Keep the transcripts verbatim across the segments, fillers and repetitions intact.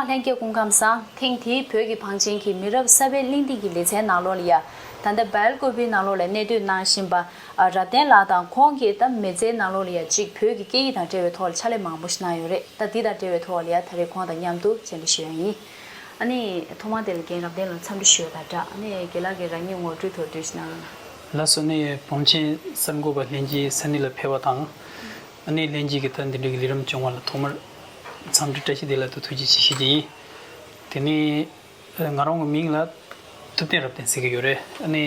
ལྷན་རྒྱས་སྐུ་ཁམས་བཟང་། ཐེངས་འདིའི་བོད་ཀྱི་བང་ཆེན་གྱི་མི་རབས་གསར་པའི་གླེང་སྟེགས་ཀྱི་ལེ་ཚན་ནང་ལོགས་ལ་ཡ། ད་ལྟ་སྦེལ་ཀོབ་ནང་ལོགས་ལ་གནས་སྡོད་གནང་བཞིན་པ་ཨ་རབ་བརྟན་ལགས་དང་ཁོང་གི་ད་མི་ཚེའི་ནང་ལོགས་ལ་ཡ་གཅིག་བོད་ཀྱི་སྐད་ཡིག་དང་འབྲེལ་བའི་ཐོག་ལ་ཕྱག་ལས་མང་པོ་ཞིག་གནང་ཡོད་རེད། ད་འདི་དང་འབྲེལ་བའི་ཐོག་ལ་ཡ་ད་རེས་ཁོང་དང་མཉམ་དུ་བཅར་འདྲི་ཞུ་ཡ་ཡིན། ཨ་ནི་ཐོག་མ་དེ་ལ་རྒན་རབ་བརྟན་ལགས་འཚམས་འདྲི་ཞུ་ཡ་དང་སྦྲགས། ཨ་ནི་རྒན་ལགས་ཀྱིས་རང་ཉིད་ངོ་སྤྲོད་ཐོག་འགྲེལ་བཤད་གནང་རོགས་གནང་། ལགས་སོ། ཨ་ནི་བང་ཆེན་གསར་འགོད་པ་ལྷན་རྒྱས་ས་གནས་ལ་ཕེབས་པ་དང་། ཨ་ནི་ལྷན་རྒྱས་ཀྱིས་ད་འདི་འདྲའི་ལས་རིམ་བྱུང་བ་ལ་ཐོག་མར་འཚམས་འདྲི་བཀྲ་ཤིས་བདེ་ལེགས་དང་ཐུགས་རྗེ་ཆེ་ཞུ་རྒྱུ་ཡིན། དེ་ནས་ང་རང་གི་མིང་ལ་ཐུབ་བསྟན་རབ་བརྟན་ཟེར་གྱི་ཡོད་རེད། ཨ་ནི་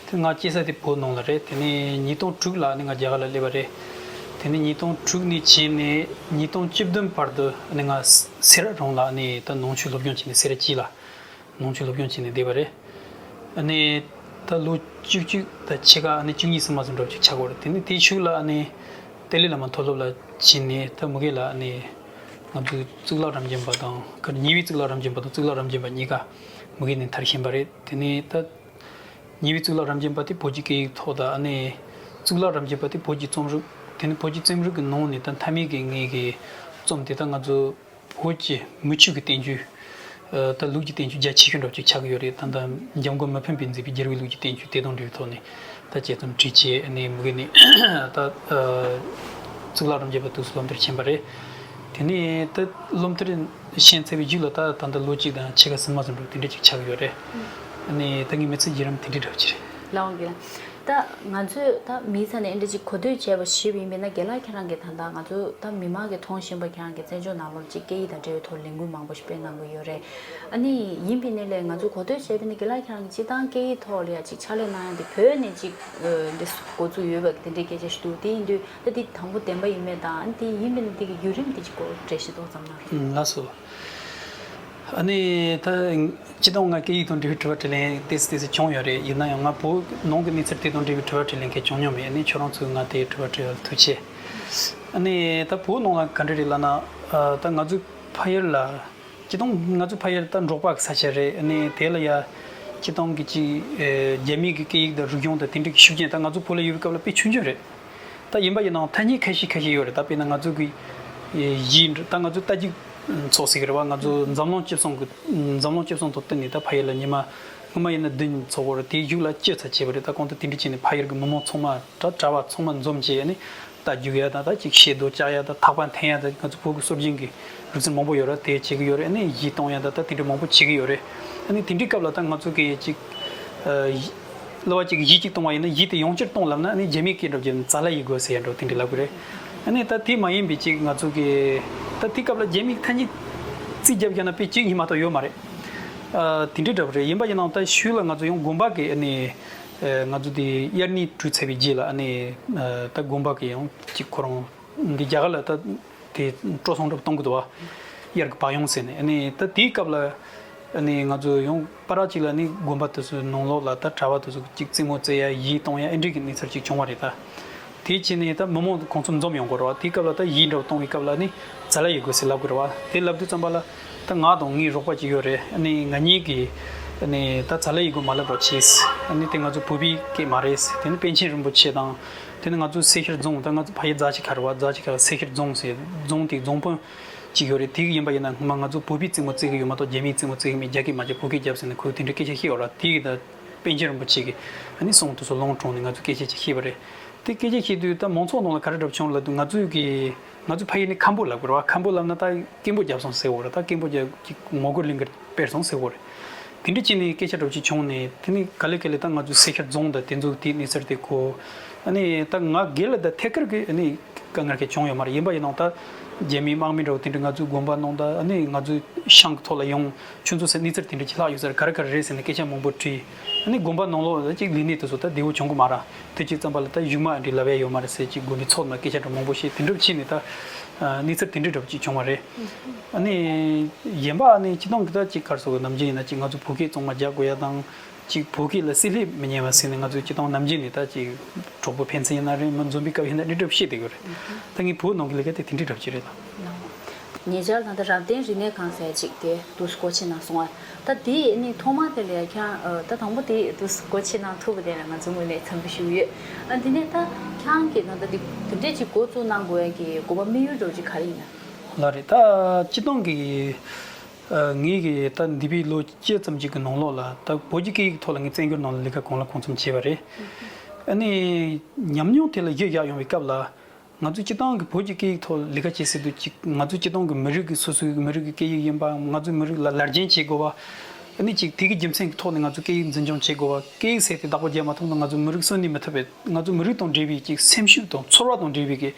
དེ་ང་སྐྱེས་ས་དེ་བོད་ནང་ལ་རེད། དེ་ནས་ཉིས་སྟོང་དྲུག་ལ་ཨ་ནི་ང་རྒྱ་གར་ལ་སླེབས་པ་རེད། དེ་ནས་ཉིས་སྟོང་དྲུག་ནས་བྱས་ནས་ཉིས་སྟོང་བཅུ་བདུན་བར་དུ་ཨ་ནི་ང་སེ་ར་རོང་ལ་ཨ་ནི་ད་ནང་ཆོས་སློབ་སྦྱོང་བྱས་ནས་སེ་ར་བྱེས་ལ། ནང་ཆོས་སློབ་སྦྱོང་བྱས་ནས་བསྡད་པ་རེད། ཨ་ནི་ད་ལོ་བཅུ་གཅིག་དང་ཕྱེད་ཀ་ཨ་ནི་བཅུ་གཉིས་ཙམ་མ་ཙམ་འདྲ་བོ་ཅིག་ཆགས་ཀྱི་ཡོད་རེད། དེ་ནས་དེའི་གཞུག་ལ་ཨ་ནི་ཏཱ་ལའི་བླ་མ་མཐོ་སློབ་ལ་ཕྱིན་ནས་ད་མུ་གེ་ལ་ཨ་ནི་ང་ཚོའི་གཙུག་ལག་རབ་འབྱམས་པ་དང་ཉེ་བའི་གཙུག་ལག་རབ་འབྱམས་པ་དང་གཙུག་ལག་རབ་འབྱམས་པ་གཉིས་ཀ་མུ་གེ་ནས་མཐར་ཕྱིན་པ་རེད། དེ་ནས་ད་ཉེ་བའི་གཙུག་ལག་རབ་འབྱམས་པ་དེ་བོད་ཀྱི་སྐད་ཡིག་ཐོག་དང་ཨ་ནི་གཙུག་ལག་རབ་འབྱམས་པ་དེ་བོད་ཀྱི་རྩོམ་རིག་དེ་ནི་བོད་ཀྱི་རྩོམ་རིག་གི་ནང་ནས་ད་མཐའ་མའི་གི་ངེད་ཀྱི་རྩོམ་དེ་ད་ང་ཚོ་བོད་ཀྱི་མི་ཆོས་ཀྱི་བསྟན་བཅོས། ཨ་ད་ལུགས་ཀྱི་བསྟན་བཅོས་རྒྱ་ཆེ་ཤོས་འདྲ་བོ་ཅིག་ཆགས་ཀྱི་ཡོད་རེད། ད་ལྟ་འཇམ་མགོན་མི་ཕམ་པས་མཛད་པའི་རྒྱལ་བའི་ལུགས་ཀྱི་བསྟན་བཅོས་དེ་དང་འབྲེལ་བའི་ཐོག་ནས་ད་དཔྱད་རྩོམ་བྲིས་བྱས་ནས་མུ་གེ་ནས་ད་ཨ་གཙུག་ལག་རབ་འབྱམས་པ་དུས་སུ་སློབ་མཐར་ཕྱིན་པ་རེད། དེ་ནས་ད་སློབ་མཐར་ཕྱིན་ཚར་བའི་རྗེས་ལ་ད་ད་ལྟ་ལོ་གཅིག་དང་ཕྱེད་ཀ་ཙམ་མ་ཙམ་འདྲ་བོ་དེ་འདྲ་ཅིག་ཆགས་ཀྱི་ཡོད་རེད། ཨ་ནི་ད་ངའི་མི་ཚེ་བརྒྱུད་རིམ་དེ་འདྲ་འདྲ་བོ་ཅིག་རེད། ལགས་འོང་གི་ལགས། ད་ང་ཚོས་ད་མིའི་ས་ནས་ཨེ་འདྲ་ཅིག་གོ་ཐོས་བྱས་པ་ཞིག་ཡིན་པས་ན། རྒན་ལགས་ཁྱེད་རང་གིས་ད་ལྟ་ང་ཚོ་ད་མི་མང་གིས་མཐོང་བཞིན་པ་ཁྱེད་རང་གི་བཙན་བྱོལ་ནང་ལོགས་ཅིག་སྐད་ཡིག་དང་འབྲེལ་བའི་ཐོག་ལས་འགུལ་མང་པོ་ཞིག་སྤེལ་གནང་གི་ཡོད་རེད། ཨ་ནི་ཡིན་པའི་ནི་ལས་ང་ཚོ་གོ་ཐོས་བྱས་པའི་ནི་རྒན་ལགས་ཁྱེད་རང་གིས་སྤྱིར་བཏང་སྐད་ཡིག་ཐོག་ལ་ཡ་ཅིག་ཕྱག་ལས་གནང་ཡ་འདི་བོད་ནས་ཅིག་འདི་འགོ་བཙུགས་ཡོད་པ་དེ་འདྲའི་སྐད་ཆ་ཞིག་འདུག་དེ་ཡིན་དུས་ད་འདི་དང་པོ་བདེན་པ་ཡིན་མེད་དང་། ཨ་ནི་དེ་ཡིན་པའི་ནི་དེ་གི་བརྒྱུད་རིམ་དེ་ཅིག་སྐོར་འགྲེལ་བཤད་ཏོག་ཙམ་གནང་རོགས། ལགས་སོ། ཨ་ནི་ད་སྤྱིར་བཏང་ང་སྐད་ཡིག་དང་འབྲེལ་བའི་དྲི་བ་དྲིས་ལན་ཏོག་ཙམ་ཏོག་ཙམ་བྱུང་ཡོད་རེད། ཡིན་ན་ཡང་ང་བོད་ནང་གི་གནས་ཚུལ་དེ་དང་འབྲེལ་བའི་དྲི་བ་དྲིས་ལན་གང་ཡང་བྱུང་མྱོང་མེད། ཨ་ནི་ཁྱོད་རང་ཚོས་ང་དེའི་དྲི་བ་དྲིས་པ་ལ་ཐུགས་རྗེ་ཆེ། ཨ་ནི་ད་བོད་ནང་ལ་ག་འདྲ་རེད་ལབ་ན། ཨ་ད་ང་ཚོའི་ཕ་ཡུལ་ལ་སྤྱིར་བཏང་ང་ཚོའི་ཕ་ཡུལ་ད་འབྲོག་པ་གི་ས་ཆ་རེད། ཨ་ནི་དེ་ལ་ཡ་སྤྱིར་བཏང་གི་ཅིག་ཨ་རྒྱ་མིའི་གི་སྐད་ཡིག་དང་རིག་གཞུང་དང་དེ་འདྲའི་གི་ཤུགས་རྐྱེན་ད་ང་ཚོ་བོད་ལ་ཡོད་པའི་སྐབས་ལ་དཔེ་ཆུང་ཆུང་རེད། ད་ཡིན་པ་ཡིན་ནའང་ཐ་སྙད་ཁ་ཤས་ཁ་ཤས་ཡོད་རེད། ད་དཔེར་ན་ང་ཚོ་གི་ཡི་ད་ང་ཚོ་རྟ་རྒྱུག་ཚོགས་ཟེར་གི་རེད་བ། ང་ཚོ་འཛམ་གླིང་སྤྱི་བསང་གི་འཛམ་གླིང་སྤྱི་བསང་དང་བསྟུན་ནས་ད་ཕ་ཡུལ་ལ་ཉི་མ་སྔོན་མ་ཡིན་ན་བདུན་ཚོགས་གི་རེད། དེའི་གཞུག་ལ་བཅུ་ཙམ་བྱས་པ་རེད། ད་གོང་དུ་དེ་འདྲ་བྱས་ནས་ཕ་ཡུལ་གི་མི་མང་ཚང་མ་ད་གྲྭ་པ་ཚང་མ་འཛོམས་བྱས་ནས་རྟ་རྒྱུག་ཡ་དང་ད་ཅིག་བཤད་རྡོ་བཅག་ཡ་དང་ཐག་པ་འཐེན་ཡ་དང་ང་ཚོ་བོད་ཀྱི་སྲོལ་རྒྱུན་གྱི་རིག་རྩལ་མང་པོ་ཡོད་རེད། དེ་བྱེད་ཀྱི་ཡོད་རེད། ཨ་ནི་གཞས་གཏོང་ཡ་དང་ད་དེ་འདྲ་མང་པོ་བྱེད་ཀྱི་ཡོད་རེད། ཨ་ནི་དེ་འདྲའི་སྐབས་ལ་ད་ང་ཚོ་གི་ཅིག་ཨ་གླུ་བ་ཅིག་གིས་གཞས་གཅིག་གཏོང་བ་ཡིན་ན་གཞས་དེ་ཡོངས་ཁྱབ་གཏོང་ལབ་ན་ཨ་ནི་རྒྱ་མིའི་སྐད་འདྲ་བོ་ཅིག་ཛ་ལ་ཡི་གོ་ཟེར་ཡ་འདྲ་བོ་དེ་འདྲ་ལབ་ཀྱི་རེད། ཨ་ནི་ད་དེ་མ་ཡིན་པའི་ཅིག་ང་ཚོ་གི་ད་དེ་སྐབས་ལ་རྒྱ་མིའི་ཐ་སྙད་རྩིས་རྒྱབ་བཞག་ན་དཔེ་གཅིག་གཉིས་མ་གཏོགས་ཡོད་མ་རེད། ཨ་དེ་འདྲའི་འདྲ་བོ་རེད། ཡིན་པ་ཡིན་ནའང་ད་ཤུལ་ལ་ང་ཚོ་ཡང་དགོན་པ་གི་ཨ་ནི་ཨ་ང་ཚོ་དེ་དབྱར་གནས་གྲོལ་ཚར་བའི་རྗེས་ལ་ཨ་ནི་ཨ་ད་དགོན་པ་གི་ཡང་ཅིག་ཁོ་རང་འདི་རྒྱ་གར་ལ་ད་དེ་སྤྲོ་གསེང་འདྲ་བོ་གཏོང་གི་འདུག་བ། དབྱར་གྱི་བག་ཡངས་ཟེར་ནས། ཨ་ནི་ད་དེའི་སྐབས་ལ་ཨ་ནི་ང་ཚོ་ཡང་པར་གཅིག་ལ་ནི་དགོན་པ་དེ་ཚོའི་ནང་ལོགས་ལ་ད་གྲྭ་པ་དེ་ཚོ་གཅིག་རྩེད་མོ་རྩེ་ཡ་གཞས་གཏོང་ཡ་ཨེ་འདྲའི་གི་གནས་ཚུལ་ཅིག་བྱུང་བ་རེད། ད་དེ་བྱས་ནས་ད་མི་མང་ཁོང་ཚོ་འཛོམས་ཡོང་གི་རེད་བ། དེའི་སྐབས་ལ་ད་གཞས་འདྲ་བོ་གཏོང་བའི་སྐབས་ལ་ནི་ཛ་ལ་ཡི་གོ་ཟེར་ལབ་དགོས་རེད་བ། དེ་ལབ་དུས་ཙམ་པ་ལ་ད་ང་དང་ངའི་རོགས་པ་གཅིག་ཡོད་རེད། ཨ་ནི་ང་གཉིས་ཀྱིས་ཨ་ནི་ད་ཛ་ལ་ཡི་གོ་མ་ལབ་རོགས་བྱས། ཨ་ནི་དེ་ང་ཚོ་བོད་པའི་སྐད་མ་རེད། དེ་ནི་པཎ་ཆེན་རིན་པོ་ཆེ་དང་། དེ་ནི་ང་ཚོའི་སེ་ཤར་རྫོང་། ད་ང་ཚོ་ཕ་ཡུལ་རྫ་ཆུ་ཁ་རེད་བ། རྫ་ཆུ་ཁ་སེ་ཤར་རྫོང་ཟེར་རྫོང་དེའི་རྫོང་དཔོན་གཅིག་ཡོད་རེད། དེ་གི་ཡིན་པ་ཡིན་ན་སྔོན་མ་ང་ཚོ་བོད་པའི་རྩེད་མོ་རྩེ་གི་ཡོད་མ་གཏོགས་རྒྱ་མིའི་རྩེད་མོ་རྩེ་གི་མེད། རྒྱ་སྐད་མ་བརྗེད། བོད་སྐད་བརྒྱབ་ཟེར་ནས་ཁོས་དེ་འདྲའི་སྐད་ཆ་བཤད་ཡོད་ར། དེ་གི་ད་པཎ་ཆེན་རིན་པོ་ཆེ་གི་ཨ་ནི་གསུང་དེ་ཚོ་ལོང་དྲངས་ནས་ང་ཚོ་སྐད་ཆ་ཅིག་བཤད་པ་རེད། དེ་སྐད་ཆ་བཤད་དུས་ད་མང་ཚོགས་ནང་ལ་ག་རེ་འདྲ་བྱུང་ལབ་དུས་ང་ཚོའི་གི་ང་ཚོ་ཕ་ཡུལ་ནི་ཁམ་བུ་ལབ་དགོས་རེད་བ། ཁམ་བུ་ལབ་ན་ད་སྐད་འབོད་རྒྱབ་སོང་ཟེར་བ་རེད། ད་སྐད་འབོད་རྒྱབ་ཅིག་ངོ་རྒོལ་གླིང་ག་སྤེལ་སོང་ཟེར་བ་རེད། དེ་འདྲ་བྱས་ནས་སྐད་ཆ་འདྲ་བོ་ཅིག་བྱུང་ནས། དེ་ནས་ག་ལེ་ག་ལེ་ད་ང་ཚོའི་སེ་ཤར་རྫོང་དང་དེ་ཚོ་དེའི་གནས་ཚུལ་དེ་གོ། ཨ་ནི་ད་ང་སྒེར་ལ་ད་ཐད་ཀར་གི་ཨ་ནི་དཀའ་ངལ་གང་བྱུང་ཡོད་མ་རེད། ཡིན་པ་ཡིན་ནའང་ད་རྒྱ་མིའི་དམག་མི་འདྲ་བོ་དེ་འདྲ་ང་ཚོའི་དགོན་པ་ནང་དང་། ཨ་ནི་ང་ཚོའི་ཤང་གི་ཐོག་ལ་ཡོང་། ཁྱོད་ཚོ་སེ་གནས་ཚུལ་དེ་འདྲ་ཅིག་ལྷག་ཡོད་ས་རེད། ག་རེ་ག་རེ་རེད་ཟེར་ནས་སྐད་ཆ་མང་པོ་དྲིས། ཨ་ནི་དགོན་པ་ནང་ལོགས་ལ་ཅིག་ལས་གནས་དེ་ཚོ་ད་བདེ་བོ་བྱུང་གི་མ་རེད། དེ་ཅིག་ཙམ་པ་ལ་ད་གཞུག་མ་ཨ་འདྲ་ལབ་ཡ་ཡོད་མ་རེད་ཟེར། ཅིག་དགོན་པའི་ཚོགས་ནང་སྐད་ཆ་འདྲ་མང་པོ་བཤད། དེ་འདྲ་བྱས་ནས་ད་ཨ་གནས་ཚུལ་དེ་འདྲ་འདྲ་བོ་ཅིག་བྱུང་བ་རེད། ཨ་ནི་གཞན་པ་ཨ་ནི་སྤྱིར་བཏང་གི་ད་ཅིག་ག་རེ་ཟེར་དགོས། ནམ་རྒྱུན་ཡིན་ན་ཅིག་ང་ཚོ་བོད་སྐད་གཙང་མ་རྒྱག་དགོས་ཡ་དང་། ཅིག་བོད་སྐད་ལ་བསྲེ་ལྷད་མི་ཉན་པ་ཟེར་ནས་ང་ཚོས་སྤྱིར་བཏང་ནམ་རྒྱུན་ནས་ད་ཅིག་གྲོགས་པོ་ཕན་ཚུན་ཡིན་ན་རེད། མི་འཛོམས་པའི་སྐབས་ཡིན་ན་འདི་འདྲ་བཤད་བསྡད་ཡོད་རེད། ད་ངས་བོད་ནང་གི་ལས་ཀ་དེ་དེ་འདྲའི་འདྲ་བོ་ཅིག་རེད་ད། ཉེ་ཆར་ད་ལྟ་རབ་བརྟན་རིག་གནས་ཁང་ཟེར་ཅིག་དེ་འདུག་སེ་སྒོ་ཕྱེ་གནང་སོང་ང་། ད་དེ་ནི་ཐོག་མ་དེ་ལ་ཡ་ཁྱེད་རང་ད་དང་པོ་དེ་འདུག་སེ་སྒོ་ཕྱེ་གནང་ཐུབ་པ་དེ་ལ་ང་ཚོ་ངོས་ནས་འཚམས་འདྲི་ཞུ་གི་ཡོད། ཨ་དེ་ནས་ད་ཁྱེད་རང་གིས་ད་ལྟ་དེ་དེ་འདྲས་ཅིག་འགོ་བཙུགས་གནང་དགོས་ཡ་གི་དགོངས་པ་དམིགས་ཡུལ་འདྲ་བོ་ཅིག་ག་རེ་ཡིན་ན། ལགས་རེད། ད་སྤྱིར་བཏང་གི་ ཨ། ངས་གི་ད་འདས་པའི་ལོ་བཅུ་ཙམ་ཅིག་གི་ནང་ལོགས་ལ་ད་བོད་ཀྱི་སྐད་ཡིག་ཐོག་ལ་ངས་བཙན་བྱོལ་ནང་ལ་ལས་ཀ་གང་ལ་གང་འཚམ་བྱས་པ་རེད། ཨ་ནི་ཉམས་མྱོང་དེ་ལ་གཞི་བཞག་ཡོང་བའི་སྐབས་ལ། ང་ཚོ་སྤྱིར་བཏང་གི་བོད་ཀྱི་སྐད་ཡིག་ཐོག་ལས་ཀ་བྱེད་སྲིད་དུས་ཅིག་ང་ཚོ་སྤྱིར་བཏང་གི་མི་རིགས་ཀྱི་སོ་སོའི་མི་རིགས་ཀྱི་སྐད་ཡིག་ཡིན་པ། ང་ཚོའི་མི་རིགས་ལ་ལར་རྒྱན་བྱེད་དགོས་པ། ཨ་ནི་ཅིག་དེ་གི་རྒྱུ་མཚན་གྱི་ཐོག་ནས་ང་ཚོ་སྐད་ཡིག་འཛིན་སྐྱོང་བྱེད་དགོས་པ། སྐད་ཡིག་ཟེར་དེ་བདག་པོ་རྒྱག་མ་ཐུབ་ན་ང་ཚོ་མི་རིགས་གསོན་ནས་མི་ཐུབ་པས། ང་ཚོ་མི་རིགས་དང་འབྲེལ་བའི་ཅིག་སེམས་ཤུགས་དང་ཚོར་བ་དང་འབྲེལ་བའི་གི་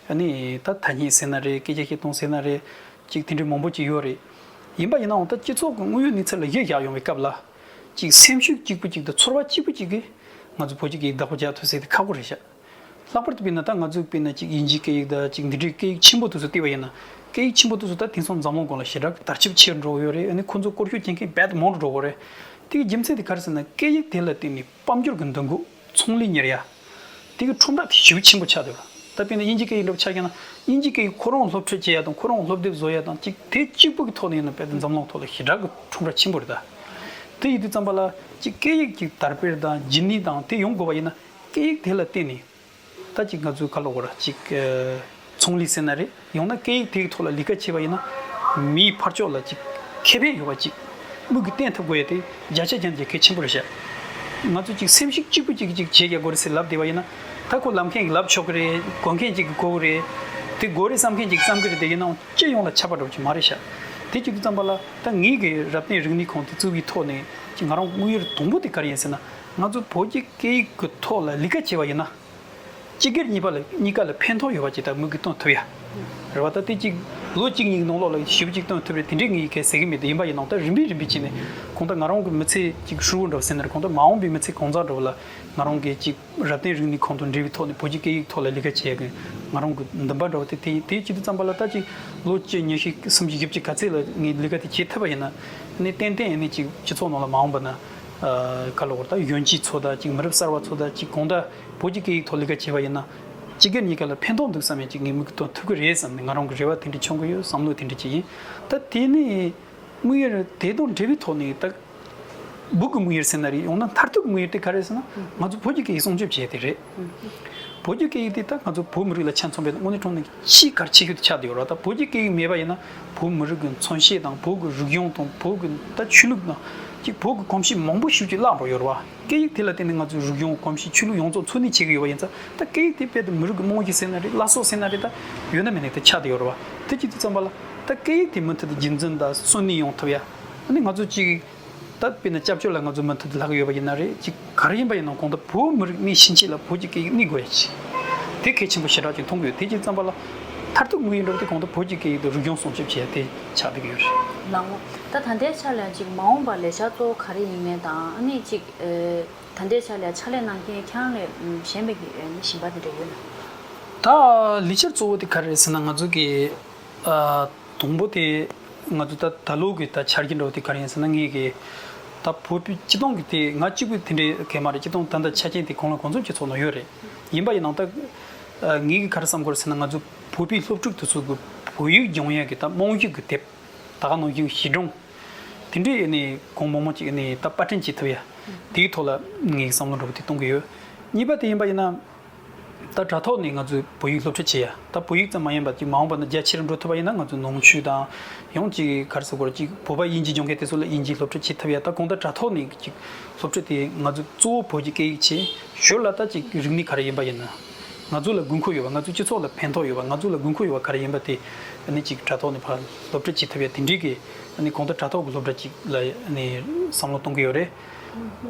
ཨ་ནི་ད་ཐ་སྙད་ཟེར་ན་རེད། སྐད་ཆ་བཤད་སྟངས་ཟེར་ན་རེད། ཅིག་དེ་འདྲའི་མང་པོ་ཅིག་ཡོད་རེད། ཡིན་པ་ཡིན་ནའང་ད་སྤྱི་ཚོགས་ཀྱི་དངོས་ཡོད་གནས་ཚུལ་ལ་གཞི་བཞག་ཡོང་བའི་སྐབས་ལ། ཅིག་སེམས་ཤུགས་གཅིག་པུ་ཅིག་དང་ཚོར་བ་གཅིག་པུ་ཅིག་གིས་ང་ཚོ་བོད་ཀྱི་སྐད་ཡིག་བདག་པོ་རྒྱག་ཐུབ་ཟེར་དེ་ཁག་པོ་རེད་ཤག་ལྷག་པར་དུ་དཔེར་ན་ད་ང་ཚོས་དཔེར་ན་ཅིག་དབྱིན་ཇིའི་སྐད་ཡིག་དང་ཅིག་འདི་འདྲའི་སྐད་ཡིག་ཆེན་པོ་དེ་ཚོ་བལྟས་པ་ཡིན་ན། སྐད་ཡིག་ཆེན་པོ་དེ་ཚོ་ད་དེང་སང་འཛམ་གླིང་སྒང་ལ་ཞེ་དྲག་གི་དར་ཁྱབ་ཆེར་འགྲོ་གི་ཡོད་རེད། ཨ་ནི་ཁོ་ཚོ་སྐོར་སྐྱོད་བྱེད་མཁན་རྦད་དེ་མང་རུ་འགྲོ་གི་རེད། དེ་གི་རྒྱུ་མཚན་དེ་ག་རེ་ཟེར་ན། སྐད་ཡིག་དེ་ལ་བརྟེན་ནས་དཔལ་འབྱོར་གྱི་འདུ་འགོད། ཚོང་ལས་གཉེར་ཡ། དེ་གི་ཁྲོམ་ར་དེ་ཞེ་པོ་ཆེན་པོ་ཆགས་འདུག་ད་དཔེར་ན་དབྱིན་ཇི་སྐད་ཡིག་འདྲ་པོ་ཆ་བཞག་ན། དབྱིན་ཇི་སྐད་ཡིག་ཁོ་རང་སློབ་ཁྲིད་བྱེད་ཡ་དང་ཁོ་རང་སློབ་དེབ་བཟོ་ཡ་དང་ཅིག་དེ་གཅིག་པུ་གི་ཐོག་ནས་ཡིན་ན་རྦད་དེ་འཛམ་གླིང་ཐོག་ལ་ཞེ་དྲག་གི་ཁྲོམ་ར་ཆེན་པོ་རེད་ད། དེ་ཡིན་དུས་ཙམ་པ་ལ་ཅིག་སྐད་ཡིག་ཅིག་དར་སྤེལ་དང་རྒྱུན་གནས་དང་དེ་ཡོང་དགོས་པ་ཡིན་ན། སྐད་ཡིག་དེ་ལ་བརྟེན་ནས། ད་ཅིག་ང་ཚོའི་ག་ལབ་དགོས་ར། ཅིག་ཨ། ཚོང་ལས་ཟེར་ན་རེད། ཡང་ན་སྐད་ཡིག་དེའི་ཐོག་ལ་ལས་ཀ་བྱས་པ་ཡིན་ན། མིའི་ཕར་ཕྱོགས་ལ་ཅིག་ཁེ་ཕན་ཡོད་པ་ཅིག་མིག་གིས་བསྟན་ཐུབ་དགོས་ཡ་དེ་བརྒྱ་ཆ་བརྒྱ་ནས་གལ་ཆེན་པོ་རེད་ཤག་ང་ཚོ་ཅིག་སེམས་ཤུགས་གཅིག་པུ་ཅིག་ཅིག་བྱེད་ཡ་དགོས་རེད་ཟེར་ལབ་བསྡད་པ་ཡིན་ན། ད་ཁོ་ལབ་མཁན་གྱིས་ལབ་ཆོག་གི་རེད། གོ་མཁན་ཅིག་གིས་གོ་གི་རེད། དེ་དགོས་རེད་བསམ་མཁན་ཅིག་བསམ་གི་རེད། དེ་ཡིན་ནའང་སྤྱི་ཡོངས་ལ་ཁྱབ་པ་འདྲ་པོ་ཅིག་མ་རེད་ཤག་དེ་བྱེད་དུས་ཙམ་པ་ལ་ད་ངེད་ཀྱི་རབ་བརྟན་རིག་གནས་ཁང་དེ་བཙུགས་པའི་ཐོག་ནས་ཅིག་ང་རང་དམིགས་ཡུལ་དང་པོ་དེ་ག་རེ་ཡིན་ཟེར་ན། ང་ཚོ་བོད་ཀྱི་སྐད་ཡིག་གི་ཐོག་ལ་ལས་ཀ་བྱས་པ་ཡིན་ན། སྤྱི་སྒེར་གཉིས་པ་ལ་གཉིས་ཀ་ལ་ཕན་ཐོགས་ཡོད་པ་ཅིག་ད་མིག་གིས་སྟོན་ཐུབ་ཡ། རེད་བ། ད་དེ་གཅིག་ལོ་གཅིག་གཉིས་ཀྱི་ནང་ལོགས་ལ་ཞེ་པོ་ཅིག་སྟོན་ཐུབ་རེད་དེ་འདྲའི་ངས་གལ་ཟེར་གི་མེད་དེ། ཡིན་པ་ཡིན་ནའང་ད་རིམ་པས་རིམ་པས་བྱས་ནས་གང་ལྟར་ང་རང་གི་མི་ཚེ་གཅིག་ཧྲིལ་བོ་འདྲ་བོ་ཟེར་ན་རེད། གང་ལྟར་མ་འོངས་པའི་མི་ཚེ་གང་ཟག་འདྲ་བོ་ལ་ང་རང་གི་གཅིག་རབ་བརྟན་རིག་གནས་ཁང་དང་འབྲེལ་བའི་ཐོག་ནས་བོད་ཀྱི་སྐད་ཡིག་ཐོག་ལ་ལས་ཀ་བྱེད་ཡ་གི་ང་རང་གི་འདུན་པ་འདྲ་བོ་དེ་དེ་དེ་བྱེད་དུས་ཙམ་པ་ལ་ད་ཅིག་ལོ་བཅུ་ཉི་ཤུ་སུམ་ཅུ་བཞི་བཅུ་ག་ཚད་ལ་ངས་ལས་ཀ་དེ་བྱེད་ཐུབ་པ་ཡིན་ན། ཨ་ནི་ཏན་ཏན་ཨ་ནི་ཅིག་སྤྱི་ཚོགས་ནང་ལ་མ་འོངས་པ་ན། ཨ། ག་ལབ་དགོས་རེད། ད་གཞོན་སྐྱེས་ཚོ་དང་ཅིག་མི་རབས་གསར་བ་ཚོ་དང་ཅིག་གང་ལྟར་བོད་ཀྱི་སྐད་ཡིག་ཐོག་ལས་ཀ་བྱས་པ་ཡིན་ན། སྤྱི་སྒེར་གཉིས་ཀ་ལ་ཕན་ཐོགས་འདུག་བསམ་ཡས་ཅིག་ངས་མིག་གིས་སྟོན་ཐུབ་ཀྱི་རེད་བསམ་ནས་ང་རང་གི་རེ་བ་དེ་འདྲ་བཅངས་ཀྱི་ཡོད། བསམ་བློ་དེ་འདྲ་ཅིག་ཡིན། ད་དེ་ནས་དམིགས་ཡུལ་དེ་དང་འབྲེལ་བའི་ཐོག་ནས་ད་སྦུག་གི་དམིགས་ཡུལ་ཟེར་ན་རེད། ཡང་ན་མཐར་ཐུག་གི་དམིགས་ཡུལ་དེ་ག་རེ་ཟེར་ན། ང་ཚོ་བོད་ཀྱི་སྐད་ཡིག་སྲུང་སྐྱོབ་བྱེད་ཡས་དེ་རེད། བོད་ཀྱི་སྐད་ཡིག་དེ་ད་ང་ཚོ་བོད་མི་རིགས་ལ་ཆ་མཚོན་པའི་དངོས་གནས་དྲང་གནས་ཆེས་གལ་ཆེ་ཤོས་དེ་ཆགས་བསྡད་ཡོད་རེད། ད་བོད་ཀྱི་སྐད་ཡིག་མེད་པ་ཡིན་ན་བོད་མི་རིགས་ཀྱི་མཚོན་བྱེད་དང་བོད་ཀྱི་རིག་གཞུང་དང་བོད་ཀྱི་ད་ཆོས་ལུགས་དང་ཅིག་བོད་ཀྱི་གོམས་གཤིས་མང་པོ་ཞིག་ཅིག་བརླག་འགྲོ་ཡོད་རེད་བ། སྐད་ཡིག་དེ་ལ་བརྟེན་ནས་ང་ཚོའི་རིག་གཞུང་གོམས་གཤིས་ཆོས་ལུགས་ཡོངས་རྫོགས་འཚོ་གནས་བྱེད་ཀྱི་ཡོད་པ་ཡིན་ཙང་། ད་སྐད་ཡིག་དེ་དཔེ་དེ་མི་རིགས་ཀྱི་རྨང་གཞི་ཟེར་ན་རེད། བླ་སྲོག་ཟེར་ན་རེད། ད་ཡོད་ན་མེད་ན་དེ་ཆགས་བསྡད་ཡོད་རེད་བ། དེ་བྱེད་དུས་ཙམ་པ་ལ་ད་སྐད་ཡིག་དེ་མུ་མཐུད་དུ་རྒྱུན་འཛིན་དང་གསོན་གནས་ཡོང་ཐུབ་ཡ། ཨ་ནི་ང་ཚོ་ཅིག་ད་དཔེར་ན་སྐྱབས་བཅོལ་ལ་ང་ཚོ་མུ་མཐུད་དུ་ལྷག་གི་ཡོད་པ་ཡིན་ན་རེད། ཅིག་ག་རེ་ཡིན་པ་ཡིན་ནའང་གང་ལྟར་བོད་མི་རིགས་གནས་ཕྱིན་ཆད་ལ་བོད་ཀྱི་སྐད་ཡིག་གནས་དགོས་ཡ་ཅིག་དེ་གལ་ཆེན་པོ་ཞེ་དྲག་ཅིག་མཐོང་གི་ཡོད། དེ་བྱེད་ཙམ་པ་ལ་མཐར་ཐུག་དམིགས་ཡུལ་འདྲ་བོ་དེ་གང་ལྟར་བོད་ཀྱི་སྐད་ཡིག་དང་རིག་གཞུང་སྲུང་སྐྱོབ་བྱེད་ཡ་དེ་ཆགས་བསྡད་ཀྱི་ཡོད་རེད། ལགས་འོ། ད་ད་ལྟའི་ཆ་ལ་ཅིག་མ་འོངས་པར་ལས་འཆར་གཙོ་བོ་ག་རེ་ཡིན་མིན་དང་། ཨ་ནི་ཅིག་ཨེ། ད་ལྟའི་ཆ་ལ་ཕྱག་ལས་གནང་མཁན་ཁྱེད་རང་ལས་གཞན་པའི་གི་ཨེ་ནི་གཞན་པ་དེ་འདྲ་ཡོད་ན། ད་ལས་འཆར་གཙོ་བོ་དེ་ག་རེ་རེད་ཟེར་ན། ང་ཚོ་གི་ཨ། དང་པོ་དེ་ང་ཚོ་ད་ད་ལོ་གི་ད་འཆར་གཞི་འདྲ་བོ་དེ་ག་རེ་ཡིན་ཟེར་ན། ངས་གི་ད་བོད་པའི་སྤྱི་བཏང་གི་དེ་ང་གཅིག་པུ་དེ་འདྲའི་གང་མ་རེད། སྤྱི་བཏང་ད་ལྟ་ཆ་རྐྱེན་དེ་གང་ལ་གང་འཚམ་སྤྱི་ཚོགས་ནང་ཡོད་རེད། ཡིན་པ་ཡིན་ནའང་ད་ཨ། ངས་གི་ག་རེ་བསམ་གི་ཡོད་རེད་ཟེར་ན། ང་ཚོ་བོད་པའི་སློབ་ཕྲུག་དེ་ཚོ་གི་བོད་ཡིག་སྦྱོང་ཡ་གི་ད་རྨང་གཞི་གི་དེབ། ད་ག་ནང་བཞིན་གཞི་སྒྲུང་དེ་འདྲའི་ནས་གང་མང་མང་ཅིག་ནས་ད་པར་སྐྲུན་བྱེད་ཐུབ་ཡ། དེའི་ཐོག་ལ་ངས་བསམ་བློ་འདྲ་བོ་དེ་གཏོང་གི་ཡོད། གཉིས་པ་དེ་ཡིན་པ་ཡིན་ན། ད་དྲ་ཐོག་ནས་ང་ཚོས་བོད་ཡིག་སློབ་ཁྲིད་བྱེད་ཡ། ད་བོད་ཡིག་ཙམ་མ་ཡིན་པ་ཅིག་མ་འོངས་པ་ན་རྒྱ་ཆེར་འགྲོ་ཐུབ་པ་ཡིན་ན། ང་ཚོ་ནང་ཆོས་དང་ཡང་ཅིག་ག་རེ་ཟེར་དགོས་རེད། ཅིག་བོད་པ་དབྱིན་ཇི་སྦྱོང་མཁན་དེ་ཚོ་ལ་དབྱིན་ཇིའི་སློབ་ཁྲིད་བྱེད་ཐུབ་ཡ། ད་གང་ལྟར་དྲ་ཐོག་ནས་ཅིག་སློབ་ཁྲིད་དེ་ང་ཚོ་གཙོ་བོ་བོད་ཀྱི་སྐད་ཡིག་བྱས། ཞོར་ལ་ད་ཅིག་རིག་གནས་ག་རེ་ཡིན་པ་ཡིན་ན། ང་ཚོ་ལ་དགོས་མཁོ་ཡོད་པ། ང་ཚོའི་སྤྱི་ཚོགས་ལ་ཕན་ཐོགས་ཡོད་པ། ང་ཚོ་ལ་དགོས་མཁོ་ཡོད་པ་ག་རེ་ཡིན་པ་དེ་ཨ་ནི་ཅིག་དྲ་ཐོག་ནས་ཕར་སློབ་ཁྲིད་བྱེད་ཐུབ་ཡ་དེ་འདྲའི་གི་ཨ་ནི་གང་ལྟར་དྲ་ཐོག་གི་སློབ་གྲྭ་ཅིག་ལ་ཨ་ནི་བསམ་བློ་གཏོང་གི་ཡོད་རེད།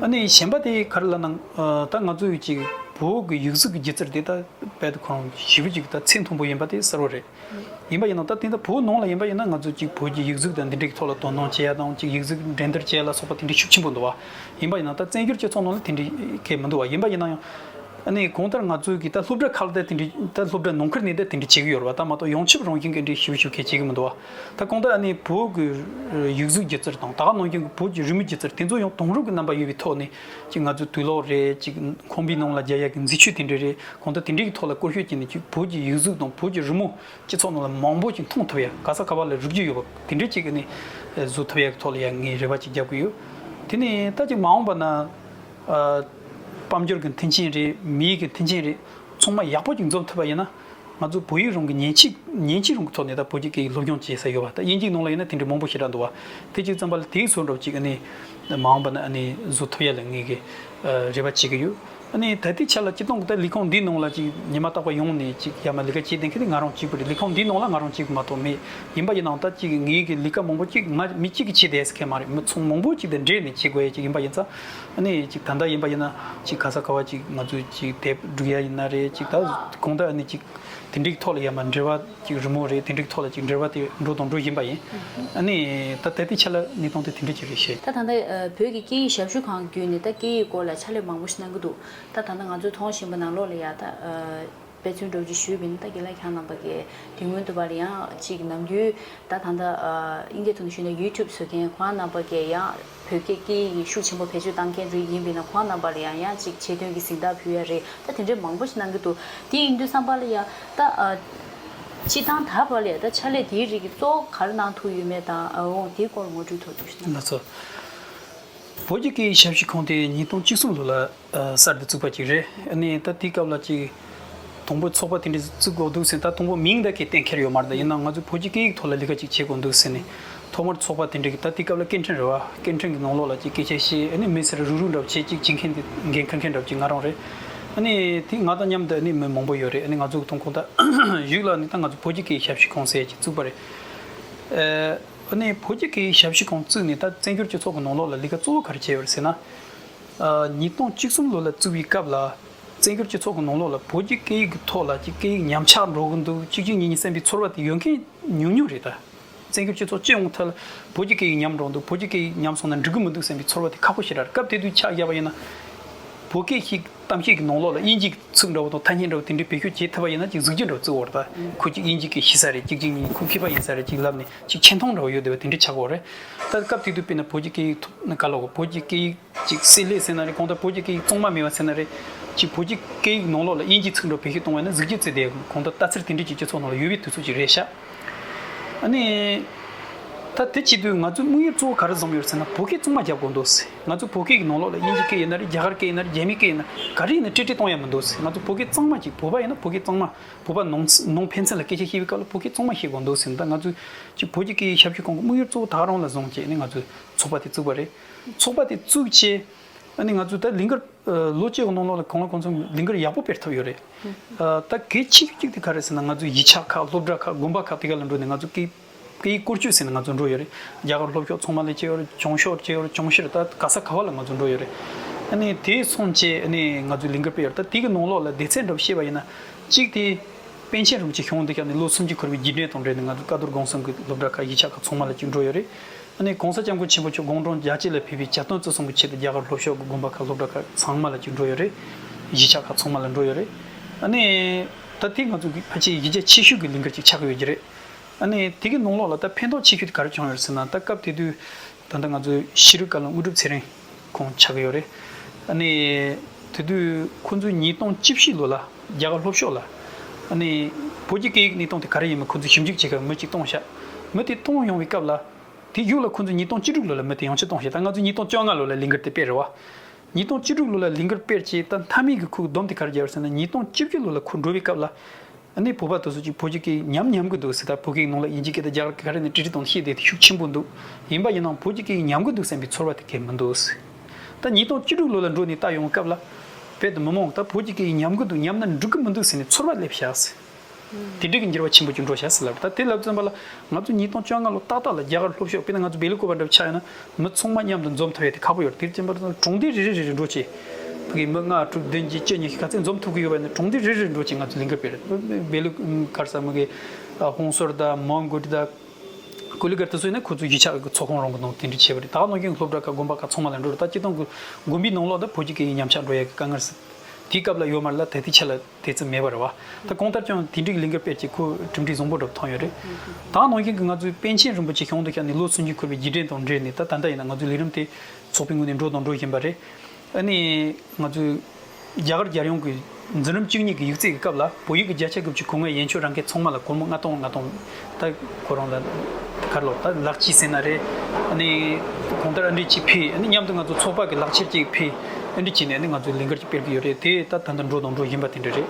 ཨ་ནི་གཞན་པ་དེ་ག་རེ་ལབ་ན། ཨ། ད་ང་ཚོའི་ཅིག་བོད་ཀྱི་ཡིག་གཟུགས་ཀྱི་སྒྱུ་རྩལ་དེ་ད་དཔེ་ད་ཁོ་རང་ཞེ་པོ་ཅིག་ད་ཚད་མཐོན་པོ་ཡིན་པ་དེ་གསལ་པོ་རེད། ཡིན་པ་ཡིན་ན་ད་དེ་ད་བོད་ནང་ལ་ཡིན་པ་ཡིན་ན་ང་ཚོ་ཅིག་བོད་ཀྱི་ཡིག་གཟུགས་དང་འདི་འདྲའི་ཐོག་ལ་དོ་སྣང་བྱེད་ཡ་དང་། ཅིག་ཡིག་གཟུགས་འགྲན་བསྡུར་བྱེད་ཡ་ལ་སོགས་པ་དེ་འདྲའི་ཤུགས་ཆེན་པོ་འདུག་བ། ཡིན་པ་ཡིན་ན་ད་བཙན་བྱོལ་སྤྱི་ཚོགས་ནང་ལ་དེ་འདྲའི་གལ་མི་འདུག་བ། ཡིན་པ་ཡིན་ན་ཡང་ཨ་ནི་གང་ལྟར་ང་ཚོའི་གི་ད་སློབ་གྲྭ་ཁག་ལ་ད་དེ་འདྲའི། ད་སློབ་གྲྭ་ནང་ཁུལ་ནས་ད་དེ་འདྲའི་བྱེད་ཀྱི་ཡོད་རེད་བ། ད་མ་གཏོགས་ཡོངས་ཁྱབ་རང་བཞིན་གྱི་འདྲའི་ཞེ་པོ་ཞེ་པོ་གལ་ཆེ་གི་མི་འདུག་བ། ད་གང་ལྟར་ཨ་ནི་བོད་ཀྱི་ཡིག་གཟུགས་སྒྱུ་རྩལ་དང་། ད་ག་ནང་བཞིན་གྱི་བོད་ཀྱི་རི་མོའི་སྒྱུ་རྩལ་དེ་ཚོ་ཡང་དེང་རབས་ཀྱི་རྣམ་པ་ཡོད་པའི་ཐོག་ནས། ཅིག་ང་ཚོའི་དུག་ལོག་རེད། ཅིག་ཁང་པའི་ནང་ལ་རྒྱག་ཡ་གི་མཛེས་ཆོས་དེ་འདྲ་རེད། གང་ལྟར་དེ་འདྲའི་གི་ཐོག་ལ་སྐོར་སྐྱོད་བྱས་ནས། ཅིག་བོད་ཀྱི་ཡིག་གཟུགས་དང་བོད་ཀྱི་རི་མོ་སྤྱི་ཚོགས་ནང་ལ་མང་པོ་ཞིག་མཐོང་ཐུབ་ཡ། ག་ས་ག་པ་ལ་རིག་རྒྱུ་ཡོད་པ་དེ་འདྲའི་ཅིག་ནས་བཟོ་ཐུབ་ཡ་གི་ཐོག་ལ་ཡ་ངས་རེ་བ་ཅིག་རྒྱབ་ཀྱི་ཡོད། དེ་ནས་ད་ཅིག་མ་འོངས་པ་ན། ཨ། དཔལ་འབྱོར་གྱི་མཐུན་རྐྱེན་རེད། མིའི་གི་མཐུན་རྐྱེན་རེད། ཚང་མ་ཡག་པོ་ཅིག་འཛོམས་ཐུབ་པ་ཡིན་ན། ང་ཚོ་བོད་ཡིག་རང་གི་མཉེན་ཆས་མཉེན་ཆས་རང་གི་ཐོག་ནས་ད་བོད་ཀྱི་སྐད་ཡིག་སློབ་སྦྱོང་བྱེད་ས་ཡོད་པ། ད་དབྱིན་ཇིའི་ནང་ལ་ཡིན་ན་དེ་འདྲའི་མང་པོ་ཞེ་དྲག་འདུག་བ། དེ་གཅིག་ཙམ་པ་ལ་དེའི་བཟོ་འདྲ་བ་གཅིག་ཨ་ནི་མ་འོངས་པ་ན་ཨ་ནི་བཟོ་ཐུབ་ཡ་ལ་ངེད་ཀྱི་རེ་བ་བྱེད་ཀྱི་ཡོད། ཨ་ནི་ད་ལྟའི་ཆ་ལ་སྤྱིར་བཏང་གི་ད་ལས་ཁུངས་འདིའི་ནང་ལ་ཅིག་ཉི་མ་རྟག་པར་ཡོང་ནས་ཅིག་ཡར་མར་ལས་ཀ་བྱེད་བསྡད་མཁན་དེ་ང་རང་གཅིག་པུ་རེད། ལས་ཁུངས་འདིའི་ནང་ལ་ང་རང་གཅིག་པུ་མ་གཏོགས་མེད། ཡིན་པ་ཡིན་ནའང་ད་ཅིག་ངེད་ཀྱི་ལས་ཀ་མང་པོ་ཅིག་ང་མི་གཅིག་གིས་བྱེད་བསྡད་ས་མཁན་མ་རེད། མི་ཚང་མང་པོ་ཅིག་དང་འབྲེལ་ནས་བྱེད་དགོས་ཡ་ཅིག་ཡིན་པ་ཡིན་ཙང་། ཨ་ནི་ཅིག་ད་ལྟ་ཡིན་པ་ཡིན་ན་ཅིག་ག་ས་ག་བ་ཅིག་ང་ཚོས་ཅིག་དེབ་སྒྲིག་ཡ་ཡིན་ན་རེད། ཅིག་ད་གང་ལྟར་ཨ་ནི་ཅིག་དེ་འདྲའི་ཐོག་ལ་ཡར་མར་འབྲེལ་བ་ཅིག་རི་མོ་རེད། དེ་འདྲའི་ཐོག་ལ་ཅིག་འབྲེལ་བ་དེ་འགྲོ་དང་འགྲོ་བཞིན་པ་ཡིན། ཨ་ནི་ད་ད་ལྟའི་ཆ་ལ་གནས་སྟངས་དེ་དེ་འདྲ་ཅིག་རེད་ཤག་ད་ད་ལྟ་ཨ་བོད་ཀྱི་སྐད་ཡིག་ཞབས་ཞུ་ཁང་བརྒྱུད་ནས་ད་སྐད་ཡིག་སྐོར་ལ་ཕྱག་ལས་མང་པོ་ཞིག་གནང་གི་འདུག་ད་ད་ལྟ་ང་ཚོས་མཐོང་བཞིན་པ་ནང་ལོགས་ལ་ཡ་ད་ཨ་དཔེ་མཚོན་འདྲ་བོ་ཅིག་ཞུས་པ་ཡིན་ན། ད་རྒན་ལགས་ཁྱེད་རྣམ་པ་གིས་དེ་སྔོན་དུ་བར་ཡང་ཅིག་ནམ་རྒྱུན་ད་ད་ལྟ་ཨ་དབྱིན་སྐད་ཐོག་ནས་ཞུས་ན་YouTube་བཟོ་མཁན་ཁོང་རྣམ་པ་གིས་ཡང་བོད་སྐད་སྐད་ཡིག་ཤུགས་ཆེན་པོ་བེད་སྤྱོད་བཏང་མཁན་རིགས་ཡིན་པ་ཡིན་ན། ཁོང་རྣམ་པ་ལ་ཡང་ཡང་ཅིག་ཆེད་དོན་གྱི་གཟེངས་རྟགས་ཕུལ་ཡ་རེད། ད་དེ་འདྲའི་མང་པོ་ཞིག་གནང་གི་འདུག་དེ་ཡིན་དུས་ཙམ་པ་ལ་ཡང་ད་ཨ་སྤྱིར་བཏང་ད་བར་ལ་ཡང་ད་ཕྱག་ལས་དེའི་རིགས་ཀྱི་གཙོ་བོ་ག་རེ་གནང་ཐུབ་ཡོད་མེད་དང་། ཨ་འོང་དེའི་སྐོར་ངོ་སྤྲོད་ཐུབ་འདུག་ཞུ་ན། ལགས་སོ། བོད་ཀྱི་སྐད་ཡིག་ཞབས་ཞུ་ཁང་དེ་ཉིས་སྟོང་བཅུ་གསུམ་ལོ་ལ་ཨ་གསར་དུ་བཙུགས་པ་ཅིག་རེད། ཨ་ནི་ད་དེའི་སྐབས་ལ་ཅིག་དང་པོ་ཚོགས་པ་དེ་འདྲ་བཙུགས་དགོས་འདུག་ཟེར། ད་དང་པོ་མིང་ད་གས་གཏན་འཁེལ་ཡོད་མ་རེད། ད་ཡིན་ནའང་ང་ཚོས་བོད་ཀྱི་སྐད་ཡིག་ཐོག་ལ་ལས་ཀ་ཅིག་བྱེད་དགོས་འདུག་ཟེར་ནས་ཐོག་མར་ཚོགས་པ་དེ་འདྲ་གི་ད་དེའི་སྐབས་ལ་སྐད་འཕྲིན་རེད་བ། སྐད་འཕྲིན་གྱི་ནང་ལོགས་ལ་ཅིག་སྐད་ཆ་བཤད། ཨ་ནི་མི་སེར་རུག་རུག་འདྲ་བོ་བྱེད་ཅིག་བྱེད་མཁན་དེ་འགན་འཁུར་མཁན་འདྲ་བོ་ཅིག་ང་རང་རེད། ཨ་ནི་དེ་ང་དང་མཉམ་དུ་ཨ་ནི་མི་མང་པོ་ཡོད་རེད། ཨ་ནི་ང་ཚོ་གི་ཐོག་ཁོངས་ད་གཞུག་ལ་ནི་ད་ང་ཚོ་བོད་ཀྱི་སྐད་ཡིག་ཞབས་ཞུ་ཁང་ཟེར་ཅིག་བཙུགས་པ་རེད། ཨ་ནི་བོད་ཀྱི་སྐད་ཡིག་ཞབས་ཞུ་ཁང་བཙུགས་ནས་ད་བཙན་བྱོལ་སྤྱི་ཚོགས་ཀྱི་ནང་ལོགས་ལ་ལས་ཀ་གཙོ་བོ་ག་རེ་བྱས་ཡོད་རེད་ཟེར་ན། ཨ་ཉིས་སྟོང་བཅུ་གསུམ་ལོ་ལ་བཙུགས་པའི་སྐབས་ལ་བཙན་བྱོལ་སྤྱི་ཚོགས་ཀྱི་ནང་ལོགས་ལ་བོད་ཀྱི་སྐད་ཡིག་གི་ཐོག་ལ་ཅིག་སྐད་ཡིག་ཉམས་ཆག་འགྲོ་གི་འདུག་གཅིག་གཅིག་གཉིས་གཉིས་བསམ་པའི་ཚོར་བ་དེ་ཡོད་མཁན་ཉུང་ཉུང་རེད་ད། བཙན་བྱོལ་སྤྱི་ཚོགས་སྤྱི་ཡོངས་ཐད་ལ་བོད་ཀྱི་སྐད་ཡིག་ཉམས་འགྲོ་འདུག་བོད་ཀྱི་སྐད་ཡིག་ཉམས་སོང་ན་འགྲིག་གི་མི་འདུག་བསམ་པའི་ཚོར་བ་དེ་ཁག་པོ་ཞེ་དྲག་རེད། སྐབས་དེ་དུས་ཆ་བཞག་པ་ཡིན་ན། བོད་སྐད་ཤིག་གཏམ་བཤད་ཀྱི་ནང་ལོགས་ལ་དབྱིན་ཇིའི་ཚིག་འདྲ་བོ་དང་ཐ་སྙད་འདྲ་བོ་དེ་འདྲའི་བེད་སྤྱོད་བྱེད་ཐུབ་པ་ཡིན་ན་ཅིག་གཟི་བརྗིད་འདྲ་བོ་བརྩི་དགོས་རེད་ད། ཁོ་ཅིག་དབྱིན་ཇི་སྐད་ཤེས་ས་རེད། གཅིག་གཅིག་གཉིས་ཁོ་མཁས་པ་ཡིན་ས་རེད་ཅིག་ལབ་ནས་ཅིག་ཆེ་མཐོང་འདྲ་བོ་ཡོད་བསྡད་པ་དེ་འདྲ་ཆགས་ཀྱི་ཡོད་རེད། ད་སྐབས་དེ་དུས་དཔེར་ན་བོད་ཀྱི་སྐད་ཡིག་ཐོག་ནས་ག་ལབ་དགོས། བོད་ཀྱི་སྐད་ཡིག་ཅིག་བསྲེ་ལྷད་ཟེར་ན་རེད། གང་ལྟར་བོད་ཀྱི་སྐད་ཡིག་གཙང་མ་མེད་པ་ཟེར་ན་རེད། ཅིག་བོད་ཀྱི་སྐད་ཡིག་ནང་ལོགས་ལ་དབྱིན་ཇིའི་ཚིག་འདྲ་བོ་བེད་སྤྱོད་གཏོང་བ་ཡིན་ན་གཟི་བརྗིད་བརྩི་བསྡད་ཡོད། གང་ལྟར་ལྟ་ཚུལ་དེ་འདྲ་ཅིག་སྤྱི་ཚོགས་ནང་ལ་ཡོད་པའི་དུས་ཚོད་ཅིག་རེད་ཤག་ཨ་ནི། ད་དེ་བྱེད་དུས་ང་ཚོས་དམིགས་ཡུལ་གཙོ་བོ་ག་རེ་བཟུང་ཡོད་ཟེར་ན། བོད་སྐད་གཙང་མ་རྒྱབ་དགོས་འདུག་ཟེར། ང་ཚོ་བོད་སྐད་ཀྱི་ནང་ལོགས་ལ་དབྱིན་ཇི་སྐད་ཡིན་ན་རེད། རྒྱ་གར་སྐད་ཡིན་ན་རེད། རྒྱ་མི་སྐད་ཡིན་ན་ག་རེ་ཡིན་ན་ཀྲིག་ཀྲིག་གཏོང་ཡ་མི་འདུག་ཟེར། ང་ཚོ་བོད་སྐད་གཙང་མ་ཅིག་བོད་པ་ཡིན་ན་བོད་སྐད་གཙང་མ། བོད་པ་ནང་ནང་ཕན་ཚུན་ལ་སྐད་ཆ་བཤད་པའི་སྐབས་ལ་བོད་སྐད་གཙང་མ་བཤད་དགོས་འདུག་ཟེར། ད་ང་ཚོས་ཅིག་བོད་ཀྱི་སྐད་ཡིག་ཞབས་ཞུ་ཁང་གི་དམིགས་ཡུལ་གཙོ་བོ་ད་ག་རང་ལ་བཟུང་བྱས་ནས་ང་ཚོས་ཚོགས་པ་དེ་བཙུགས་པ་རེད། ཚོགས་པ་དེ་བཙུགས་བྱས། ཨ་ནི་ང་ཚོས་ད་ལས་འགུལ་ཨ་ལོ་གཅིག་གི་ནང་ལོགས་ལ་གང་ལ་གང་འཚམ་ལས་འགུལ་ཡག་པོ་སྤེལ་ཐུབ་ཡོད་རེད། ཨ་ད་གལ་ཆེ་ཤོས་གཅིག་དེ་ག་རེ་ཟེར་ན། ང་ཚོ་གཞིས་ཆགས་ཁག་སློབ་གྲྭ་ཁག་དགོན་པ་ཁག་དེ་ག་ལ་འགྲོ་ནས་ང་ཚོ་སྐད་སྐད་ཡིག་བཀོལ་སྤྱོད་ཟེར་ནས་ང་ཚོ་འགྲོ་ཡོད་རེད། རྒྱ་གར་ལྷོ་ཕྱོགས་ཚང་མ་ལ་བྱས་ཡོད་རེད། བྱང་ཕྱོགས་བྱས་ཡོད་རེད། བྱང་ཤར་ད་ག་ས་ག་བ་ལ་ང་ཚོ་འགྲོ་ཡོད་རེད། ཨ་ནི་དེ་སོང་བྱས་ཨ་ནི་ང་ཚོས་ལས་འགུལ་སྤེལ་ཡོད་རེད། ད་དེ་གི་ནང་ལོགས་ལ་སྡེ་ཚན་འདྲ་བོ་བཤད་པ་ཡིན་ན། གཅིག་དེ་པཎ་ཆེན་རིན་པོ་ཆེ་བྱུང་འདི་ཤར་ནས་ལོ་སུམ་ཅུ་འཁོར་བའི་རྗེས་དྲན་དང་འབྲེལ་ནས་ང་ཚོ་ཀ་རྡོར་གུང་སེང་གི་སློབ་གྲྭ་ཁག་གཞིས་ཆགས་ཁག་ཚང་མ་ལ་ཅིག་འགྲོ་ཡོད་རེད། ཨ་ནི་གོང་ས་སྐྱབས་མགོན་ཆེན་པོ་མཆོག་དགུང་གྲངས་བརྒྱད་ཅུ་ལ་ཕེབས་པའི་གྱ་སྟོན་བརྩི་སྲུང་གི་ཆེད་དུ་རྒྱ་གར་ལྷོ་ཕྱོགས་ཀྱི་དགོན་པ་ཁག་སློབ་གྲྭ་ཁག་ཚང་མ་ལ་ཅིག་འགྲོ་ཡོད་རེད། གཞིས་ཆགས་ཁག་ཚང་མ་ལ་འགྲོ་ཡོད་རེད། ཨ་ནི་ད་དེ་ང་ཚོ་གི་ཕལ་ཆེར་གཞི་རྒྱ་ཆེ་ཤོས་ཀྱི་ལས་འགུལ་ཅིག་ཆགས་ཀྱི་ཡོད་ཀྱི་རེད། ཨ་ནི་དེ་གི་ནང་ལོགས་ལ་ད་ཕན་ཐོགས་ཆེ་ཤོས་དེ་ག་རེ་བྱུང་ཡོད་ཟེར་ན། ད་སྐབས་དེ་དུས་ད་ལྟ་ང་ཚོའི་ཤེས་རིག་བཀའ་བློན་དངོས་གྲུབ་ཚེ་རིང་ཁོང་ཆགས་ཀྱི་ཡོད་རེད། ཨ་ནི་དེ་དུས་ཁོང་ཚོས་ཉིས་སྟོང་བཅུ་བཞི་ལོ་ལ་རྒྱ་གར་ལྷོ་ཕྱོགས་ལ་ཨ་ནི་བོད་ཀྱི་སྐད་ཡིག་གནས་སྟངས་དེ་ག་རེ་ཡིན་མིན་ཁོང་ཚོས་ཞིབ་འཇུག་བྱེད་མཁན་མི་གཅིག་བཏང་ཤག་མི་དེ་བཏང་ཡོང་བའི་སྐབས་ལ། དེ་གཞུག་ལ་ཁོང་ཚོས་ཉིས་སྟོང་བཅུ་དྲུག་ལོ་ལ་མི་དེ་ཡང་ཆེ་གཏོང་བྱས། ད་ང་ཚོས་ཉིས་སྟོང་བཅོ་ལྔ་ལོ་ལ་ལས་འགུལ་དེ་སྤེལ་རེད་བ། ཉིས་སྟོང་བཅུ་དྲུག་ལོ་ལ་ལས་འགུལ་སྤེལ་བྱས། ད་མཐའ་མའི་གི་ཁོའི་སྡོམ་དེ་ག་རེ་བརྒྱབ་ཟེར་ན། ཉིས་སྟོང་བཅུ་བཞི་ལོ་ལ་ཁོ་འགྲོ་བའི་སྐབས་ལ། ཨ་ནི་བོད་པ་དེ་ཚོ་ཅིག་བོད་ཀྱི་སྐད་ཉམས་ཉམས་ཀྱི་འདུག་ཟེར། ད་བོད་སྐད་ནང་ལ་དབྱིན་ཇིའི་སྐད་དང་རྒྱ་གར་སྐད་ག་རེ་ནས་བྲིས་བྲིས་གཏོང་ཤེས་བསྡད་དེ་ཤུགས་ཆེན་པོ་འདུག་ཡིན་པ་ཡིན་ནའང་བོད་ཀྱི་སྐད་ཉམས་ཀྱི་འདུག་བསམ་པའི་ཚོར་བ་དེ་གས་མི་འདུག་ཟེར། ད་ཉིས་སྟོང་བཅུ་དྲུག་ལོ་ལ་འགྲོ་ནས་ད་ཡོང་སྐབས་ལ། བོད་དུ་མི་མང་ད་བོད་ཀྱི་སྐད་ཉམས་ཀྱི་འདུག་ཉམས་ན་འགྲིག་གི་མི་འདུག་ཟེར་ནས་ཚོར་བ་སླེབས་ཤག་ཟེར། དེ་འདྲ་གི་འགྱུར་བ་ཆེན་པོ་ཅིག་འགྲོ་ཤག་ཟེར་ལབ། ད་དེ་ལབ་ཙམ་པ་ལ་ང་ཚོ་ཉིས་སྟོང་བཅོ་ལྔ་ལོ་ཏག་ཏག་ལ་རྒྱ་གར་ལྷོ་ཕྱོགས། དཔེར་ན་ང་ཚོ་སྦེལ་ཀོབ་འདྲ་ཆགས་ཡོད་ན་མི་ཚང་མ་མཉམ་དུ་འཛོམས་ཐུབ་ཡ་དེ་ཁག་པོ་ཡོད་རེད། དེར་བརྟེན་པ་ལ་གྲོང་སྡེ་རེ་རེ་རེ་རེ་འགྲོ་བྱས། ཕ་གི་མི་ལྔ་དྲུག་བདུན་བརྒྱད་བཅུ་ཉི་ཤུ་ག་ཚད་འཛོམས་ཐུབ་ཀྱི་ཡོད་པ་ཡིན་ན་གྲོང་སྡེ་རེ་རེ་རེ་འགྲོ་བྱས་ང་ཚོ་ལས་འགུལ་སྤེལ་རེད། སྦེལ་ཀོབ་ག་རེ་ཟེར་མི་གི་ཧོང་སོར་དང་མོན་གྷོ་དང་ཀོ་ལི་གྷལ་དེ་ཚོ་ཡིན་ན་ཁོ་ཚོ་གཞིས་ཆགས་ཀྱི་ཚོགས་ཁང་རང་གི་ནང་དེ་འདྲ་བྱས་པ་རེད། ད་ག་ནང་བཞིན་སློབ་གྲྭ་ཁག་དགོན་པ་ཁག་ཚང་མ་ལ་འགྲོ་རེད། ད་སྤྱིར་བཏང་གི་དགོན་པའི་ནང་ལོགས་ད་བོད་ཀྱི་སྐད་ཡིག་ཉམས་ཆག་འགྲོ་ཡ་གི་དཀའ་ངལ་ཟེར། དེའི་སྐབས་ལ་ཡོད་མ་རེད་ལ། ད་ལྟའི་ཆ་ལ་དེ་ཙམ་མེད་པ་རེད་བ། ད་གང་ལྟར་ཀྱང་དེ་འདྲའི་ལས་འགུལ་སྤེལ་ཆེད་ཁོ་གྲུབ་འབྲས་བཟང་པོ་འདྲ་པོ་ཐོན་ཡོད་རེད། ད་ནང་བཞིན་གྱི་ང་ཚོའི་པཎ་ཆེན་རིན་པོ་ཆེ་བྱུང་འདི་ཤར་ནས་ལོ་སུམ་ཅུ་འཁོར་བའི་རྗེས་དྲན་དང་འབྲེལ་ནས་ད་ད་ལྟ་ཡིན་ན་ང་ཚོའི་ལས་རིམ་དེ་ཚོགས་པའི་ངོས་ནས་འགྲོ་དང་འགྲོ་བཞིན་པ་རེད། ཨ་ནི་ང་ཚོའི་རྒྱ་གར་རྒྱལ་ཡོངས་ཀྱི་འཛིན་རིམ་བཅུ་གཉིས་ཀྱི་ཡིག་ཚད་ཀྱི་སྐབས་ལ་བོད་ཡིག་གི་བརྒྱ་ཆ་དགུ་བཅུ་གོ་ལྔའི་ཡན་ཆོད་རང་ཁེ་ཚང་མ་ལ་སྒོར་མོ་ལྔ་སྟོང་ལྔ་སྟོང་། ད་ཁོ་རང་ལ་ག་རེ་ལབ། ད་ལག་ཁྱེར་ཟེར་ན་རེད། ཨ་ནི་གང་ལྟར་ཨ་འདྲས་ཅིག་ཕུལ། ཨ་ནི་མཉམ་དུ་ང་ཚོ་ཚོགས་པ་གི་ལག་ཁྱེར་ཅིག་ཕུལ། ཨ་འདྲས་བྱས་ནས་ཨ་ནི་ང་ཚོས་ལས་འགུལ་ཅིག་སྤེལ་གྱི་ཡོད་རེད། དེ་ད་ད་ལྟ་འགྲོ་དང་འགྲོ་བཞིན་པ་དེ་འདྲ་རེད།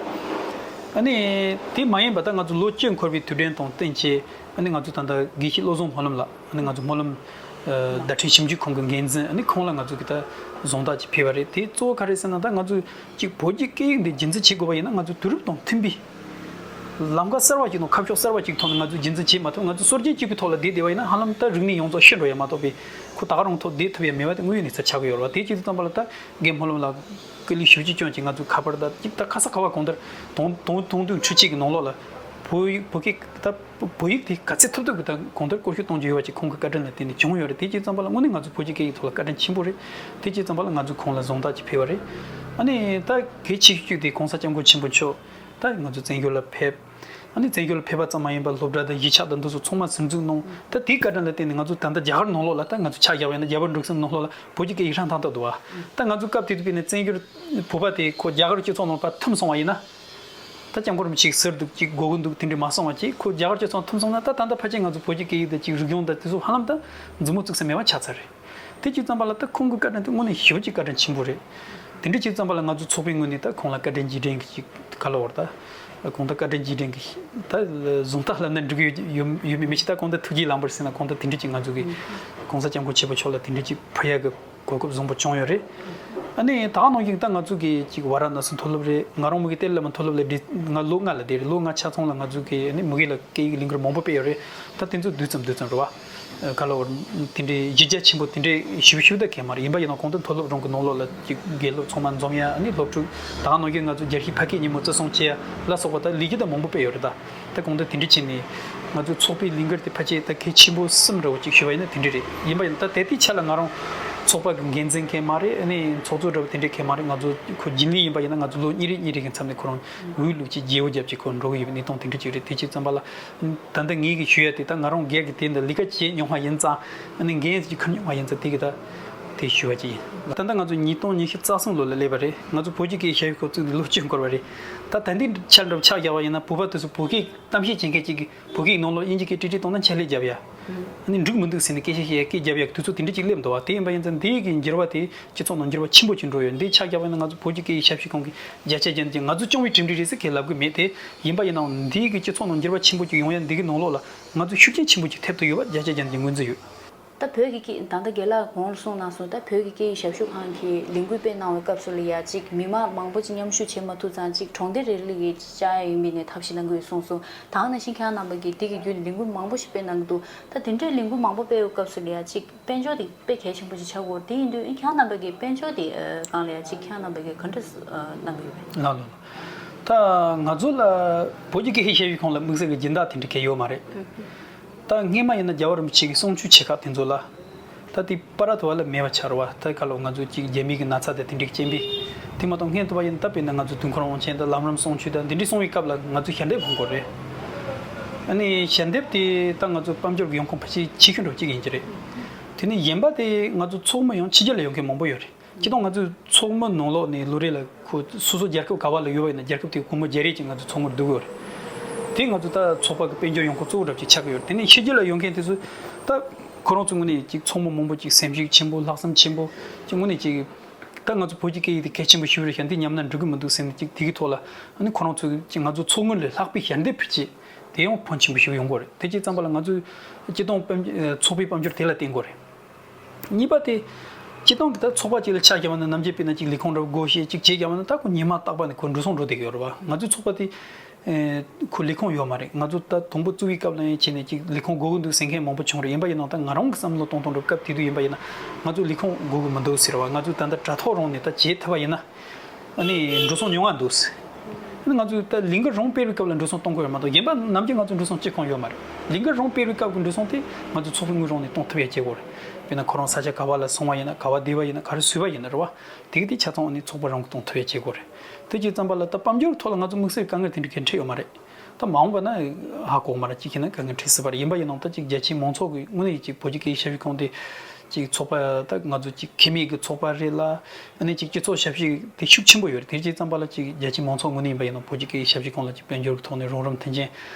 ཨ་ནི་དེ་མ་ཡིན་པ་ད་ང་ཚོ་ལོ་བཅུ་འཁོར་བའི་དུས་དྲན་དང་བསྟུན་བྱས། ཨ་ནི་ང་ཚོ་ད་ལྟ་དགེ་བཤེས་བློ་བཟང་སྨོན་ལམ་ལགས། ཨ་ནི་ང་ཚོ་སྨོན་ལམ་ཨ་བརྡ་འཕྲིན་ཞིབ་འཇུག་ཁང་གི་འགན་འཛིན། ཨ་ནི་ཁོང་ལ་ང་ཚོ་གི་ད་བཟང་རྟགས་ཅིག་ཕུལ་བ་རེད། དེ་གཙོ་བོ་ག་རེ་ཟེར་ན། ད་ང་ཚོ་གཅིག་བོད་ཀྱི་སྐད་ཡིག་འདི་རྒྱུན་འཛིན་བྱེད་དགོས་པ་ཡིན་ན། ང་ཚོ་དུས་རབས་དང་མཐུན་པའི་ལམ་ཁ་གསར་བ་ཅིག་དང་ཁ་ཕྱོགས་གསར་བ་ཅིག་ཐོག་ནས་ང་ཚོ་རྒྱུན་འཛིན་བྱེད་མ་ཐུབ། ང་ཚོ་སྲོལ་རྒྱུན་གཅིག་གི་ཐོག་ལ་བསྡད་བསྡད་པ་ཡིན་ན། ཧ་ལམ་ད་རིག་གནས་ཡོངས་རྫོགས་ཤི་འགྲོ་ཡ་མ་གཏོགས་པའི་ཁོ་ད་ག་རང་ཐོག་བསྡད་ཐུབ་ཡ་མེད་པ་དེ་དངོས་ཡོད་གནས་ཚུལ་ཆགས་ཀྱི་ཡོད་རེད་བ། དེ་བྱེད་དུས་ཙམ་པ་ལ་ད་རྒན་སྨོན་ལམ་ལགས་སྐུ་ལས་ཞབས་ཕྱི་སྐྱོན་གྱིས་ང་ཚོ་ཁ་པར་ད་ཅིག་ད་ཁ་ས་ཁ་བ་གང་ལྟར་དུང་དུང་དུང་འཕྲུལ་ཆས་ཀྱི་ནང་ལོགས་ལ་བོད་ཡིག་བོད་སྐད་ད་བོད་ཡིག་དེ་ག་ཚད་ཐུབ་ཐུབ་ཀྱིས་ད་གང་ལྟར་བཀོལ་སྤྱོད་གཏོང་རྒྱུ་ཡོད་པ་ཅིག་ཁོང་གི་བཀའ་དྲིན་ལ་བརྟེན་ནས་བྱུང་ཡོད་རེད། དེ་བྱེད་དུས་ཙམ་པ་ལ་དངོས་གནས་ང་ཚོ་བོད་ཀྱི་སྐད་ཡིག་ཐོག་ལ་བཀའ་དྲིན་ཆེན་པོ་རེད། དེ་བྱེད་དུས་ཙམ་པ་ལ་ང་ཚོ་ཁོང་ལ་བཟང་རྟགས་ཅིག་ཕུལ་བ་རེད། ཨ་ནི་ད་གལ་ཆེ་ཤོས་དེ་༸གོང་ས་༸སྐྱབས་མགོན་ཆེན་པོ་མཆོག་ད་ང་ཚོ་བཙན་བྱོལ་ལ་ཕེབས། ཨ་ནི་བཙན་བྱོལ་ལ་ཕེབས་པ་ཙམ་མ་ཡིན་པར་སློབ་གྲྭ་དང་གཞིས་ཆགས་དང་འདི་ཚོ་ཚང་མ་ཟུར་འཛུགས་གནང་། ད་དེའི་བཀའ་དྲིན་ལ་བརྟེན་ནས་ང་ཚོ་ད་ལྟ་རྒྱ་གར་ནང་ལོགས་ལ་ད་ང་ཚོ་ཆ་བཞག་པ་ཡིན་ན། རྒྱ་བོད་འབྲུག་གསུམ་ནང་ལོགས་ལ་བོད་ཀྱི་སྐད་ཡིག་ཧྲང་ཐང་ཐོག་འདུག་བ། ད་ང་ཚོ་སྐབས་དེ་དུས་དཔེར་ན་བཙན་བྱོལ་བོད་པ་དེ་ཁོ་རྒྱ་གར་སྤྱི་ཚོགས་ནང་ཕར་ཐིམ་སོང་བ་ཡིན་ན། ད་སྐྱབས་མགོན་རིན་པོ་ཆེ་ཟུར་འདུག་ཅིག་དགོས་ཀྱི་འདུག་དེ་འདྲ་མ་གསུངས་པ་ཅིག་ཁོ་རྒྱ་གར་སྤྱི་ཚོགས་ཐིམ་སོང་ན། ད་ད་ལྟ་ཕལ་ཆེར་ང་ཚོ་བོད་ཀྱི་སྐད་ཡིག་དང་ཅིག་རིག་གཞུང་དང་དེ་ཚོ་ཧ་ལམ་ད་མཛུབ་མོ་བཙུགས་ས་མེད་པ་ཆགས་ཚར་རེད། དེ་བྱས་ཙམ་པ་ལ་ད་ཁོང་གི་བཀའ་དྲིན་དེ་དངོས་གནས་ཞེ་པོ་ཅིག་བཀའ་དྲིན་ཆེན་པོ་རེད། དེ་འདྲ་བྱས་ཙམ་པ་ལ་ང་ཚོ་ཚོགས་པའི་ངོས་ནས་ད་ཁོང་ལ་བཀའ་དྲིན་རྗེས་དྲན་གྱི་ཅིག་ག་ལ་བར་ད་གང་ལྟར་བཀའ་དྲིན་རྗེས་དྲན་གྱི་ད་བཟང་རྟགས་ལབ་ན་འགྲིག་གི་ཡོད་ཡོད་མེད་མི་ཤེས། ད་གང་ལྟར་ཐུགས་རྗེ་ལམ་བར་ཟེར་ན། གང་ལྟར་དེ་འདྲ་ཅིག་ང་ཚོ་གི་༸གོང་ས་༸སྐྱབས་མགོན་ཆེན་པོ་མཆོག་ལ་དེ་འདྲ་ཅིག་ཕུལ་ཡག་གི་གོ་སྐབས་བཟང་པོ་བྱུང་ཡོད་རེད། ཨ་ནི་ད་ག་ནང་བཞིན་ད་ང་ཚོ་གི་ཅིག་ཝཱ་ར་ཎ་སི་མཐོ་སློབ་རེད། ང་རང་མོ་གི་ཏཱ་ལའི་བླ་མ་མཐོ་སློབ་ལ་འདི་ང་ལོ་ལྔ་ལ་བསྡད་རེད། ལོ་ལྔ་ཆ་ཚང་ལ་ང་ཚོ་གི་ཨ་ནི་མོ་གི་ལ་སྐད་ཡིག་ལས་འགུལ་མང་པོ་སྤེལ་ཡོད་རེད། ད་དེ་ཚོ་བསྡུས་ཙམ་བསྡུས་ཙམ་རེད་བ། ག་ལ་བར་དེ་འདྲའི་གཞི་རྒྱ་ཆེན་པོ་དེ་འདྲའི་ཞིབ་ཞིབ་ད་གས་མ་རེད། ཡིན་པ་ཡིན་ན་གང་ལྟར་མཐོ་སློབ་རང་གི་ནང་ལོགས་ལ་ཅིག་དགེ་སློབ་ཚང་མ་འཛོམས་ཡ། ཨ་ནི་སློབ་ཕྲུག་ད་ག་ནང་བཞིན་ང་ཚོ་རྒྱལ་གཞིས་ཕ་སྐད་ཉིན་མོ་བརྩི་སྲུང་བྱེད་ཡ་ལ་སོགས་པ་ད་ལས་རྒྱུ་ད་མང་པོ་སྤེལ་ཡོད་རེད། ད་ད་གང་ལྟར་དེ་འདྲ་བྱས་ནས་ང་ཚོའི་ཚོགས་པའི་ལས་འགུལ་དེ་ཕལ་ཆེར་ད་གལ་ཆེན་པོ་གསུམ་འདྲ་བོ་ཅིག་ཞུ་བ་ཡིན་ན་དེ་འདྲ་རེད། ཡིན་པ་ཡིན་ན་ད་དེ་དུས་ཆ་ལ་ང་རང་ཚོགས་པ་གི་འགན་འཛིན་གས་མ་རེད། ཨ་ནི་ཚོགས་གཙོ་འདྲ་བོ་དེ་འདྲ་གས་མ་རེད། ང་ཚོ་ཁོ་རྒྱུན་ལས་ཡིན་པ་ཡིན་ན་ང་ཚོ་ལོ་གཉིས་རེ་གཉིས་རེ་གི་མཚམས་ནས་ཁོ་རང་འོས་བླུགས་ཅིག་བརྗེ་བོ་རྒྱབ་ཅིག་ཁོ་འགྲོ་གི་ཡོད་པའི་གནས་སྟངས་དེ་འདྲ་ཅིག་རེད། དེ་བྱས་ཙམ་པ་ལ་ད་ལྟ་ངེད་ཀྱིས་ཞུ་ཡ་དེ། ད་ང་རང་སྒེར་གྱི་དེ་འདི་ལས་ཀ་བྱེད་མྱོང་བ་ཡིན་ཙང་། ཨ་ནི་འགན་ཅིག་འཁུར་མྱོང་བ་ཡིན་ཙང་དེ་གི་ད་དེ་ཞུ་བ་ཅིག་ཡིན། ད་ལྟ་ང་ཚོ་ཉིས་སྟོང་ཉི་ཤུ་རྩ་གསུམ་ལོ་ལ་སླེབས་པ་རེད། ང་ཚོ་བོད་ཀྱི་སྐད་ཞབས་ཞུ་ཁང་བཙུགས་ནས་ལོ་གཅིག་འགོར་བ་རེད། ད་ད་ལྟའི་ཆ་འདྲ་བོ་ཆ་བཞག་པ་ཡིན་ན། བོད་པ་དེ་ཚོ་བོད་སྐད་གཏམ་བཤད་བྱེད་མཁན་གཅིག་གིས་བོད་སྐད་ནང་ལོགས་དབྱིན་ཇི་སྐད་ཀྲིག་ཀྲིག་གཏོང་ན་ཆད་ལུས་རྒྱབ་ཡ། ཨ་ནི་འགྲིག་མི་འདུག་ཟེར་ནས་སྐད་ཆ་བཤད་ཡ་སྐད་རྒྱབ་ཡ་དུས་ཚོད་དེ་འདྲ་ཅིག་སླེབས་འདུག་བ། དེ་ཡིན་པ་ཡིན་ཙང་འདི་གི་འགྱུར་བ་དེ་སྤྱི་ཚོགས་ནང་འགྱུར་བ་ཆེན་པོ་ཅིག་འགྲོ་ཡོད། འདི་ཆ་བཞག་པ་ཡིན་ན་ང་ཚོ་བོད་ཀྱི་སྐད་ཡིག་ཞབས་ཞུ་ཁང་གི་བརྒྱ་ཆ་བརྒྱ་ནས་ང་ཚོ་སྐྱོང་བའི་གྲུབ་འབྲས་རེད་ཟེར་ཁས་ལབ་གི་མེད། དེ་ཡིན་པ་ཡིན་ནའང་འདི་གི་སྤྱི་ཚོགས་ནང་འགྱུར་བ་ཆེན་པོ་ཅིག་ཡོང་ཡ་འདི་གི་ནང་ལོགས་ལ་ང་ཚོ་ཤུགས་རྐྱེན་ཆེན་པོ་ཅིག་ཐེབས་ཐུབ་ཡོད་པ་བརྒྱ་ཆ་བརྒྱ་ནས་ངོས་འཛིན་ཡོད། ད་བོད་ཀྱི་སྐད། ད་ལྟ་རྒན་ལགས་གོང་ལ་གསུངས་གནང་སོང་། ད་བོད་ཀྱི་སྐད་ཡིག་ཞབས་ཞུ་ཁང་གིས་ལས་འགུལ་སྤེལ་གནང་བའི་སྐབས་སུ་ལ་ཡ་གཅིག་མི་མང་མང་པོ་ཅིག་མཉམ་ཞུགས་བྱེད་མ་ཐུབ་ཙང་གཅིག་གྲོང་སྡེ་རེ་རེ་ལ་ཡ་གཅིག་བཅར་ཡ་ཡིན་པའི་ནས་ཐབས་ཤེས་གནང་གི་ཡོད་གསུངས་སོང་། ད་ག་ནང་བཞིན་ཁྱེད་རང་རྣམ་པ་གིས་འདི་གི་བརྒྱུད་ལས་འགུལ་མང་པོ་ཞིག་སྤེལ་གནང་གི་འདུག། ད་དེ་འདྲའི་ལས་འགུལ་མང་པོ་སྤེལ་བའི་སྐབས་སུ་ལ་ཡ་གཅིག་དཔལ་འབྱོར་དེ་དཔེ་གལ་ཆེན་པོ་ཅིག་ཆགས་ཀྱི་ཡོད་རེད། དེ་ཡིན་དུས་ཁྱེད་རང་རྣམ་པ་གིས་དཔལ་འབྱོར་དེ་སྒང་ལ་ཡ་གཅིག་ཁྱེད་རང་རྣམ་པ་གིས་ག་འདྲ་གནང་གི་ཡོད་པས། ལགས་ལགས་ལགས། ད་ང་ཚོ་ལ་བོད་ཀྱི་སྐད་ཡིག་ཞབས་ཞུ་ཁང་ལ་དམིགས་བསལ་གྱི་སྦྱིན་བདག་དེ་འདྲ་གང་ཡང་ཡོད་མ་རེད། ད་སྔས་མ་ཡིན་ན་རྒྱལ་བ་རིན་པོ་ཆེ་གི་གསུང་ཆོས་ཆེ་ཁག་དེ་ཚོ་ལ། ད་དེ་པར་ཐོ་བ་ལ་མེད་པ་ཆགས་རེད་བ། ད་ག་ལོ་ང་ཚོ་གཅིག་རྒྱ་མི་གི་ན་ཚ་དང་དེ་འདྲའི་རྐྱེན་པས། དེ་མ་གཏོགས་སྔོན་དུ་བ་ཡིན་ན། ད་དཔེར་ན་ང་ཚོ་དུས་འཁོར་དབང་ཆེན་དང་ལམ་རིམ་གསུང་ཆོས་དང་འདི་འདྲའི་གསུང་བའི་སྐབས་ལ་ང་ཚོ་ཞལ་འདེབས་འཕངས་དགོས་རེད། ཨ་ནི་ཞལ་འདེབས་དེ་ད་ང་ཚོ་དཔལ་འབྱོར་གྱི་ཡོང་ཁུངས་ཕལ་ཆེར་ཆེ་ཤོས་འདྲ་བོ་གཅིག་ཡིན་གྱི་རེད། དེ་ནས་གཞན་པ་དེ་ང་ཚོ་ཚོགས་མི་ཡང་ཕྱི་རྒྱལ་ལ་ཡོང་མཁན་མང་པོ་ཡོད་རེད། སྤྱིར་བཏང་ང་ཚོའི་ཚོགས་མི་ནང་ལོགས་ནས་ལོ་རེ་ལ་ཁོ་སོ་སོ་རྒྱལ་ཁབ་ག་བ་ལ་ཡོད་པ་ཡིན་ན། རྒྱལ་ཁབ་དེའི་སྒོར་མོ་བརྒྱ་རེ་ཅིག་ང་ཚོ་ཚོགས་མིར་བསྡུ་གི་ཡོད་རེད། དེ་ང་ཚོ་ད་ཚོགས་པ་གི་དཔལ་འབྱོར་ཡོང་ཁུངས་གཙོ་བོ་འདྲ་ཅིག་ཆགས་ཀྱི་ཡོད་རེད། དེ་ནས་ཕྱི་རྒྱལ་ལ་ཡོང་མཁན་དེ་ཚོ་ད་ཁོ་རང་ཚོའི་ངོས་ནས་ཅིག་ཚོགས་མི་མང་པོ་ཅིག་སེམས་ཤུགས་ཆེན་པོ། ལྷག་བསམ་ཆེན་པོ་ཅིག་ངོས་ནས་ཅིག་ད་ང་ཚོ་བོད་ཀྱི་སྐད་ཡིག་དེ་གལ་ཆེན་པོ་ཞིག་རེད་ཤག། འདི་ཉམས་ན་འགྲིག་གི་མི་འདུག་ཟེར་ནས་ཅིག་དེ་གི་ཐོག་ལ། ཨ་ནི་ཁོ་རང་ཚོས་ཅིག་ང་ཚོ་ཚོགས་དངུལ་ལས་ལྷག་པའི་ཞལ་འདེབས་ཕུལ་ཆེད་དེ་ཡང་ཕོན་ཆེན་པོ་ཞིག་ཡོང་གི་ཡོད་རེད། དེ་བྱས་ཙམ་པ་ལ་ང་ཚོས་སྤྱིར་བཏང་དཔལ་འབྱོར་ཚོགས་པའི་དཔལ་འབྱོར་དེ་ལ་བརྟེན་དགོས་རེད། གཉིས་པ་དེ། སྤྱིར་བཏང་གི་ད་ཚོགས་པ་གཅིག་ལ་ཆ་བཞག་པ་ན། ནམ་རྒྱུན་དཔེར་ན་ཅིག་ལས་ཁུངས་འདྲ་བོ་སྒོ་ཕྱེ་ཅིག་བྱས་བཞག་པ་ན། ད་ཁོ་ཉི་མ་རྟག་པར་ནས་ཁོ་འགྲོ་སོང་འགྲོ་བསྡད་ཀྱི་ཡོད་རེད་བ། ང་ཚོའི་ཚོགས་པ་དེ་ཨེ་ཁོ་ལས་ཁུངས་ཡོད་མ་རེད། ང་ཚོ་ད་དང་པོ་བཙུགས་པའི་སྐབས་ལ་ཡང་བྱས་ནས་ཅིག་ལས་ཁུངས་དགོས་ཀྱི་འདུག་ཟེར་མཁན་མང་པོ་བྱུང་རེད། ཡིན་པ་ཡིན་ནའང་ད་ང་རང་གི་བསམ་བློ་གཏོང་སྟངས་འདྲ་བོ་སྐབས་དེ་དུས་ཡིན་པ་ཡིན་ན། ང་ཚོ་ལས་ཁུངས་དགོས་ཀྱི་མི་འདུག་ཟེར་བ། ང་ཚོ་ད་ལྟ་དྲ་ཐོག་རང་ནས་ད་བྱེད་ཐུབ་པ་ཡིན་ན། ཨ་ནི་འགྲོ་སོང་ཉུང་བ་འདུག་ཟེར། ཨ་ནི་ང་ཚོས་ད་ལས་འགུལ་རང་སྤེལ་བའི་སྐབས་ལ་འགྲོ་སོང་གཏོང་དགོས་ཡོད་མ་གཏོགས། གཞན་པ་ནམ་རྒྱུན་ང་ཚོ་འགྲོ་སོང་བྱེད་ཁོམ་ཡོད་མ་རེད། ལས་འགུལ་རང་སྤེལ་བའི་སྐབས་ཀྱི་འགྲོ་སོང་དེ་ང་ཚོ་ཚོགས་པའི་དངུལ་རང་ནས་གཏོང་ཐུབ་ཡ་བྱེད་དགོས་རེད། དཔེར་ན་ཁོ་རང་ས་ཆ་ག་བ་ལ་སོང་བ་ཡིན་ན། ག་བ་བསྡད་པ་ཡིན་ན། ག་རེ་ཟོས་པ་ཡིན་ན་རེད་བ། དེ་གི་དེ་ཆ་ཚང་ཨ་ནི་ཚོགས་པ་རང་གིས་གཏོང་ཐུབ་ཡ་བྱེད་དགོས་རེད། དེ་བྱས་ཙམ་པ་ལ་ད་དཔལ་འབྱོར་ཐོག་ལ་ང་ཚོ་དམིགས་བསལ་དཀའ་ངལ་དེ་འདྲ་ག་འཕྲད་ཡོད་མ་རེད། ད་མ་འོངས་པ་ན་ཧ་གོ་མ་རེད། ཅིག་ཤེས་ན་དཀའ་ངལ་འཕྲད་སྲིད་པ་རེད། ཡིན་པ་ཡིན་ནའང་ད་ཅིག་རྒྱ་ཆེའི་མང་ཚོགས་ཀྱི་ངོས་ནས་ཅིག་བོད་ཀྱི་སྐད་ཡིག་ཞབས་ཞུ་ཁང་དེ་ཅིག་ཚོགས་པ། ད་ང་ཚོ་ཅིག་ཁེ་མེད་ཀྱི་ཚོགས་པ་རེད་ལ། ཨ་ནི་ཅིག་སྤྱི་ཚོགས་ཞབས་ཞུ་དེ་ཤུགས་ཆེན་པོ་ཡོད་རེད། དེ་བྱས་ཙམ་པ་ལ་ཅིག་རྒྱ་ཆེའི་མང་ཚོགས་ངོས་ནས་ཡིན་པ་ཡིན་ནའང་བོད་ཀྱི་སྐད་ཡིག་ཞབས་ཞུ་ཁང་ལ་ཅིག་དཔལ་འབྱོར་གྱི་ཐོག་ནས་རོགས་རམ་མཐུན་རྐྱེན་